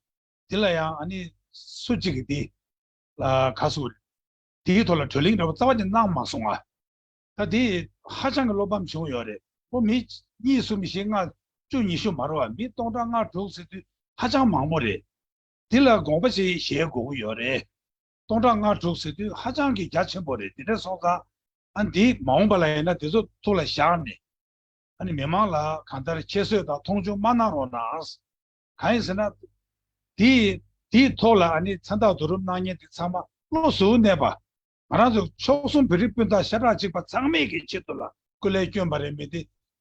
དེ་ལ་ཡང་ཨ་ནི་སུ་གཅིག་གིས་དེ་ལ་ག་ཟེར་དགོས་རེད། དེའི་ཐོག་ལ་བགྲོ་གླེང་འདྲ་པོ་རྩ་བ་ནས་གནང་མ་སོང་ང་། ད་དེ་ཧ་ཅང་གི་བློ་ཕམ་བྱུང་ཡོད་རེད། ཁོ་མི་གཉིས་གསུམ་བཞི་ལྔ་བཅུ་ཉི་ཤུ་མ་རེད་བ། མི་སྟོང་ཕྲག་ལྔ་དྲུག་ཟེར་དུས་ཧ་ཅང་མང་པོ་རེད། དེ་ལ་དགོངས་པ་ཞིག་བཞེས་དགོས་ཀྱི་ཡོད་རེད། སྟོང་ཕྲག་ལྔ་དྲུག་ཟེར་དུས་ཧ་ཅང་གི་རྒྱ་ཆེན་པོ་རེད། དེ་འདྲ་སོང་ཙང་ཨ་འདི་མ་འོངས་པ་ལ་ཡིན་ན་དེ་ཚོ་ཐུགས་ལ་བཞག་ནས་ ཨ་ནི་མི་མང་ལ་གང་ལྟར་ཁྱད་གསོད་དང་མཐོང་ཆུང་མ་གནང་རོགས་གནང་། གང་ཡིན་ཟེར་ན། དེའི་དེའི་ཐོག་ལ་ཨ་ནི་མཚན་རྟགས་བསྡུ་རུབ་གནང་མཁན་དེ་ཚང་མ་བློ་གཟུ་བོ་གནས་པ། ང་རང་ཚོ་མཆོག་གསུམ་བོད་རིགས་སྤུན་ཟླ་ཤ་ཁྲག་གཅིག་པ་ཚང་མས་ཀྱི་ཆེད་དུ་ལ་སྐུ་ལས་བསྐྱོན་པ་རེད། མི་དེ་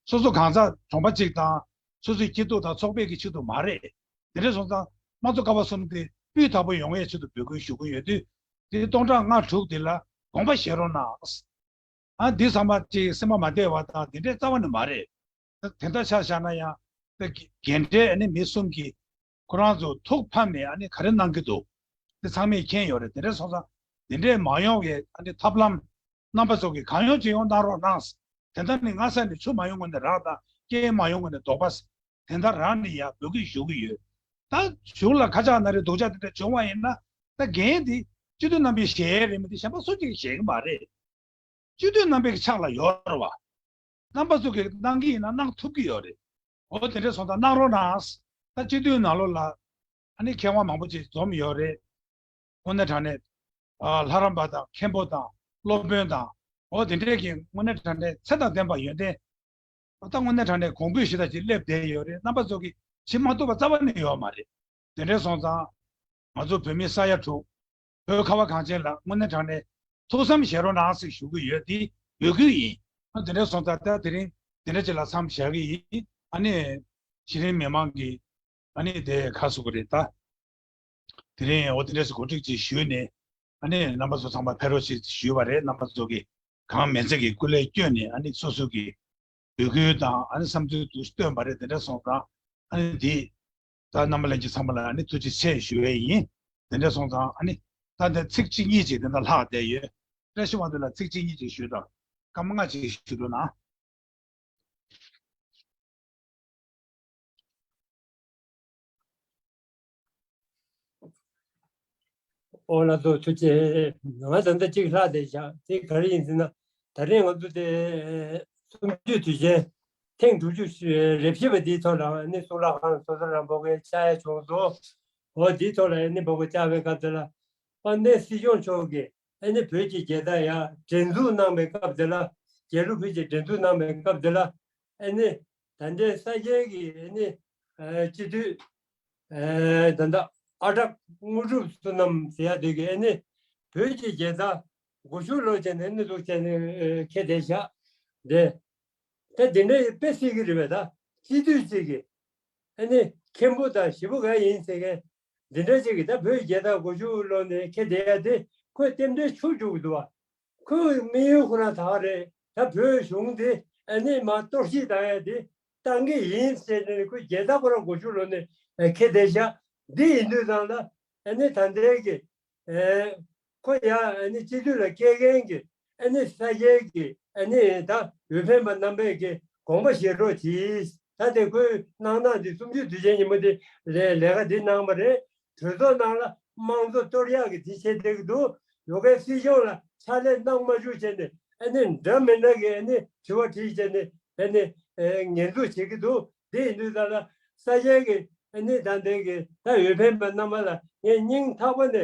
སོ་སོ་གང་ཟག་གྲོང་པ་གཅིག་དང་སོ་སོའི་སྐྱིད་སྡུག་དང་ཚོགས་པའི་གི་ཆེད་དུ་མ་རེད། དེ་འདྲ་སོང་ཙང་དམངས་གཙོ་ཀ་བ་གསུམ་དེ་སྤུས་དག་པོ་ཡོང་ཡའི་ཆེད་དུ་འབོད་སྐུལ་ཞུ་གི་ཡོད་དུས། དེ་སྟོང་ཕྲག་ལྔ་དྲུག་དེ་ལ་དགོངས་པ་བཞེས་རོགས་གནང་། ཨ་འདི་ཚང་མ་ཅིག་སེམས་པ་མ་བདེ་བ་དང་དེ་འདྲའི་རྩ་བ་ནས་མ་རེད། དེ་འདྲ་ཆ་བཞག་ན་ཡང་། དེ་རྒན་གྲས་ཨ་ནི་མི་གསུམ་གྱིས་ཁོ་རང་ཚོ་ཐུགས་ཕམ་ནས་ཨ་ནི་ག་རེ་གནང་གི་འདུག་དེ་ཚང་མས་མཁྱེན་ཡོད་རེད། དེ་འདྲ་སོང་ཙང་དེ་འདྲའི་མ་ཡོང་བའི་ཨ་ནི་ཐབས་ལམ་རྣམ་པ་ཚོ་གིས་གང་ཡོང་ཅི་ཡོང་གནང་རོགས་གནང་། དེ་འདྲ་ནི་སྔ་ས་ནས་ཆུ་མ་ཡོང་གོང་ནས་རག་དང་རྐྱེན་མ་ཡོང་གོང་ནས་ལྡོག་པ། དེ་འདྲ་རག་ནས་ཡང་འབོད་སྐུལ་ཞུ་གི་ཡོད། ད་གཞུང་ལ་ཁ་ཆག་ན་རེ་སྡུག་ཅག་དེ་འདྲ་བྱུང་བ་ཡིན་ན། ད་འགན་དེ་སྤྱི་འཐུས་རྣམ་པས་བཞེས་ཡས་རེད། མི་དེ་གཞན་པ་སུ་གཅིག་གིས་བཞེས་གི་མ་རེད། སྤྱི་འཐུས་རྣམ་པའི་ཕྱག་ལ་ཡོད་རེད་བ། རྣམ་པ་ཚོ་གིས་གནང་གི་ཡིན་ན་གནང་ཐུབ་ཀྱི་ཡོད་རེད། འོ་དེ་འདྲ་སོང་ཙང་གནང་རོགས་གནང་། ད་སྤྱི་འཐུས་ནང་ལོགས་ལ་ཨ་ནི་མཁས་དབང་མང་པོ་ཅིག་འཛོམས་ཡོད་རེད། དངོས་གནས་དྲང་གནས། ཨ་ལྷ་རམས་པ་དང་མཁན་པོ་དང་སློབ་དཔོན་དང་། འོ་དེ་འདྲས་ཀྱི་དངོས་གནས་དྲང་གནས་ཚད་དང་ལྡན་པ་ཡོན་ཏན། ད་དངོས་གནས་དྲང་གནས་གོང་འབུལ་ཞུ་ད་ཅིག་སླེབས་བསྡད་ཡོད་རེད། རྣམ་པ་ཚོ་གིས་བྱེད་མ་ཐུབ་པ་རྩ་བ་ནས་ཡོད་མ་རེད། དེ་འདྲ་སོང་ཙང་། ང་ཚོ་བོད་མི་ས་ཡ་དྲུག་བོད་ཁ་བ་གངས་ཅན་ལ་དངོས་གནས་དྲང་གནས་ཐུགས་བསམ་བཞེས་རོགས་གནང་ཟེར་ཞུ་གི་ཡོད། དེ་འབོད་སྐུལ་ཡིན། ཨ་དེ་འདྲ་སོང་ཙང་ད་དེ་རིང་དེ་འདྲ་ཅིག་ལ་མཚམས་བཞག་གི་ཡིན། ཨ་ནི་གཞི་རིམ་མི་མང་གིས་ཨ་ནི་དེ་ག་ཟེར་དགོས་རེད་ད། དེ་རིང་འོ་དེ་འདྲ་ཞིག་གོ་སྒྲིག་ཅིག་ཞུས་ནས། ཨ་ནི་རྣམ་པ་ཚོ་ཚང་མ་ཕེབས་རོགས་ཞེས་ཞུས་པ་རེད། རྣམ་པ་ཚོ་གིས་གང་མིན་ཚད་ཀྱི་སྐུ་ལས་བསྐྱོན་ནས་ཨ་ནི་སོ་སོ་གི་འབོད་སྐུལ་དང་ཨ་ནི་བསམ་ཚུལ་དུ་བཏོན་པ་རེད། དེ་འདྲ་སོང་ཙང་ཨ་ནི་འདི་ད་རྣམ་པ་ལྷན་རྒྱས་ཚང་མ་ལ་ཨ་ནི་ཐུགས་རྗེ་ཆེ་ཞུ་བའི་ཡིན། དེ་འདྲ་སོང་ཙང་ཨ་ནི་ད་ལྟ་ཚིག་གཅིག་གཉིས་ཅིག་དེ་འདྲ་ལྷག་བསྡད་ཡོད། བཀྲ་ཤིས་དབང་འདུས་ལ་ཚིག་གཅིག་གཉིས་ཅིག་ཞུས་དང་། སྐར་མ་ལྔ་ཅིག་ཞུ་རོགས་གནང་། ཨོ་ལགས་སོ། ཐུགས་རྗེ་ཆེ། ང་ད་ལྟ་གཅིག་ལྷག་བསྡད་བཞག་དེ་ག་རེ་ཡིན་ཟེར་ན། ད་རེས་ང་ཚོ་དེ་གསུམ་བཅུའི་དུས་ཆེན་ཐེངས་དྲུག་ཅུ་རེ་བཞི་པ་འདིའི་ཐོག་ལ་ནི་གཙུག་ལག་ཁང་སོ་སོ་རང་འབོད་སྐུལ་བྱ་ཡ་བྱུང་སོང་། འོ་དེའི་ཐོག་ལ་ནི་འབོད་སྐུལ་བྱ་བའི་སྐབས་དེ་ལ། དཔལ་ལྡན་སྲིད་སྐྱོང་མཆོག་གིས་ཨ་ནི་བོད་ཀྱི་རྒྱལ་དར་ཡར་སྒྲེང་འཛུགས་གནང་བའི་སྐབས་དེ་ལ། རྒྱལ་གླུ་ཕུལ་གྱི་སྒྲེང་འཛུགས་གནང་བའི་སྐབས་དེ་ལ། ཨ་ནི་ད་ལྟའི་ས་སྐྱའི་གི་ཨ་ནི་ཨ་སྤྱི་འཐུས་ཨ་ད་ལྟ་ཨ་གྲགས་དངོས་གྲུབ་བསོད་ནམས་ཟེར་ཡ་དེ་གིས་ཨ་ནི་བོད་ཀྱི་རྒྱལ་དར་སྒོ་ཕྱུགས་ལོ་བྱས་ནས་ཨ་ནི་འདུག་བྱས་ནས་ཨ་ཁྱེར་བསྡད་བཞག་དེ། ད་དེ་འདྲ་ཡི་དཔེ་སྲིད་ཀྱི་རེད་པས། ད་སྤྱི་འཐུས་གཅིག་གིས་ཨ་ནི་མཁན་པོ་དང་ཞེ་པོ་ག་ཡིན་ཟེར་མཁན་འདི་འདྲ་གཅིག་གིས་ད་བོད་རྒྱལ་དར་སྒོ་ཕྱུགས་ལོ་ནས་ཁྱེར་བསྡད་ཡ་དེ་ཁོས་རྟེན་འབྲེལ་འཆུག་འཇུག་གི་འདུག་བ། ཁོའི་དམིགས་ཡུལ་ཁོ་རང་ད་ག་རེད། ད་བོད་གཞུང་དེ་ཨ་ནི་མར་གཏོར་བཤིག་བཏང་ཡ་དེ་བཏང་གི་ཡིན་ཟེར་ནས་ཁོས་རྒྱལ་དར་ཁོ་རང་སྒོ་ཕྱུགས་ལོ་ནས་ཁྱེར་བསྡད་བཞག་འདི་ཡིན་དུས་ཙང་ལ་ཨ་ནི་ད་ལྟའི་གི་ཨེ། ཁོ་ཡང་ཨ་ནི་སྤྱི་འཐུས་ལ་སྐྱེལ་མཁན་གྱི་ཨ་ནི་ས་སྐྱའི་གི་ཨ་ནི་ད་འོས་འཕེན་པ་རྣམ་པས་ཀྱི་དགོངས་པ་བཞེས་རོགས་གྱིས། ད་དེ་ཁོས་གནང་སྟངས་དེ་གསུམ་བཅུའི་དུས་ཆེན་ཉིན་མོ་དེ་ལས་ལས་ཀ་འདི་གནང་བ་རེད། གྲོས་ཚོགས་ནང་ལ་དམངས་གཙོ་གཏོར་ཡག་གི་དེ་བྱེད་བསྡད་ཀྱི་འདུག་ཡོ་གའི་སྲིད་སྐྱོང་ལ་ཕྱག་ལས་གནང་མ་བཅུག་བྱས་ནས་ཨ་ནི་འདྲ་མི་འདྲ་གི་ཨ་ནི་དྲི་བ་དྲིས་བྱས་ནས་ཨ་ནི་ཨེ་ཉེས་འཛུགས་བྱེད་ཀྱི་འདུག་དེ་ཡིན་དུས་ཙང་ལ་ས་སྐྱའི་གི་ཨ་ནི་ད་ལྟའི་གི་ད་འོས་འཕེན་པ་རྣམ་པ་ལ་ངས་སྙིང་ཐག་པ་ནས།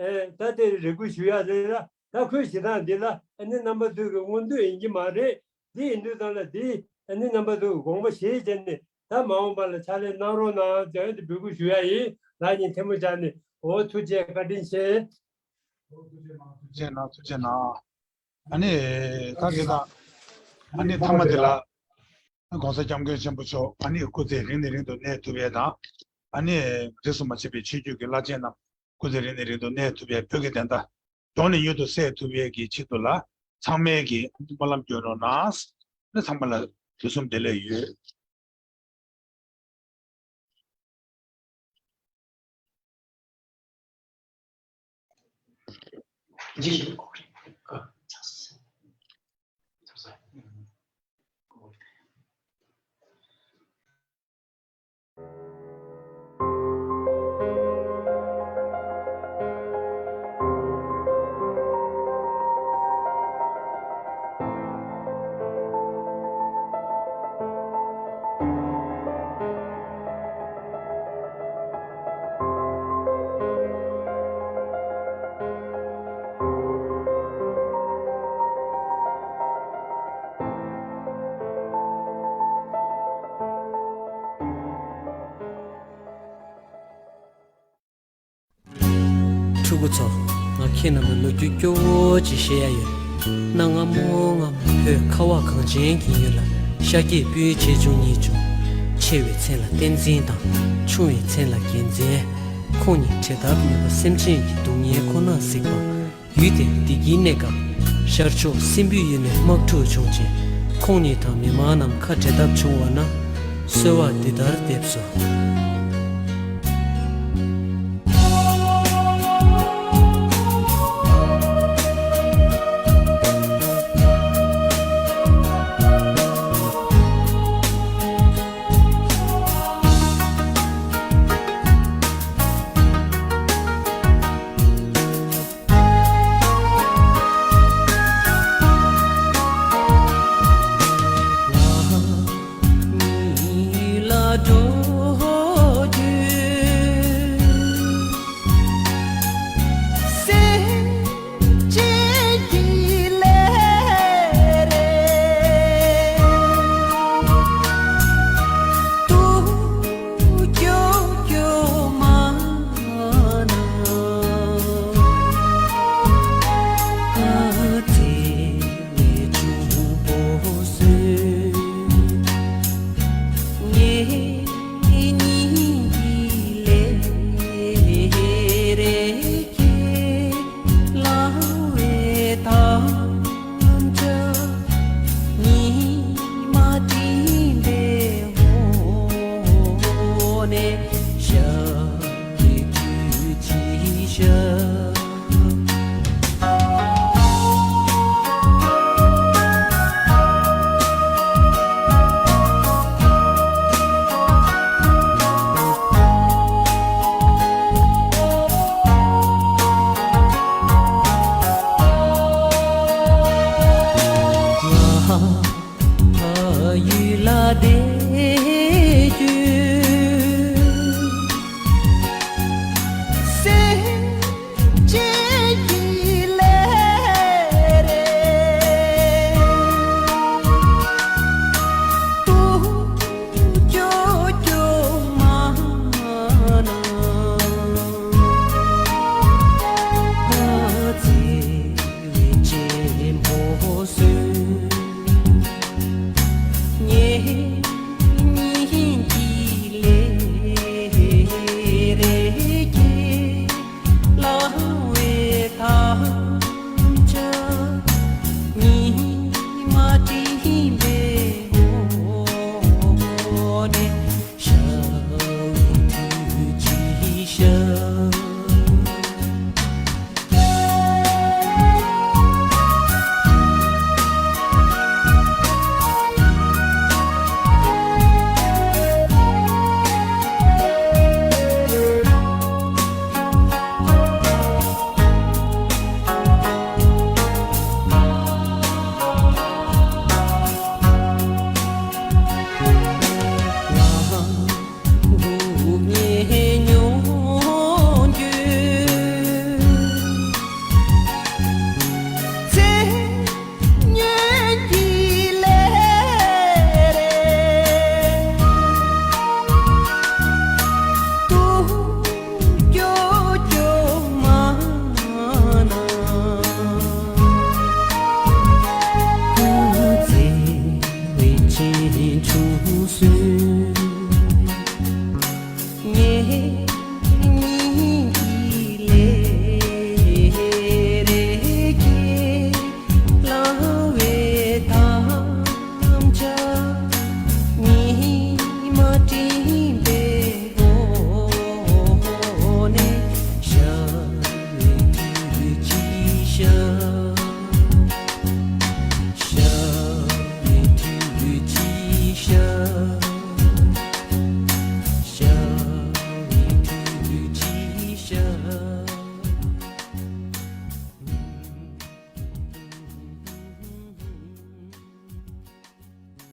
ཨེ་ད་དེ་རེ་སྐུལ་ཞུ་ཡ་རེད་ལ། ད་ཁོས་བྱེད་སྟངས་འདི་ལ་ཨ་ནི་རྣམ་པ་ཚོས་ཀྱི་མངོན་འདོད་ཡིན་གྱི་མ་རེད། འདི་ཡིན་དུས་ཙང་ལ་འདི་ཨ་ནི་རྣམ་པ་ཚོས་ཀྱི་དགོངས་པ་བཞེས་བྱས་ནས་ད་མ་འོངས་པ་ལ་ཕྱག་ལས་གནང་རོགས་གནང་ཟེར་ཏེ་འབོད་སྐུལ་ཞུ་ཡ་ཡིན། ལགས་གཉིས་ཐལ་མོ་སྦྱར་ནས། འོ་ཐུགས་རྗེ་བཀའ་དྲིན་ཆེ། ཐུགས་རྗེ་གནང་། ཐུགས་རྗེ་གནང་། ཨ་ནི་ད་འདི་དང་ཨ་ནི་མཐའ་མ་འདི་ལ།༸གོང་ས་༸སྐྱབས་མགོན་ཆེན་པོ་མཆོག་ཨ་ནི་སྐུ་ཚེ་རིང་ནས་རིང་དུ་གནས་ཐུབ་ཡས་དང་། ཨ་ནི་རིས་སུ་མ་ཆད་པའི་ཆོས་བརྒྱུད་ཀྱི་བླ་ཆེན་རྣམས་སྐུ་ཚེ་རིང་ནས་རིང་དུ་གནས་ཐུབ་ཡས། བོད་ཀྱི་བདེན་མཐའ་མགྱོགས་ནས་མྱུར་དུ་གསལ་ཐུབ་ཡས་ཀྱི་ཆེད་དུ་ལ་ཚང་མས་ཀྱིས་སྨོན་ལམ་སྐྱོན་རོགས་གནང་། ཨ་ནི་ཚང་མ་ལ་དུས་གསུམ་བདེ་ལེགས་ཡོད། ཕྲུ་གུ་ཚོ། ང་ཁྱེད་རྣམས་ལ་ལོ་རྒྱུས་སྐྱོ་བོ་ཅིག་བཤད་ཡ་ཡོད། གནའ་སྔ་མོ་སྔ་མོ་བོད་ཁ་བ་གངས་ཅན་གྱི་ཡུལ་ལ་ཤཱཀྱའི་སྤུན་ཆེ་ཆུང་གཉིས་བྱུང་། ཆེ་བའི་མཚན་ལ་བསྟན་འཛིན་དང་། ཆུང་བའི་མཚན་ལ་རྒྱལ་མཚན། ཁོང་གཉིས་བྲལ་ཐབས་མེད་པར་སེམས་ཅན་གྱི་སྡུག་བསྔལ་ཁོ་ནར་གཟིགས་པ། ཡུལ་དེར་བདེ་སྐྱིད་གནས་སྐབས། ཤར་ཕྱོགས་སྲིན་པོའི་ཡུལ་ནས་དམག་འཁྲུག་བྱུང་རྗེས། ཁོང་ཉིད་དང་མི་མང་རྣམས་ཁ་བྲལ་ཐབས་བྱུང་བ་ན། གསོལ་བ་འདི་ལྟར་འདེབས་སོ།